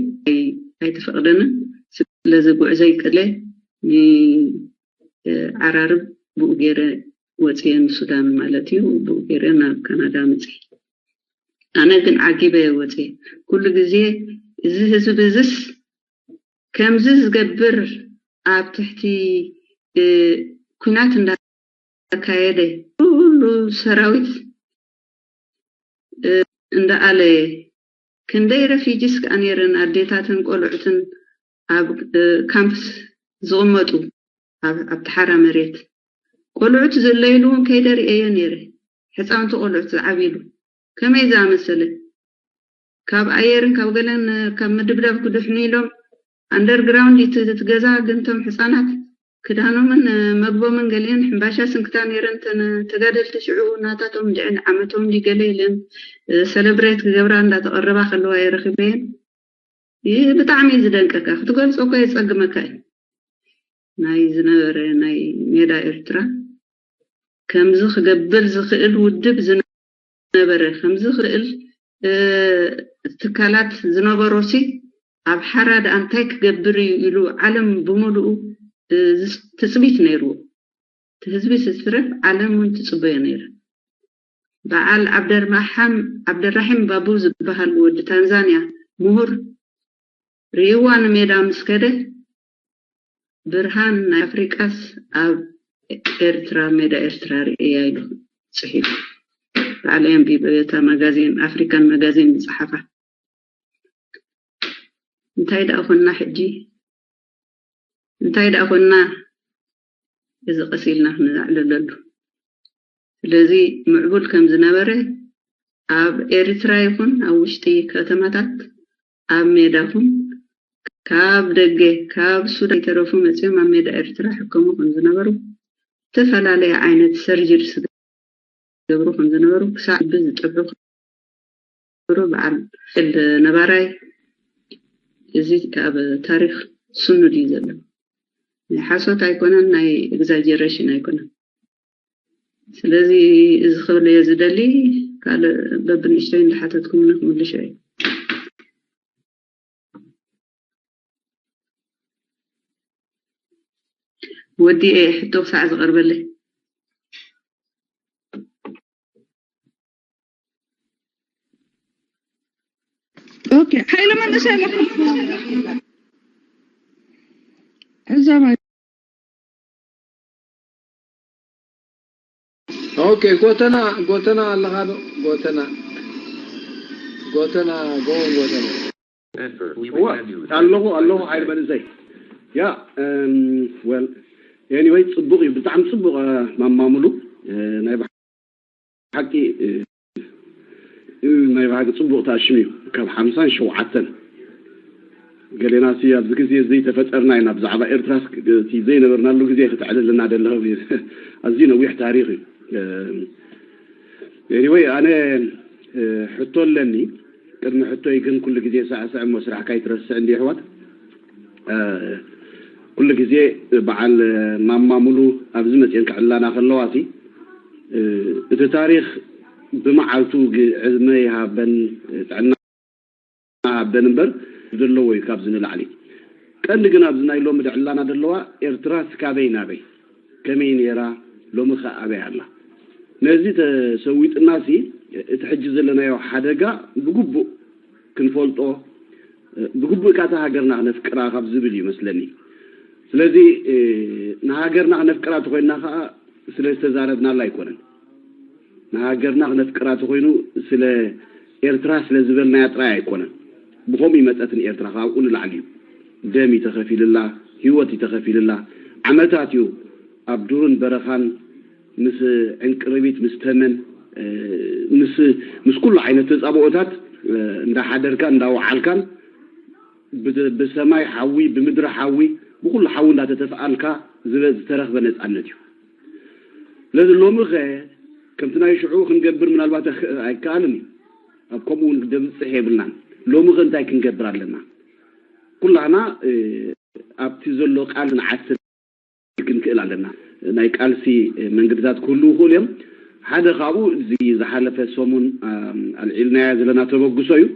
ኣይተፈቕደንን ስለዚ ጉዕዞ ይቅለ ዓራርብ ብኡ ገይረ ወፅየ ንሱዳን ማለት እዩ ብኡ ገይረ ናብ ካናዳ ምፅእ ኣነ ግን ዓጊበ ወፅየ ኩሉ ግዜ እዚ ህዝቢ እዝስ ከምዚ ዝገብር ኣብ ትሕቲ ኩናት እንዳካየደ ኩሉ ሰራዊት እንዳኣለየ ክንደይ ረፊጅስ ከዓ ነይረን ኣዴታትን ቆልዑትን ኣብ ካምፕስ ዝቕመጡ ኣብቲ ሓራ መሬት ቆልዑት ዝለይሉ እውን ከይደርእየዮ ነይረ ሕፃውንቲ ቆልዑት ዝዓብሉ ከመይ ዝኣመሰለ ካብ ኣየርን ካብ ገለን ካብ ምድብዳብ ክድሕኑ ኢሎም ኣንደርግራውንድ እቲ ገዛ ግን ቶም ሕፃናት ክዳኖምን መግቦምን ገሊአን ሕምባሻ ስንክታ ነይረን ተን ተጋደልቲ ሽዑ ናታቶም እንድዕን ዓመቶም ድዩ ገለ ኢለን ሰለብሬት ክገብራ እንዳተቐረባ ከለዋ እየ ረኺበየን። ይህ ብጣዕሚ እዩ ዝደንቀካ፣ ክትገልጾ እኮ የጸግመካ እዩ። ናይ ዝነበረ ናይ ሜዳ ኤርትራ ከምዚ ክገብር ዝኽእል ውድብ ዝነበረ ከምዚ ክእል ትካላት ዝነበሮሲ ኣብ ሓራ ደኣ እንታይ ክገብር እዩ ኢሉ ዓለም ብምሉኡ ትፅቢት ነይርዎ። እቲ ህዝቢ ስስረፍ ዓለም እውን ትፅበዮ ነይራ። በዓል ዓብደርማሓም ዓብደራሒም ባቡ ዝበሃል ወዲ ታንዛንያ ምሁር ርእይዋ ንሜዳ ምስ ከደ ብርሃን ናይ ኣፍሪቃስ ኣብ ኤርትራ ሜዳ ኤርትራ ርእያ ኢሉ ፅሒፉ። ባዕለይ ኣንቢበ እታ ማጋዚን ኣፍሪካን ማጋዚን ዝፀሓፋ። እንታይ ደኣ ኮንና ሕጂ? እንታይ ደኣ ኮንና? እዚ ቀስ ኢልና ክንዛዕለለሉ። ስለዚ ምዕቡል ከም ዝነበረ ኣብ ኤርትራ ይኹን ኣብ ውሽጢ ከተማታት ኣብ ሜዳኹም ካብ ደገ ካብ ሱዳን ይተረፉ መፅኦም ኣብ ሜዳ ኤርትራ ሕከሙ ከም ዝነበሩ ዝተፈላለየ ዓይነት ሰርጀሪስ ገብሩ ከም ዝነበሩ ክሳዕ ልቢ ዝጠብሑ ክብሩ በዓል ነባራይ እዚ ኣብ ታሪክ ስኑድ እዩ ዘሎ። ናይ ሓሶት ኣይኮነን፣ ናይ ኤግዛጀሬሽን ኣይኮነን። ስለዚ እዚ ክብል እየ ዝደሊ። ካልእ በብንእሽተይ እንዳሓተትኩምኒ ክምልሾ እየ። ወዲኤ ሕቶ ክሳዕ ዝቐርበለይ። ኦኬ፣ ሓይለ መለሰ ኣለኹ። እዛ ማለት ኦኬ፣ ጎተና፣ ጎተና ኣለኻ ዶ? ጎተና፣ ጎተና፣ ጎ-፣ ጎተና። እዋ፣ ኣለኹ፣ ኣለኹ፣ ሓይል መንእሰይ። ያ፣ እም፣ well፣ anyway፣ ጽቡቕ እዩ፣ ብጣዕሚ ጽቡቕ፣ እ፣ ማማ ሙሉ፣ እ፣ ናይ ብሓቂ፣ እ፣ እ፣ ናይ ብሓቂ ጽቡቕ ተኣሽም እዩ። ካብ ሓምሳን ሸውዓተን ገሌናሲ ኣብዚ ግዜ ዘይተፈጠርና ኢና። ብዛዕባ ኤርትራስ እቲ ዘይነበርናሉ ግዜ ክትዕልልና ደለኹ። ኣዝዩ ነዊሕ ታሪኽ እዩ። እ፣ anyway፣ ኣነ፣ እ፣ ሕቶ ኣለኒ። ቅድሚ ሕቶይ ግን ኩሉ ግዜ ሳዕስዕ እሞ ስራሕካ ይትረስዕ እንዲ ኣሕዋት። እ፣ ኩሉ ግዜ በዓል ማማ ሙሉ ኣብዚ መፅየን ክዕላና ከለዋ ሲ፣ እ፣ እቲ ታሪኽ ብመዓልቱ ግ-፣ ዕድመ ይሃበን፣ ጥዕና ይሃበን እምበር ዘለዎ እዩ ካብዚ ንላዕሊ። ቀንዲ ግን ኣብዚ ናይ ሎሚ ድዕላና ዘለዋ ኤርትራ ስካበይ ናበይ፣ ከመይ ነይራ፣ ሎሚ ኸ ኣበይ ኣላ? ነዚ ተሰዊጥና ሲ፣ እቲ ሕጂ ዘለናዮ ሓደጋ ብግቡእ ክንፈልጦ፣ ብግቡእ ከኣ እታ ሃገርና ክነፍቅራ ካብ ዝብል እዩ መስለኒ። ስለዚ፣ እ፣ ንሃገርና ክነፍቅራ ተኾይንና ከኣ ስለ ዝተዛረብናላ ኣይኮነን። ንሃገርና ክነፍቅራ ተኾይኑ ስለ ኤርትራ ስለ ዝበልናያ ጥራይ ኣይኮነን። ብኸምኡ ይመጸትን ኤርትራ፣ ካብኡ ንላዕሊ እዩ። ደም እዩ ተኸፊልላ፣ ህይወት እዩ ተኸፊልላ። ዓመታት እዩ ኣብ ዱርን በረኻን ምስ ዕንቅርቢት፣ ምስ ተመን፣ እ፣ ምስ፣ ምስ ኩሉ ዓይነት ተጻብኦታት፣ እ፣ እንዳሓደርካን እንዳወዓልካን ብ-፣ ብሰማይ ሓዊ፣ ብምድሪ ሓዊ፣ ብኩሉ ሓዊ እንዳተተፍኣልካ ዝበ-፣ ዝተረኽበ ነጻነት እዩ። ስለዚ ሎሚ ኸ ከምቲ ናይ ሽዑ ክንገብር ምናልባት ኣይከ-፣ ኣይከኣልን እዩ። ኣብ ከምኡ እውን ደብጽሕ የብልናን። ሎሚ ኸ እንታይ ክንገብር ኣለና? ኩላህና፣ እ፣ ኣብቲ ዘሎ ቃል ንዓስል ክንክእል ኣለና። ናይ ቃልሲ መንገድታት ክህልዉ ይኽእሉ እዮም። ሓደ ካብኡ እዚ ዝሓለፈ ሰሙን፣ ኣም፣ ኣልዒልናዮ ዘለና ተበግሶ እዩ።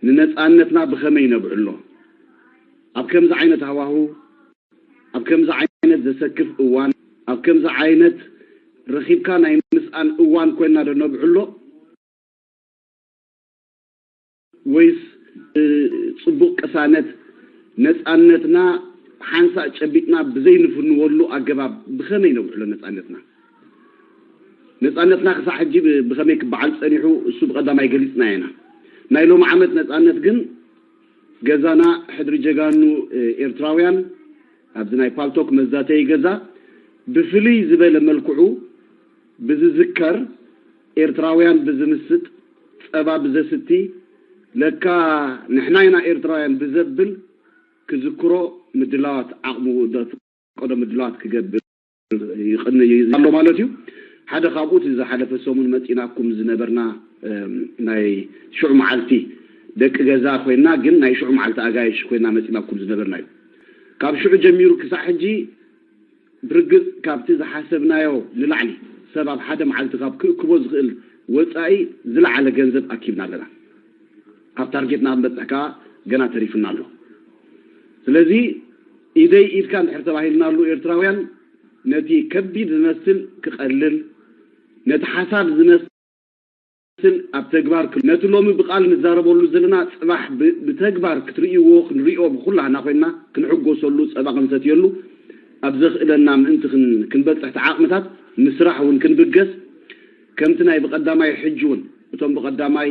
ንነጻነትና ብኸመይ ነብዕሎ? ኣብ ከምዚ ዓይነት ሃዋሁ፣ ኣብ ከምዚ ዓይነት ዘሰክፍ እዋን፣ ኣብ ከምዚ ዓይነት ረኺብካ ናይ ምስኣን እዋን ኮይና ዶ ነብዕሎ? ወይስ፣ እ፣ ጽቡቕ ቅሳነት፣ ነጻነትና ሓንሳእ ጨቢጥና ብዘይንፍንወሉ ኣገባብ ብኸመይ ነብዕሎ ነጻነትና? ነጻነትና ክሳዕ ሕጂ ብ-፣ ብኸመይ ክበዓል ጸኒሑ፣ እሱ ብቐዳማይ ገሊጽና ኢና። ናይ ሎሚ ዓመት ነጻነት ግን ገዛና ሕድሪ ጀጋኑ፣ እ፣ ኤርትራውያን ኣብዚ ናይ ፓልቶክ መዛተዪ ገዛ ብፍልይ ዝበለ መልክዑ ብዝዝከር፣ ኤርትራውያን ብዝምስጥ፣ ጸባ ብዘስቲ፣ ለካ ንሕና ኢና ኤርትራውያን ብዘብል ክዝክሮ ምድላዋት፣ ዓቕሙ ዘፍቀዶ ምድላዋት ክገብር ይቕንይ ኣሎ ማለት እዩ። ሓደ ካብኡ እቲ ዝሓለፈ ሰሙን መጺናኩም ዝነበርና፣ እም፣ ናይ ሽዑ መዓልቲ ደቂ ገዛ ኮይና፣ ግን ናይ ሽዑ መዓልቲ ኣጋይሽ ኮይና መጺናኩም ዝነበርና እዩ። ካብ ሽዑ ጀሚሩ ክሳዕ ሕጂ ብርግጽ ካብቲ ዝሓሰብናዮ ንላዕሊ ሰብ ኣብ ሓደ መዓልቲ ካብ ክእክቦ ዝኽእል ወጻኢ ዝለዓለ ገንዘብ ኣኪብና ኣለና። ካብ ታርጌትና ክንበጽሕ ከኣ ገና ተሪፍና ኣሎ። ስለዚ ኢደይ ኢድካ እንድሕር ተባሂልናሉ ኤርትራውያን ነቲ ከቢድ ዝመስል ክቐልል፣ ነቲ ሓሳብ ዝመስል ኣብ ተግባር ክ-፣ ነቲ ሎሚ ብቓል ንዛረበሉ ዘለና ጽባሕ ብ-፣ ብተግባር ክትርእይዎ ክንርእዮ ብኹላህና ኮይንና ክንሕጎሰሉ ጸባ ክንሰትየሉ ኣብ ዘኽእለና ምእንቲ ክን-፣ ክንበጽሕ እቲ ዓቕምታት ምስራሕ እውን ክንብገስ ከምቲ ናይ ብቐዳማይ ሕጂ እውን እቶም ብቐዳማይ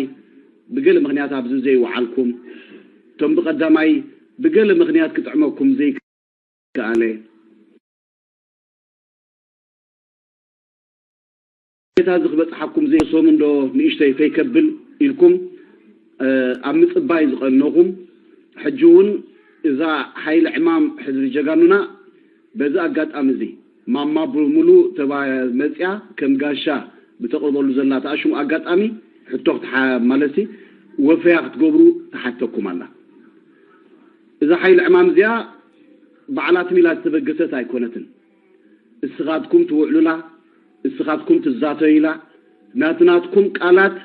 ብገለ ምኽንያት ኣብዚ ዘይወዓልኩም እቶም ብቐዳማይ ብገለ ምኽንያት ክጥዕመኩም ዘይከኣለ ጌታ እዚ ክበጽሓኩም ዘይሰሙ እንዶ ንእሽተይ ፈይ ከብል ኢልኩም ኣብ ምጽባይ ዝቐነኹም ሕጂ እውን እዛ ሓይሊ ዕማም ሕድሪ ጀጋኑና በዚ ኣጋጣሚ እዚ ማማ ብምሉ ተባ መጽያ ከም ጋሻ ብተቕርበሉ ዘላ ተኣሽሙ ኣጋጣሚ ሕቶ ክትሓ ማለትሲ ወፈያ ክትገብሩ ትሓተኩም ኣላ። እዛ ሓይሊ ዕማም እዚኣ ባዕላ ትም ኢላ ዝተበገሰት ኣይኮነትን። እስኻትኩም ትውዕሉላ፣ እስኻትኩም ትዛተዩላ፣ ናትናትኩም ቃላት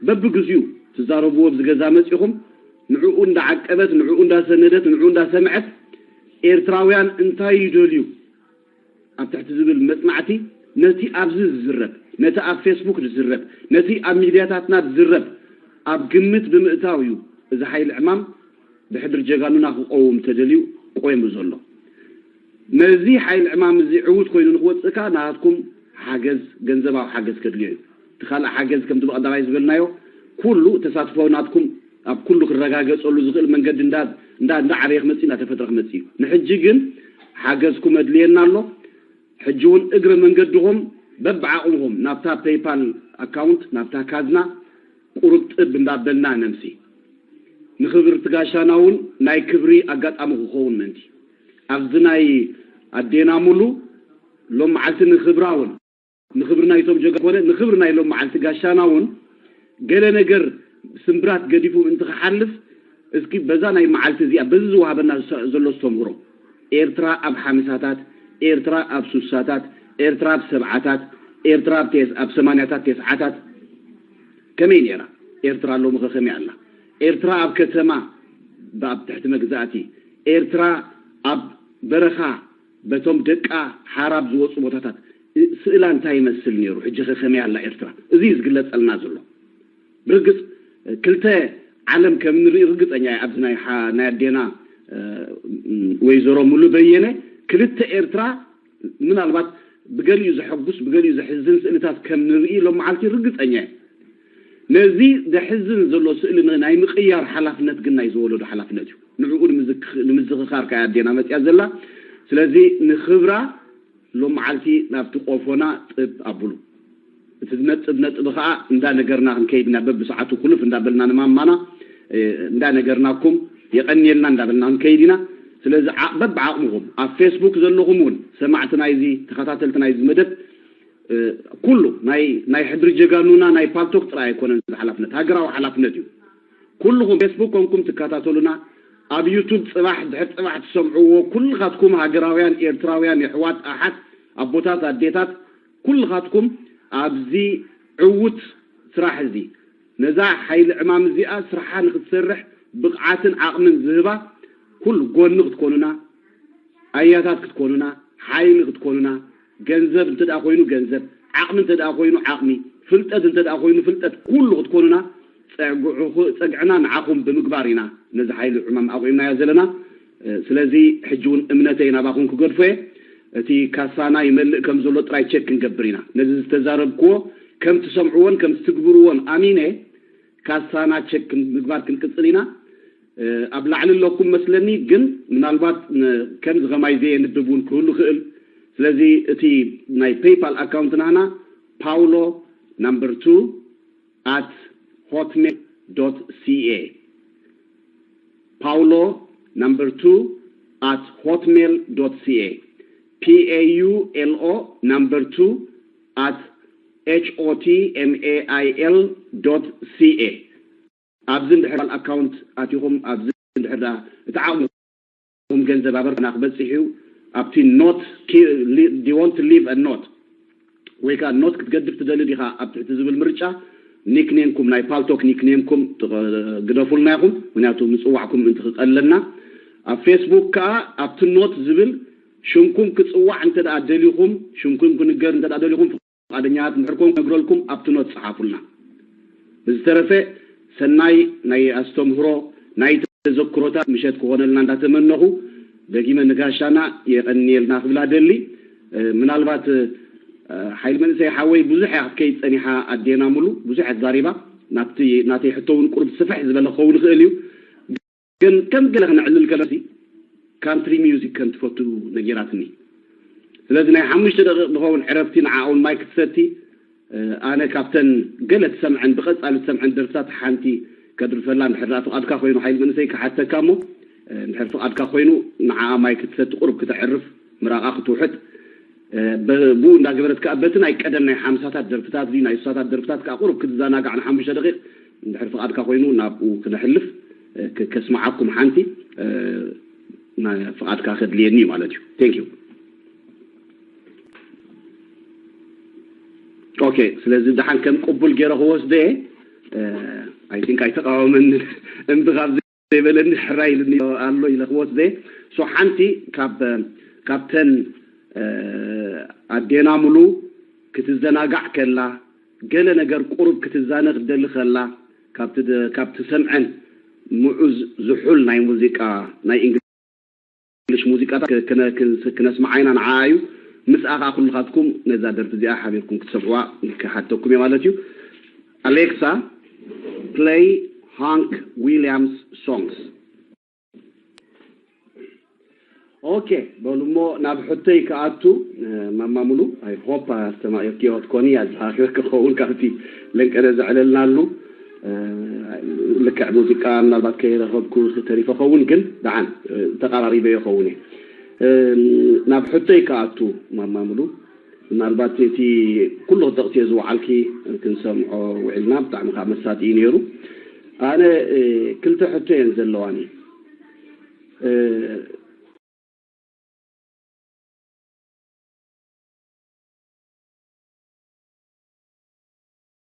በብግዚኡ ትዛረብዎ ኣብዚ ገዛ መጺኹም ንዕኡ እንዳዓቀበት፣ ንዕኡ እንዳሰነደት፣ ንዕኡ እንዳሰምዐት ኤርትራውያን እንታይ ይደልዩ ኣብ ትሕቲ ዝብል መጽናዕቲ ነቲ ኣብዚ ዝዝረብ፣ ነቲ ኣብ ፌስቡክ ዝዝረብ፣ ነቲ ኣብ ሚድያታትና ዝዝረብ ኣብ ግምት ብምእታው እዩ እዚ ሓይሊ ዕማም ብሕድሪ ጀጋኑና ክቐውም ተደልዩ ቆይሙ ዘሎ። ነዚ ሓይሊ ዕማም እዚ ዕዉት ኮይኑ ንክወፅእ ከዓ ናትኩም ሓገዝ፣ ገንዘባዊ ሓገዝ ከድልዮ እዩ። እቲ ካልእ ሓገዝ ከምቲ ብቐዳማይ ዝበልናዮ ኩሉ ተሳትፎ ናትኩም ኣብ ኩሉ ክረጋገፀሉ ዝኽእል መንገዲ እንዳ እንዳ እንዳዓበየ ክመፅእ እንዳተፈጥረ ክመፅእ እዩ። ንሕጂ ግን ሓገዝኩም ኣድልየና ኣሎ። ሕጂ እውን እግረ መንገድኹም በብዓቕምኹም ናብታ ፔይፓል ኣካውንት ናብታ ካዝና ቁሩብ ጥብ እንዳበልና ነምሲ። ንክብርቲ ጋሻና እውን ናይ ክብሪ ኣጋጣሚ ክኸውን ምእንቲ ኣብዚ ናይ ኣዴና ሙሉ ሎም መዓልቲ ንክብራ እውን ንክብሪ ናይቶም ጀጋ ኮነ ንክብሪ ናይ ሎም መዓልቲ ጋሻና እውን ገለ ነገር ስምብራት ገዲፉ ምእንቲ ክሓልፍ እስኪ በዛ ናይ መዓልቲ እዚኣ በዚ ዝወሃበና ዘሎ ኣስተምህሮ ኤርትራ ኣብ ሓምሳታት፣ ኤርትራ ኣብ ሱሳታት፣ ኤርትራ ኣብ ሰብዓታት፣ ኤርትራ ኣብ ቴስ ኣብ ሰማንያታት ቴስዓታት ከመይ ነይራ? ኤርትራ ሎሚ ከ ከመይ ኣላ? ኤርትራ ኣብ ከተማ ኣብ ትሕቲ መግዛእቲ፣ ኤርትራ ኣብ በረኻ በቶም ደቃ ሓራ ኣብ ዝወፁ ቦታታት ስእላ እንታይ ይመስል ነይሩ? ሕጂ ከ ከመይ ኣላ ኤርትራ? እዚ እዩ ዝግለፀልና ዘሎ። ብርግፅ ክልተ ዓለም ከም ንርኢ ርግፀኛ እየ። ኣብዚ ናይ ሓ- ናይ ኣዴና ወይዘሮ ሙሉ በየነ ክልተ ኤርትራ ምናልባት ብገሊኡ ዘሐጉስ ብገሊኡ ዘሕዝን ስእልታት ከም ንርኢ ሎም መዓልቲ ርግፀኛ እየ። ነዚ ዘሕዝን ዘሎ ስእሊ ናይ ምቕያር ሓላፍነት ግን ናይ ዝወለዶ ሓላፍነት እዩ። ንዕኡ ንምዝክኻር ከኣ ኣዴና መፅያ ዘላ። ስለዚ ንክብራ ሎም መዓልቲ ናብቲ ቆፎና ጥብ ኣብሉ። እቲ ዝነጥብ ነጥቢ ከዓ እንዳነገርና ክንከይድ ኢና። በብሰዓቱ ኩልፍ እንዳበልና ንማማና እንዳነገርናኩም የቐንየልና እንዳበልና ክንከይድ ኢና። ስለዚ በብዓቕምኹም ኣብ ፌስቡክ ዘለኹም እውን ሰማዕቲ ናይዚ ተኸታተልቲ ናይዚ መደብ ኩሉ ናይ ናይ ሕድሪ ጀጋኑና ናይ ፓልቶክ ጥራይ ኣይኮነን። እዚ ሓላፍነት ሃገራዊ ሓላፍነት እዩ። ኩልኹም ፌስቡክ ኮንኩም ትከታተሉና፣ ኣብ ዩቱብ ፅባሕ ድሕር ፅባሕ ትሰምዕዎ ኩልኻትኩም ሃገራውያን ኤርትራውያን የሕዋት ኣሓት ኣቦታት ኣዴታት ኩልኻትኩም ኣብዚ ዕዉት ስራሕ እዚ ነዛ ሓይሊ ዕማም እዚኣ ስርሓ ንክትሰርሕ ብቕዓትን ዓቕምን ዝህባ ኩሉ ጎኒ ክትኮኑና ኣያታት ክትኮኑና፣ ሓይሊ ክትኮኑና፣ ገንዘብ እንተ ደኣ ኮይኑ ገንዘብ፣ ዓቕሚ እንተ ደኣ ኮይኑ ዓቕሚ፣ ፍልጠት እንተ ደኣ ኮይኑ ፍልጠት፣ ኩሉ ክትኮኑና ጸግዑኹ- ጸግዕና ንዓኹም ብምግባር ኢና ነዚ ሓይሊ ዕማም ኣቑምናዮ ዘለና። ስለዚ ሕጂ እውን እምነተይ ናባኹም ክገድፎ እየ። እቲ ካሳና ይመልእ ከም ዘሎ ጥራይ ቸክ ክንገብር ኢና። ነዚ ዝተዛረብክዎ ከም ትሰምዕዎን ከም ትትግብርዎን ኣሚነ ካሳና ቸክ ምግባር ክንቅጽል ኢና። ኣብ ላዕሊ ኣለኩም መስለኒ፣ ግን ምናልባት ከምዚ ከማይ ዘየንብብ እውን ክህሉ ክእል። ስለዚ እቲ ናይ ፔይፓል ኣካውንት ናህና ፓውሎ number two at hotmail dot ca፣ ፓውሎ number two at hotmail dot ca፣ P A U L O number two at H O T M A I L dot C A። ኣብዚ እንድሕር ኣካውንት ኣቲኹም ኣብዚ እንድሕር ዳ እቲ ዓቕምኹም ገንዘብ ኣበርክና ክበፅሕ እዩ። ኣብቲ ኖት do you want to leave a note ወይ ከዓ ኖት ክትገድፍ ትደሊ ዲኻ ኣብ ትሕቲ ዝብል ምርጫ ኒክኔምኩም ናይ ፓልቶክ ኒክኔምኩም ግደፉልና ኢኹም። ምክንያቱ ምፅዋዕኩም ምእንቲ ክቀለልና ኣብ ፌስቡክ ከዓ ኣብቲ ኖት ዝብል ሽምኩም ክፅዋዕ እንተ ደኣ ደሊኹም ሽምኩም ክንገር እንተ ደኣ ደሊኹም ፍቓደኛታት እንድሕር ኮንኩም ነግረልኩም ኣብቲ ኖት ፀሓፉልና። ብዝተረፈ ሰናይ ናይ ኣስተምህሮ ናይ ተዘክሮታት ምሸት ክኾነልና እንዳተመነኹ ደጊመ ንጋሻና የቐንየልና ክብላ ደሊ። ምናልባት ሓይል መንእሰይ ሓወይ ብዙሕ እያ ክትከይድ ፀኒሓ ኣዴና ሙሉ ብዙሕ እያ ተዛሪባ ናብቲ ናተይ ሕቶ እውን ቁሩብ ስፍሕ ዝበለ ክኸውን ይኽእል እዩ። ግን ከም ገለ ክነዕልል ከለሲ ካንትሪ ሚውዚክ ከም ትፈቱ ነጊራትኒ። ስለዚ ናይ ሓሙሽተ ደቂቕ ዝኸውን ዕረፍቲ ንዓውን ማይ ክትሰቲ ኣነ ካብተን ገለ ትሰምዐን ብቐጻሊ ትሰምዐን ደርፍታት ሓንቲ ከድርፈላ እንድሕር ደኣ ፍቓድካ ኮይኑ ሓይል መንእሰይ ክሓተካ እሞ እንድሕር ፍቓድካ ኮይኑ ንዓኣ ማይ ክትሰቲ ቁሩብ ክተዕርፍ ምራቓ ክትውሕጥ ብኡ እንዳገበረት ከዓ በቲ ናይ ቀደም ናይ ሓምሳታት ደርፍታት እዚ ናይ ሱሳታት ደርፍታት ከዓ ቁሩብ ክትዘናጋዕ ንሓሙሽተ ደቂቕ እንድሕር ፍቓድካ ኮይኑ ናብኡ ክነሕልፍ ከስምዓኩም ሓንቲ ፍቓድካ ከድልየኒ እዩ ማለት እዩ። Thank you። Okay፣ ስለዚ ደሓን ከም ቅቡል ገይረ ክወስደ እየ። I think ኣይተቃወመኒ እምቢ ካብ ዘይበለኒ ሕራይ ኢልኒ ኣሎ ኢለ ክወስደ እየ። So ሓንቲ ካብ ካብተን ኣዴና ሙሉ ክትዘናጋዕ ከላ ገለ ነገር ቁሩብ ክትዛነ ክትደሊ ከላ ካብቲ ደ- ካብ ትሰምዐን ምዑዝ ዝሑል ናይ ሙዚቃ ናይ እንግሊሽ ሙዚቃታት ክ- ክነ- ክን- ክነስምዓ ኢና ንዓኣ እዩ። ምስኣ ከዓ ኩልኻትኩም ነዛ ደርፊ እዚኣ ሓቢርኩም ክትሰምዕዋ ክሓተኩም እየ ማለት እዩ። ኣሌክሳ፣ play Hank Williams songs. ኦኬ፣ በሉ እሞ ናብ ሕቶይ ክኣቱ። ማማ ሙሉ፣ I hope ኣስተማቂርክዮ ክትኮኒ እያ ዝሃክረ ክኸውን ካብቲ ለንቀደ ዘዕለልናሉ። ልክዕ ሙዚቃ ምናልባት ከይረኸብኩ ተሪፈ ኸውን፣ ግን ደሓን ተቐራሪበ ይኸውን እየ። ናብ ሕቶይ ክኣቱ፣ ማማ ሙሉ፣ ምናልባት እቲ ኩሉ ክተቕትዮ ዝወዓልኪ ክንሰምዖ ውዒልና፣ ብጣዕሚ ከዓ መሳጢ እዩ ነይሩ። ኣነ ክልተ ሕቶ እየን ዘለዋኒ።